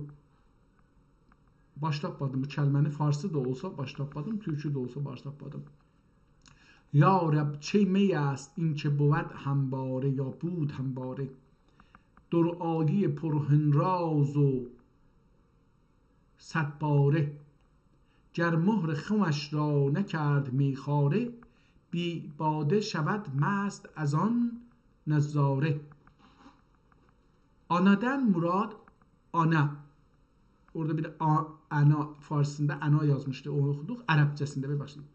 باش تاپمادیم. بو کلمه‌نی فارسی دا اولسا باش تاپمادیم، تورکی ده اولسا باش تاپمادیم. یا رب، چه می است این که بود همواره، یا بود همواره، درایی پر هنراز و صد باره. گر مهر خمش را نکرد میخواره، بی باده شود مست از آن نظاره. آنادن مراد آنا. اورادا بیر آ-، انا، فارسیندا انا یازمیشدی، اونو اوخودوق. عربجه‌سینده بیر باشلاییم.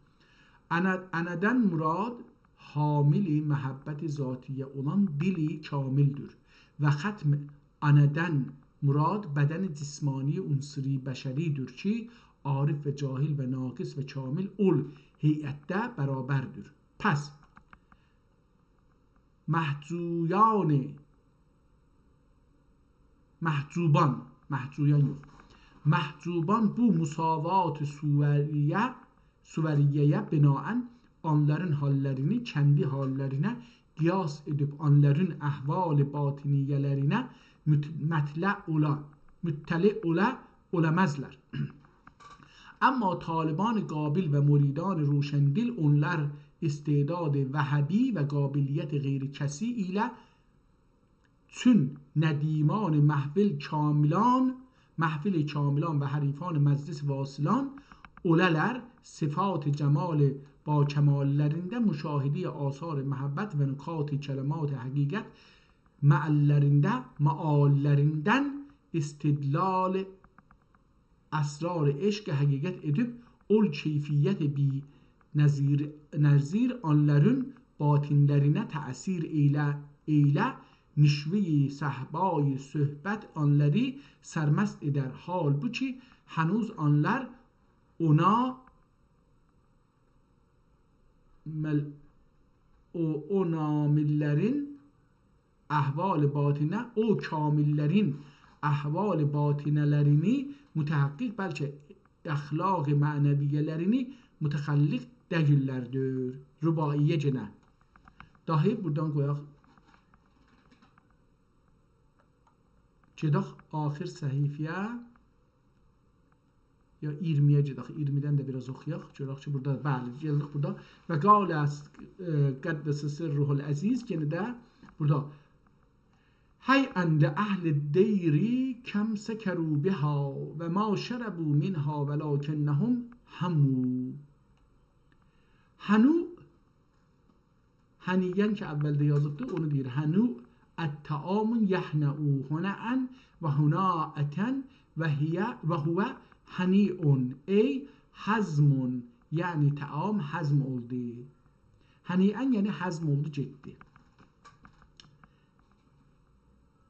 انا، انادن مراد حامل محبت ذاتیه اولان دل کامل‌دور و ختم انادن مراد بدن جسمانی عنصری بشری‌دیر کی، عارف و جاهل و ناقص و کامل اول هیئتده برابردیر. پس، محجویان، محجوبان، محجویان یوخ، محجوبان بو مساوات صوریه، صوریه‌یه بناءً آنلارین حاللارینی کندی حاللارینا قیاس ائدیب آنلارین احوال باطنیه‌لرینه مت-، مطلع اولا، مطلع اولا، اولامازلار. اما طالبان قابل و مریدان روشندل، اونلار استعداد وهابی و قابلیت غیر کسی ایله چون ندیمان محفل کاملان، محفل کاملان و حریفان مجلس واصلان اولالار، صفات جمال باکمال‌لرینده مشاهده‌ی آثار محبت و نکات کلمات حقیقت معال‌لرینده، معال‌لریندن استدلال اسرار عشق حقیقت ائدیب، اول کیفیت بی‌نظیر، نظیر آنلارین باطن‌لرینه تأثیر ائیله، ائیله نشوه‌ی صهبای صحبت آنلاری سرمست ائدر. حال بو کی، هنوز آنلار اونا مل-، او، او نامل‌لرین احوال باطنه، او کامل‌لرین احوال باطنه‌لرینی متحقق، بلکه اخلاق معنویه‌لرینی متخلق دئییللردیر. رباعیه گئنه. داهی بورادان قویاق. گئدک آخر صفحه‌یه. یا اییرمی‌یه گئدک، اییرمی‌دن ده بیر آز اوخویاق. گؤرک کی، بورادا، بلی، گلدیک بورادا. و قال است، ائ، قدس سره العزیز، یئنه ده بورادا. هی اندر اهل دیر کم سکروا بها و ما شربوا منها ولکنهم حموا. حنوء، هنیئا کی اولده یازیبدی، اونو دئییر. حنوء الطعام یهنأ هنأ و هناءة و هی و هو هنیء، ای هضم، یعنی طعام هضم اولدو. هنیئا یعنی هضم اولدو، گئتدی.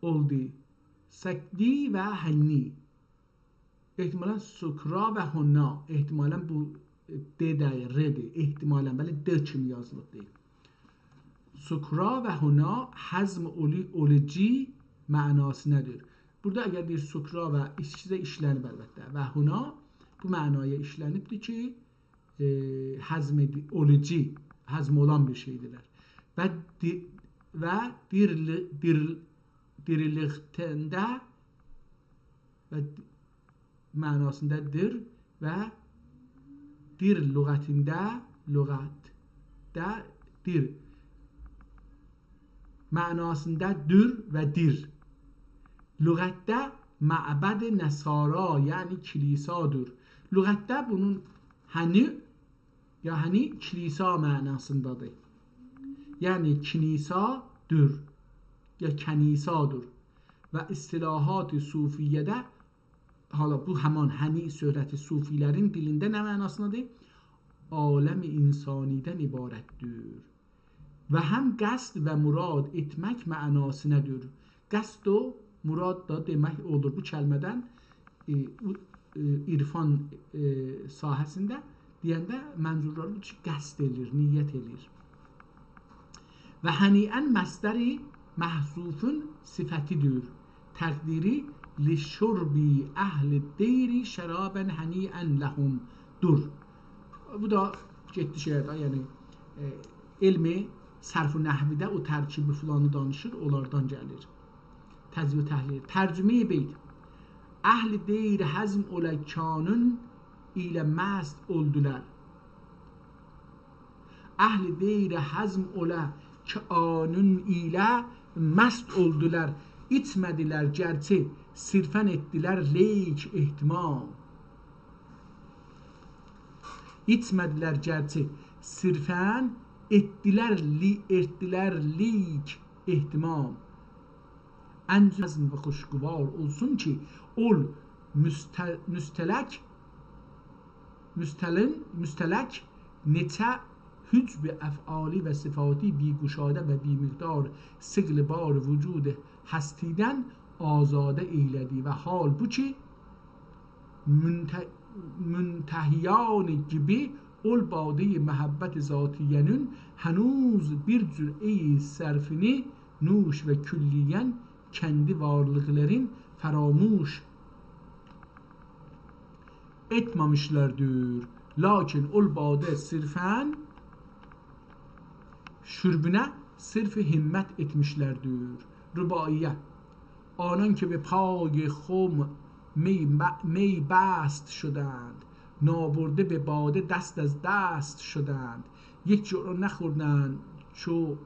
اولدو. سکری و هنی. احتمالاً سکری و هنا. احتمالاً بو د دئییل، ر دیر. احتمالاً، بلی، د کیمی یازیلیب دئییل. سکری و هنا هضم اولی-، اولیجی معناسینادیر. بورادا اگر دئییر سکری و ایچکی ده ایشلنیب البته. و هنا بو معنایا ایشلنیبدیر کی، ائ، هضم ائدی-، اولیجی، هضم اولان بیر شئیدیرلر. و دی-، و دیرلی-، دیر-، دیریلیکدن ده و دی-، معناسیندا دیر و دیر لغتینده، لغتده دیر. معناسیندا دور و دیر. لغتده معبد نصارا، یعنی کلیسادیر. لغتده بونون هنی یا هنی کلیسا معناسیندادیر. یعنی کنیسادور، یا کنیسادور. و اصطلاحات صوفیه‌ده، حالا بو همان هنی شهرتی صوفی‌لرین دیلینده نه معناسیندادیر؟ عالم انسانی‌دن عبارتدیر. و هم قصد و مراد ائتمک معناسینادیر. قصد و مراد دا دئمک اولور بو کلمه‌دن، ائ، او-، ائ، عرفان، ائ، ساحه‌سینده دئینده منظورلاری بودور کی، قصد ائله‌ییر، نیت ائله‌ییر. و هنیئا مصدر محذوفون صفتیدیر. تقدیری: «لشرب اهل دیر شرابا هنیئا لهم» دور. بو دا گئتدی شعرده، یعنی، ائ، علم صرف و نحوده او ترکیبی فلانی دانیشیر، اونلاردان گلیر. تجزیه و تحلیل. ترجمه‌ی بیت. اهل دیر هضم اوله کانون ایله مست اولدولار. اهل دیر هضم اوله کانون ایله مست اولدولار. ایچمه‌دیلر گرچی صرفاً ائتدیلر لیک اهتمام. ایچمه‌دیلر گرچی صرفاً ائتدیلر لی-، ائتدیلر لیک اهتمام. انجام و خوشگوار اولسون کی، اول مست-، مستلک، مستلن، مستلک نئچه حجب افعالی و صفاتی بی‌گشاده و بی‌مقدار ثقل بار وجود هستی‌دن آزاده ائیله‌دی و حال بو کی، منت-، منتهیان گیبی اول باده‌ی محبت ذاتیه‌نین هنوز بیر جرعه‌ی صرفینی نوش و کلیاً کندی وارلیقلارین فراموش ائتمه‌میشلردیر. لاکین اول باده صرفاً شربونه صرف همت ائتمیشلردیر. رباعیه. آنان که به پای خم می ب-، می بست شدند، نابرده به باده دست از دست شدند. یک جرعه نخوردند چو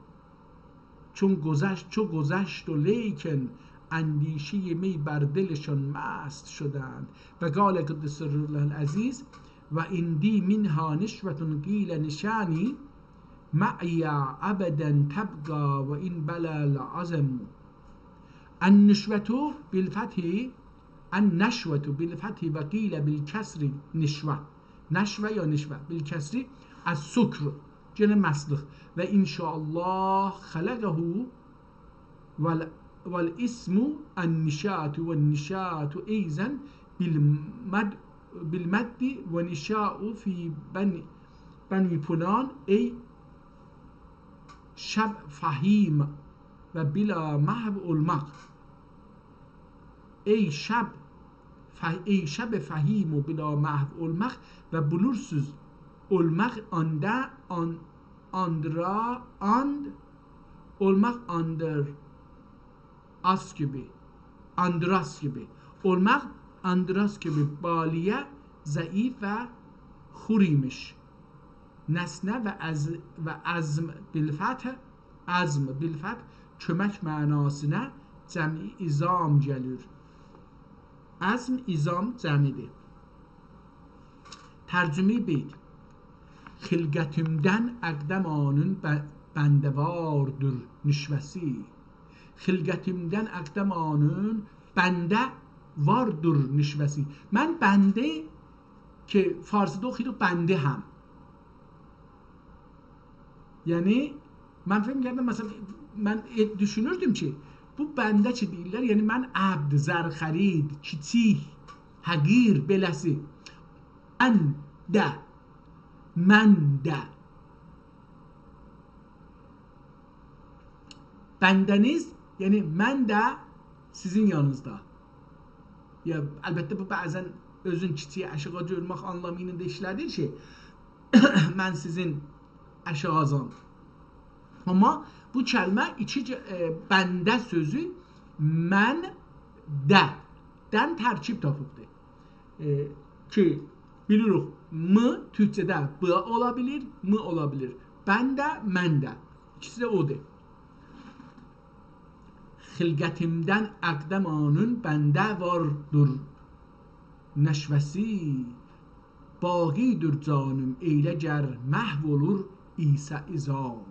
چون گذشت، چو گذشت و لیکن اندیشهٔ می بر دلشان مست شدند. و قال قدس سره العزیز: و عندی منها نشوة قیل نشأنی معی أبدا تبقی و ان بلی العظم. النشوة بالفتح، النشوة بالفتح و قیل بالکسر نشوة. نشوة یا نشوة، بالکسر السکر. گئنه مستلیق. و ان شاء الله خلقه وال-، والاسم النشأة والنشأة أيضا بالمد-، بالمد ونشأ في بني، بني فلان، ای شب فهیم و بلا محو اولماق. ای شب ف-، ای شب فهیم و بلا محو اولماق و بلورسوز اولماق آندا آن-، آندرا-، آند-، اولماق آندر-، آس کیمی، آندراس کیمی. اولماق آندراس کیمی بالیه، ضعیف و خور ایمیش. نسنه و عز-، و عظم بالفتح، عظم بالفتح کؤمک معناسینا جمع عظام گلیر. عظم، عظام جمعی‌دیر. ترجمه‌ی بیت. خلقتیمدن اقدمانین ب-، بنده واردیر نشوه‌سی. خلقتیمدن اقدمانین بنده واردیر نشوه‌سی. من بنده، کی فارسیدا اوخویوروق بنده هم. یعنی، من فیکر ائدیردیم، مثلا، من ائ-، دوشونوردوم کی، بو بنده کی دئییرلر، یعنی من عبد، زرخرید، کیچیک، حقیر، بئله‌سی. من ده، من ده. بنده‌نیز، یعنی من ده سیزین یانینیزدا. یا، البته، بو بعضا اؤزون کیچیک آشاغی گؤرمک آنلامی ایله ده ایشله‌دیر کی، من سیزین آشاغیزام. آمما بو کلمه ایکی ک-، ائ، بنده سؤزو من ده، دن ترکیب تاپیبدیر. ائ، کی، بیلیریک، م تورکجه‌ده ب اولا بیلیر، م اولا بیلیر. بنده، من ده. ایکیسی ده اودور. خلقتیمدن اقدمانین بنده واردیر نشوه‌سی، باقی‌دیر جانیم، ائیله گر محو اولور ایسه عظام.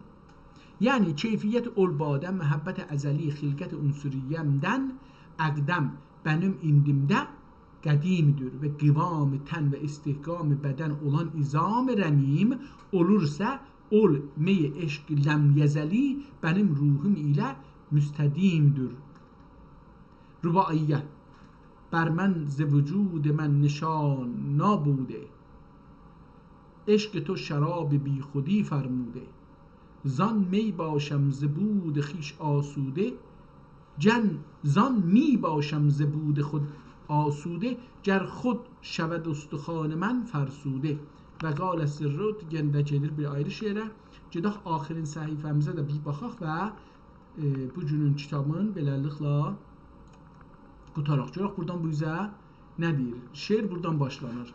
یعنی، کیفیت اول باده، محبت ازلی، خلقت عنصریه‌مدن اقدم، بنیم ایندیمده قدیم‌دیر و قوام تن و استحکام بدن اولان عظام رمیم اولورسا، اول می عشق لم یزلی، بنیم روحوم ایله مستدیم‌دیر. رباعیه. بر من ز وجود من نشانا بوده، عشق تو شراب بیخودی فرموده. زان می باشم ز بود خویش آسوده، جن زان می باشم ز بود خود آسوده، گر خود شود استخوان من فرسوده. و قال سره، یئنه ده گئدیر بیر آیری شعره. گئدک آخرین صفحه‌میزه ده بیر باخاق و، ائ، بو گونون کیتابین بئله‌لیکله قوتاراق. گؤرک بورادان بو اوزه نه دئییر؟ شعر بورادان باشلانیر.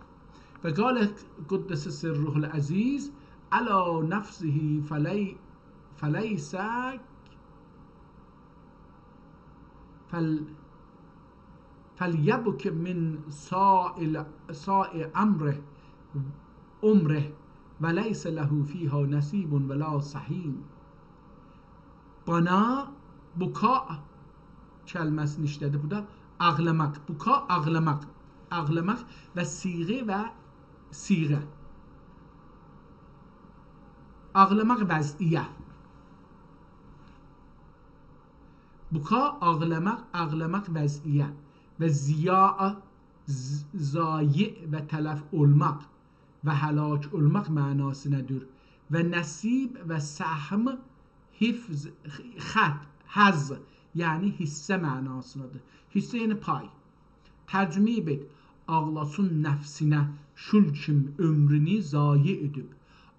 و قال قدس سره العزیز علی نفسه فلی-، فلیس فل-، فلیبک من ساع ال-، ساع عمره، عمره، و لیس له فیها نصیب ولا سهیم. بانا بکا کلمه‌سینی ایشله‌دیب. بو دا آغلاماق. بکا آغلاماق. آغلاماق و صیغه و صیغه. آغلاماق وضعیه. بکا آغلاماق، آغلاماق وضعیه و ضیاع، ض-، ضایع و تلف اولماق و هلاک اولماق معناسینادیر. و نصیب و سهم، حفظ، خط، حظ، یعنی حصه معناسینادیر. حصه یعنی پای. ترجمه‌ی بیت: آغلاسین نفسینه شول کیم عؤمرونو ضایع ائدیب.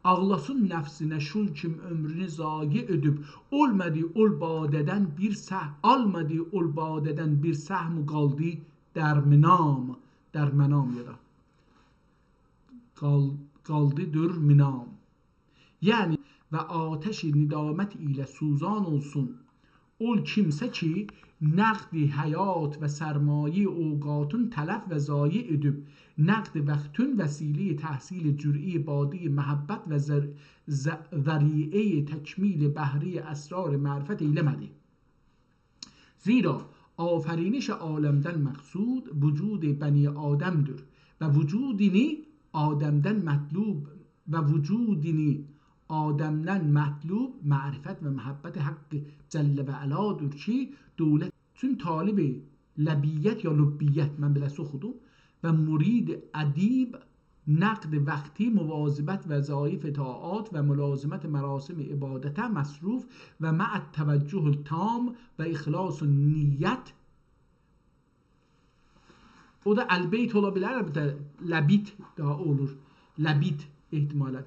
آغلاسین نفسینه شول کیم عؤمرونو ضایع ائدیب. اولمادی اول باده‌دن بیر سه-، آلمادی اول باده‌دن بیر سهم، قالدی در منام، در منام یا دا قال-، قالدی در منام. یعنی، و آتش ندامت ایله سوزان اولسون اول کیمسه کی، نقد حیات و سرمایه اوقاتین تلف و ضایع ائدیب، نقد وقتین وسیله‌ی تحصیل جرعه‌ی باده‌ی محبت و ذر-، ذ-، ذریعه‌ی تکمیل بحره‌ی اسرار معرفت ائیله‌مه‌دی. زیرا آفرینش عالمدن مقصود وجود بنی‌آدم‌دیر و وجودینی آدمدن مطلوب و وجودینی آدمدن مطلوب معرفت و محبت حق جل و علادیر کی، دولت چون طالب لبیت یا لبیت، من بئله‌سی اوخودوم، و مرید ادیب نقد وقتی، مواظبت وظایف طاعات و ملازمت مراسم عبادته مصروف و مع التوجه التام و اخلاص النیت. او دا البیت اولا بیلر، البته لبیت ده اولور. لبیت احتمالاً.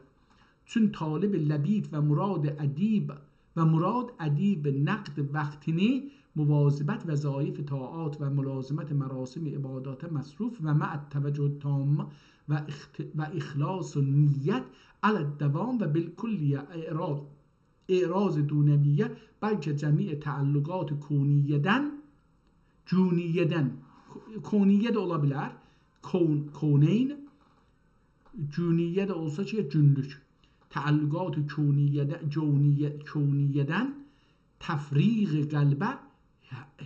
چون طالب لبیت و مراد ادیب و مراد ادیب نقد وقتینی مواظبت وظایف طاعات و ملازمت مراسم عباداته مصروف و مع التوجه التام و اخت-، و اخلاص النیت علی الدوام و بالکلیه اعراض، اعراض دونیویه، بلکه جمیع تعلقات کونیه‌دن، جونیه‌دن، کونیه ده اولا بیلر. کون، کونین. گونیه ده اولسا کی، گونلوک. تعلقات کونیه‌ده-، کونیه-، کونیه‌دن تفریغ قلبه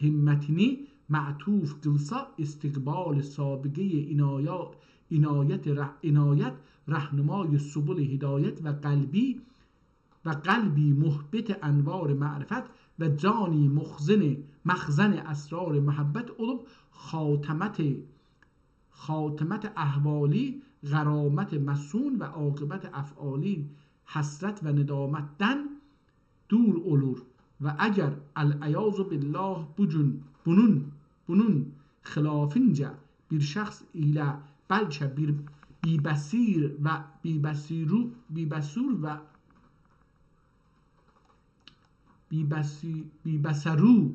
همتینی معطوف قیلسا، استقبال سابقهٔ عنایا-، عنایت ره-، عنایت رهنمای سبل هدایت و قلبی و قلبی محبط انوار معرفت و جانی مخزن، مخزن اسرار محبت اولوب، خاتمت، خاتمت احوالی غرامت مصون و عاقبت افعالی حسرت و ندامتدن دور اولور. و اگر العیاذ بالله بو گون بونون، بونون خلافینجه بیر شخص ایله بلکه بیر بی‌بصیر و بی‌بصیرو، بی‌بصور و بی‌بصی-، بی‌بصرو،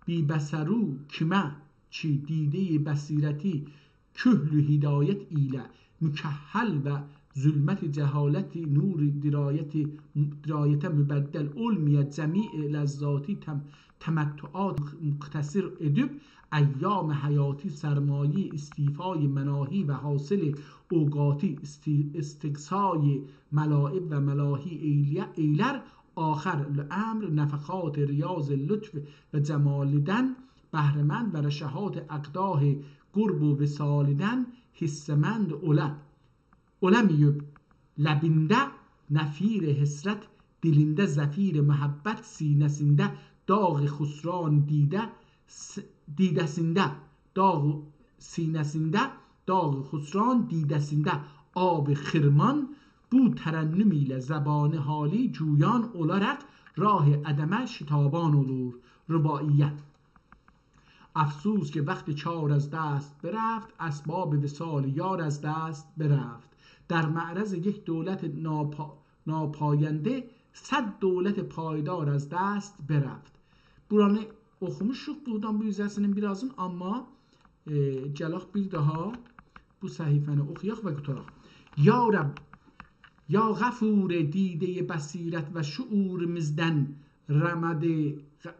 بی‌بصرو کیمه کی دیدهٔ بصیرتی کحل هدایت ایله مکحل و ظلمت جهالت نور درایت، درایته مبدل اولمایا، جمیع لذاتی تم-، تمتعات مختصر ائدیب، ایام حیاتی سرمایهٔ استیفای مناهی و حاصل اوقاتی استی-، استقصای ملاعب و ملاهی ایله-، ایلر، آخر الامر نفخات ریاض لطف و جمالدن بهره‌مند و رشحات اقداح قرب و وصالدن حصه‌مند اولا. اولاماییب لبینده نفیر حسرت، دیلینده زفیر محبت، سینه‌سینده داغ خسران دیده، س-، دیده‌سینده داغ، سینه‌سینده داغ خسران، دیده‌سینده آب خرمان، بو ترنم ایله زبان حالی جویان اولاراق راه عدمه شتابان اولور. رباعیه. افسوس که وقت کار از دست برفت، اسباب وصال یار از دست برفت. در معرض یک دولت ناپا-، ناپاینده، صد دولت پایدار از دست برفت. بورانی اوخوموشوق، بورادان بو حیصه‌سینین بیر آزین، آمما، ائ، گلک بیر داها بو صفحه‌نی اوخویاق و قوتاراق. یا رب، یا غفور دیدهٔ بصیرت و شعوریمیزدن رمد غ-،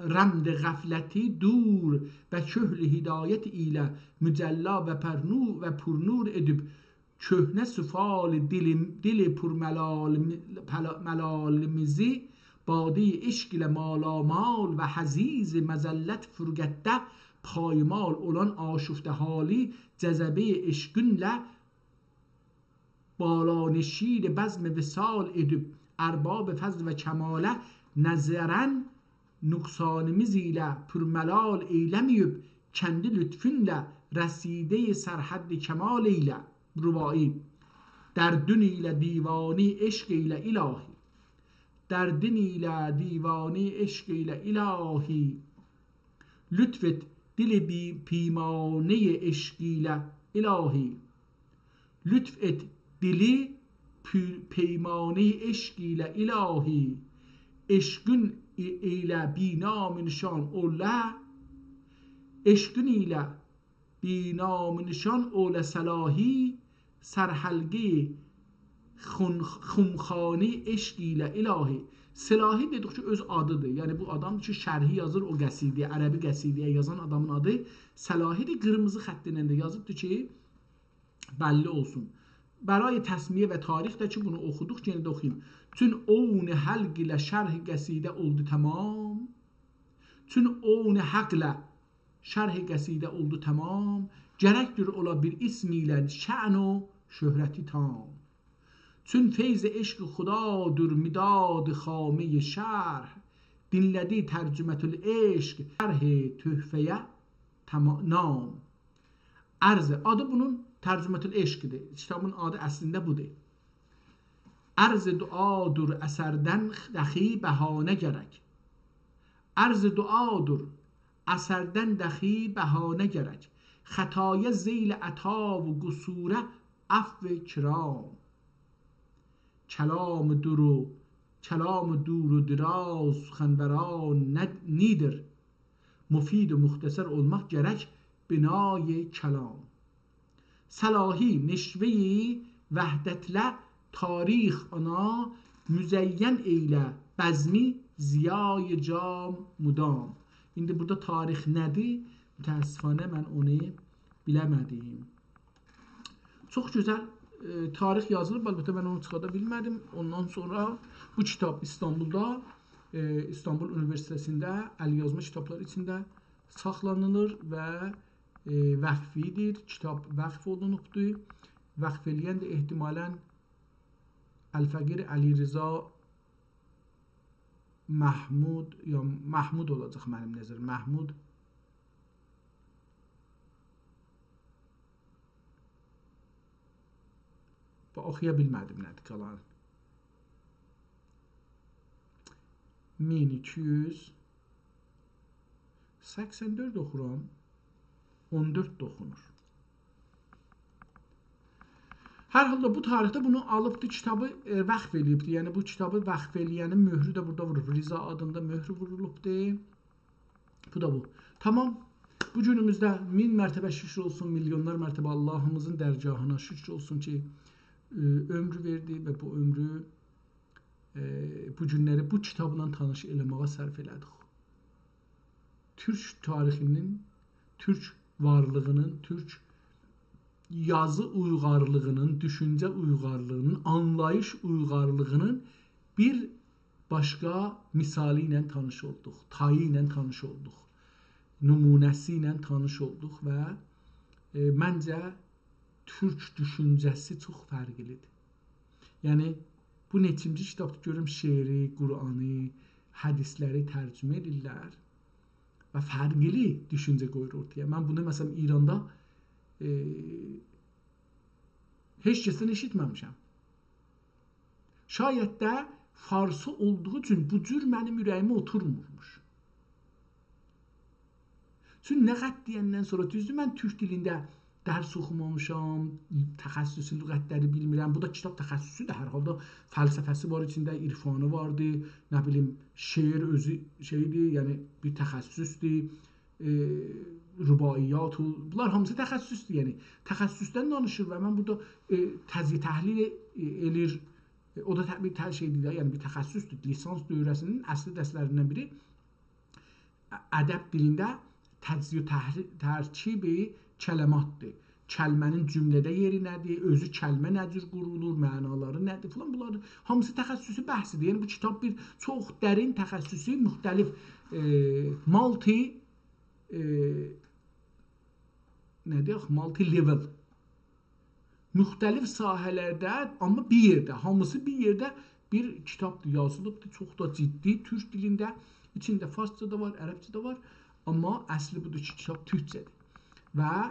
رمد غفلتی دور و کحل هدایت ایله مجلا و پرنو-، و پرنور ائدیب، کهنه سفال دل، دل پرملال، پلا-، ملالیمیزی بادهٔ عشق ایله مالامال و حضیض مذلت فرقتده پایمال اولان آشفته حالی جذبهٔ عشقینله بالانشین بزم وصال ائدیب، ارباب فضل و کماله نظراً نقصانیمیز ایله پرملال ائیله‌مه‌ییب، کندی لطفونله رسیدهٔ سرحد کمال ائیله. رباعی. دردون ایله دیوانی عشق ائیله الهی. دردون ایله دیوانی عشق ائیله الهی. لطف ائت دل بی پیمانهٔ عشق ایله الهی. لطف ائت دل پی-، پیمانهٔ عشق ایله الهی. عشقون ای-، ایله بی‌نام و نشان اوله، عشقون ایله بی‌نام و نشان اوله صلاحی، سرحلقهٔ خون-، خمخانهٔ عشق ایله الهی. صلاحی دئدیک کی، اؤز آدیدیر. یعنی، بو آدام کی، شرحی یازیر او قصیده‌یه، عربی قصیده‌یه یازان آدامین آدی صلاحی‌دیر. قیرمیزی خطینن ده یازیبدیر کی، بللی اولسون. برای تسمیه و تاریخ ده کی، بونو اوخودوق، یئنه ده اوخویوم. چون عون حلق ایله شرح قصیده اولدو تمام. چون عون حق ایله شرح قصیده اولدو تمام، گرکدیر اولا بیر اسم ایله شأن و شهرتی تام. چون فیض عشق خدادور مداد خامهٔ شرح، دینله‌دی ترجمةالعشق شرح تحفه‌یه تما-، نام. عرض، آدی بونون ترجمةالعشق‌دیر. کیتابین آدی اصلینده بودور. عرض دعادور اثردن دخی بهانه گرک. عرض دعادور اثردن دخی بهانه گرک. خطایا ذیل عطا و قصوره عفو کرام. کلام دور و، کلام دور و دراز سخنوران نه-، نیدیر؟ مفید و مختصر اولماق گرک بنای کلام. صلاحی نشوه‌ی وحدتله تاریخ آنا، مزین ائیله بزمی ضیای جام مدام. ایندی بورادا تاریخ نه‌دیر؟ متأسفانه من اونو بیله‌مه‌دیم. چوخ گؤزل، ائ، تاریخ یازیلیب، البته من اونو چیخاردا بیلمه‌دیم. اوندان سونرا بو کیتاب ایستانبولدا، ائ، ایستانبول اونیوئرسیتئتینده ال یازما کیتابلار ایچینده ساخلانیلیر و، ائ، وقفی‌دیر. کیتاب وقف اولونوبدور. وقف ائله‌ین ده احتمالاً الفقیر علیرضا محمود، یا محمود اولاجاق منیم نظریم. محمود. باخ، اوخویا بیلمه‌دیم نه‌دیر قالان. مین ایکی یوز سکسن دؤرد اوخورام. اون دؤرد ده اوخونور. هر حالدا بو تاریخده بونو آلیبدی، کیتابی، ائ، وقف ائله‌ییبدی. یعنی بو کیتابی وقف ائله‌ینین مؤهرو ده بورادا ووروب. رضا آدیندا مؤهرو وورولوبدو. بو دا بو. تمام. بو گونوموزده مین مرتبه شکر اولسون، میلیونلار مرتبه آللاهیمیزین درگاهینا شکر اولسون کی، ائ، عؤمرو وئردی و بو عؤمرو، ائ، بو گونلری بو کیتابلا تانیش ائله‌مه‌یه صرف ائله‌دیک. تورک تاریخینین، تورک وارلیغینین، تورک یازی اویغارلیغینین، دوشونجه اویغارلیغینین، آنلاییش اویغارلیغینین بیر باشقا مثالی ایله تانیش اولدوق، تایی ایله تانیش اولدوق، نمونه‌سی ایله تانیش اولدوق و، ائ، منجه تورک دوشونجه‌سی چوخ فرقلی‌دیر. یعنی، بو نئچینجی کیتابدیر گؤروم شعری، قرآنی، حدیثلری ترجمه ائدیرلر و فرقلی دوشونجه قویور اورتایا. من بونو، مثلا، ایراندا، ائ، هئچ کسدن ائشیتمه‌میشم. شاید ده فارسی اولدوغو اوچون بو جور منیم اوره‌ییمه اوتورمورموش. چون لغت دئیندن سونرا، دوزدور، من تورک دیلینده درس اوخومامیشام، تخصصی لغتلری بیلمیرم. بو دا کیتاب تخصصی‌دیر هر حالدا. فلسفه‌سی وار ایچینده، عرفانی واردی، نه بیلیم، شعر اؤزو شئی‌دیر، یعنی بیر تخصص‌دور. ائ، رباعیات، او، بونلار هامیسی تخصص‌دور، یعنی تخصصدن دانیشیر و من بورادا، ائ، تجزیه تحلیل، ائ، ائله‌ییر. ائ، او دا طبیعی تر شئی‌دیر ده، یعنی بیر تخصص‌دور. لیسانس دوره‌سینین اصلی درسلریندن بیری ا-، ادب دیلینده تجزیه و تحری-، ترکیب کلمات‌دیر. کلمه‌نین جمله‌ده یئری نه‌دیر، اؤزو کلمه نه جور قورولور، معنالاری نه‌دیر فلان، بونلار هامیسی تخصصی بحثی‌دیر. یعنی بو کیتاب بیر چوخ درین، تخصصی، مختلف، ائ، مالتی، ائ، نه دئیک، مالتی لول، مختلف ساحه‌لرده، آمما بیر یئرده، هامیسی بیر یئرده بیر کیتاب‌دیر، یازیلیبدیر، چوخ دا جدی، تورک دیلینده، ایچینده فارسجا دا وار، عربجه ده وار، آمما اصلی بودور کی، کیتاب تورکجه‌دیر و، ائ،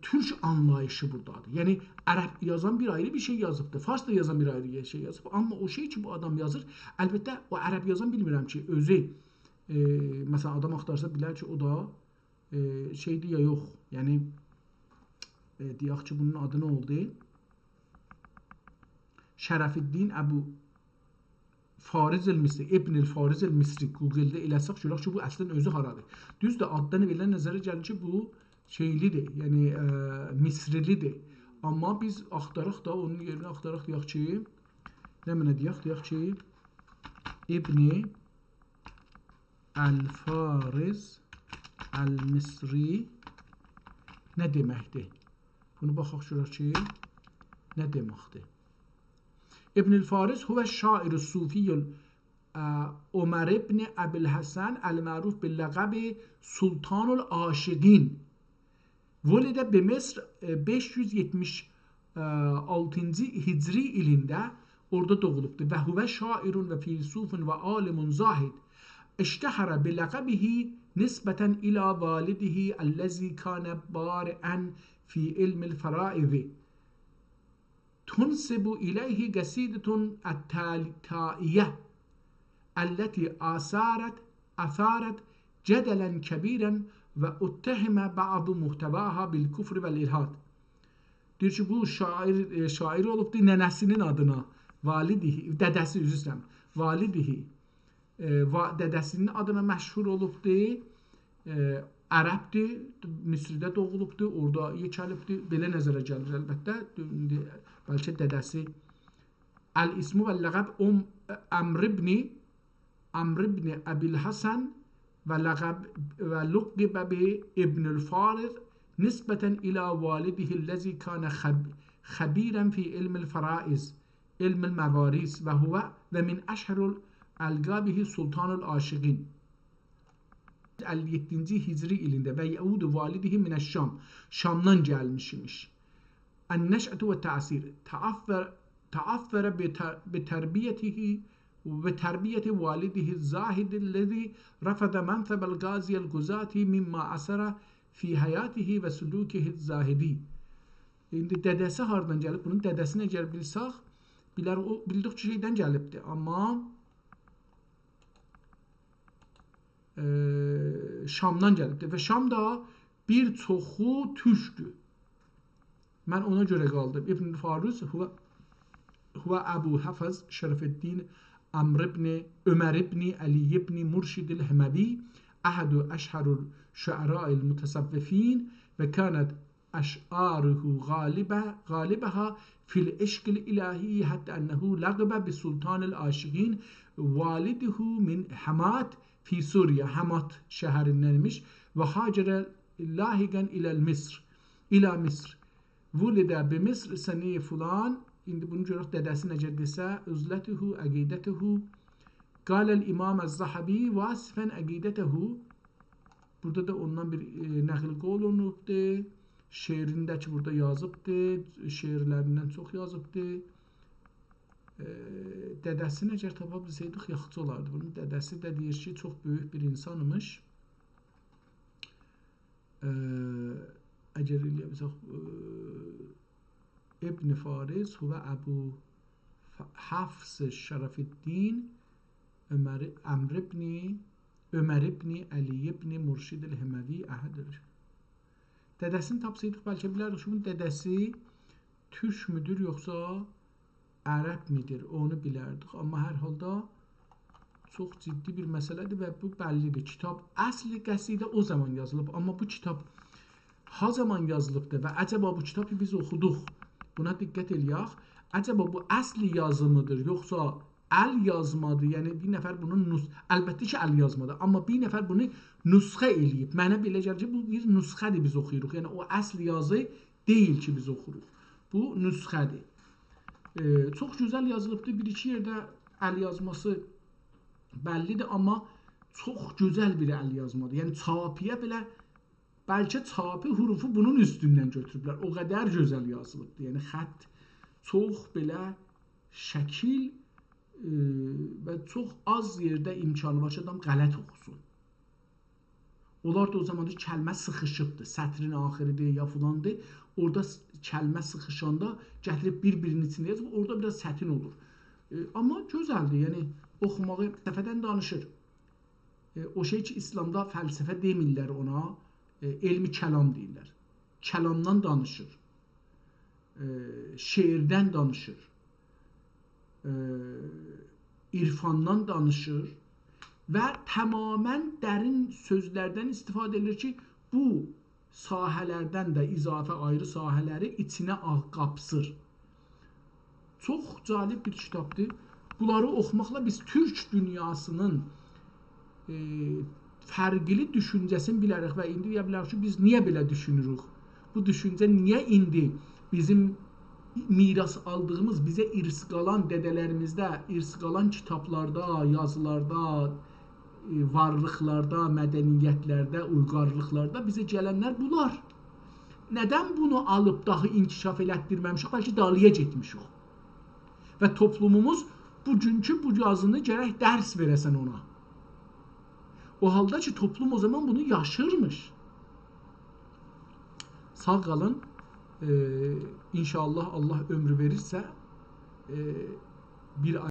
تورک آنلاییشی بورادادیر. یعنی، عرب یازان بیر آیری بیر شئی یازیبدیر، فارس دا یازان بیر آیری بیر شئی یازیب، آمما او شئی کی، بو آدام یازیر، البته، او عرب یازان بیلمیرم کی، اؤزو، ائ، مثلا، آدام آختارسا بیلر کی، او دا، ائ، شئی‌دیر یا یوخ. یعنی، ائ، دئیک کی، بونون آدی نه اولدو؟ شرف‌الدین ابو فارض المصری، ابن الفارض المصری، گوگل‌ده ائله‌سک گؤرک کی، بو اصلا اؤزو هارادیر. دوزدور، آددان بئله نظره گلیر کی، بو شئیلی‌دیر، یعنی، ائ، مصرلی‌دیر. آمما بیز آختاراق دا، اونون یئرینه آختاراق، دئیک کی، نمنه دئیک، دئیک کی، ابن الفارض المصری نه دئمکدیر؟ بونو باخاق گؤرک کی، نه دئمکدیر. ابن الفارض هو الشاعر الصوفی ال-، اه، عمر ابن ابی الحسن المعروف بلقب سلطان العاشقین. ولد بمصر، ائ، بئش یوز یئتمیش آلتینجی هجری ایلینده اورادا دوغولوبدور. و هو شاعر و فیلسوف و عالم زاهد. اشتهر بلقبه نسبة إلی والده الذی کان بارعا فی علم الفرائض. تنسب إلیه قصیدة التالتائیة التی أثارت، أثارت جدلا کبیرا و اتهم بعض محتواها بالکفر والإلحاد. دئییر کی، بو شاعر، ائ، شاعر اولوبدو ننه‌سینین آدینا، والده، دده‌سی، عذر ایسته‌ییرم، والده، ائ، وا-، دده‌سینین آدینا مشهور اولوبدو. ائ، عربدیر، مصرده دوغولوبدو، اورادا یئکه‌لیبدی. بئله نظره گلیر البته. ایندی بلکه دده‌سی. الاسم واللقب ام-، عمرو ابن، عمرو ابن ابی الحسن و لقب، و لقب بابن الفارض نسبة إلی والده الذی کان خب-، خبیرا فی علم الفرائض، علم الموارث، و هو، و من اشهر القابه سلطان العاشقین. اللی یئددینجی هجری ایلینده، و یعود والده من الشام، شامدان گلمیش ایمیش. النشأة والتأثیر، تأثر، تأثر بتر-، بتربیته، بتربیة والده الزاهد الذی رفض منصب القاضی القضاة مما أثر فی حیاته و سلوکه الزاهدی. ایندی دده‌سی هاردان گلیب؟ بونون دده‌سینی اگر بیلسک، بیلر، او، بیلدیک کی، شئیدن گلیبدی. آمما، ائ، شامدان گلیبدی. و شام دا بیر چوخو تورکدور. من اونا گؤره قالدیم. ابن فارض هو، هو ابو حفص شرف الدین عمرو ابن عمر ابن علی ابن مرشد الحموی، احد اشهر الشعراء المتصوفین، و کانت اشعاره غالبه، غالبها فی العشق الالهی، حتی انه لقب بسلطان العاشقین، والده من حمات فی سوریا، حمات شهریندنمیش، و هاجر لاحقا الی مصر، الی مصر. ولد بمصر سنه فلان. ایندی بونو گؤرک، دده‌سی نئجه دئسه، عزلته، عقیدته. قال الامام الذهبی واصفا عقیدته. بورادا دا اوندان بیر، ائ، نقل قول اولونوبدور. شعرینده کی، بورادا یازیبدیر، شعرلریندن چوخ یازیبدیر. ائ، دده‌سینی اگر تاپا بیلسه‌یدیک، یاخشی اولاردی. بونون دده‌سی ده دئییر کی، چوخ بؤیوک بیر اینسانمیش. ائ، اگر ائلیه بیلسک، ائ، ابن فارض هو ابو ف-، حفص شرف الدین عمر، عمرو ابن، عمر ابن علی ابن مرشد الحموی احد. دده‌سینی تاپسایدیق، بلکه بیلردیک کی، بونون دده‌سی تورک مودور، یوخسا عرب میدیر، اونو بیلردیک. آمما هر حالدا چوخ جدی بیر مسئله‌دیر و بو بللی‌دیر. کیتاب، اصل قصیده او زامان یازیلیب، آمما بو کیتاب ها زامان یازیلیبدیر و عجبا بو کیتابی بیز اوخودوق؟ بونا دقت ائلیک. عجبا بو اصل یازیمیدیر، یوخسا ال یازمادیر؟ یعنی بیر نفر بونون نس-، البته کی، ال یازمادیر، آمما بیر نفر بونو نسخه ائله‌ییب. منه بئله گلیر کی، بو بیر نسخه‌دیر، بیز اوخویوروق. یعنی او اصل یازی دئییل کی، بیز اوخوروق. بو نسخه‌دیر. ائ، چوخ گؤزل یازیلیبدیر. بیر-ایکی یئرده ال یازماسی بللی‌دیر، آمما چوخ گؤزل بیر ال یازمادیر. یعنی چاپیه بئله، بلکه چاپی حروفو بونون اوستوندن گؤتوروبلر. او قدر گؤزل یازیلیبدیر. یعنی خط چوخ بئله شکیل، ائ، و چوخ آز یئرده امکانی وار کی، آدام غلط اوخوسون. اونلار دا او زامان کی، کلمه سیخیشیبدیر، سطرین آخیری‌دیر یا فلاندیر، اورادا س-، کلمه سیخیشاندا گتیریب بیر-بیرینین ایچینده یازیب، اورادا بیر آز چتین اولور. ائ، آمما گؤزلدیر، یعنی اوخوماغی فلسفه‌دن دانیشیر. ائ، او شئی کی، ایسلامدا فلسفه دئمیرلر اونا، ائ، علم کلام دئییرلر. کلامدان دانیشیر. ائ، شعردن دانیشیر، ائ، عرفاندان دانیشیر و تمامیله درین سؤزلردن استفاده ائدیر کی، بو ساحه‌لردن ده اضافه آیری ساحه‌لری ایچینه آ-، قاپسیر. چوخ جالب بیر کیتابدیر. بونلاری اوخوماقلا بیز تورک دونیاسینین ائ، فرقلی دوشونجه‌سینی بیلریک و ایندی دئیه بیلریک کی، بیز نییه بئله دوشونوروک؟ بو دوشونجه نییه ایندی بیزیم میراث آلدیغیمیز، بیزه ارث قالان، دده‌لریمیزده ارث قالان کیتابلاردا، یازیلاردا، ائ، وارلیقلاردا، مدنیتلرده، اویغارلیقلاردا بیزه گلنلر بونلار؟ ندن بونو آلیب داها انکشاف ائلتدیرمه‌میشیک، بلکه دالییا گئتمیشیک؟ و توپلوموموز بوگونکو بو یازینی گرک درس وئره‌سن اونا. او حالدا کی، توپلوم او زامان بونو یاشیرمیش. ساغ قالین. ائ، انشاءالله، الله عؤمرو وئریرسه، ائ، بیر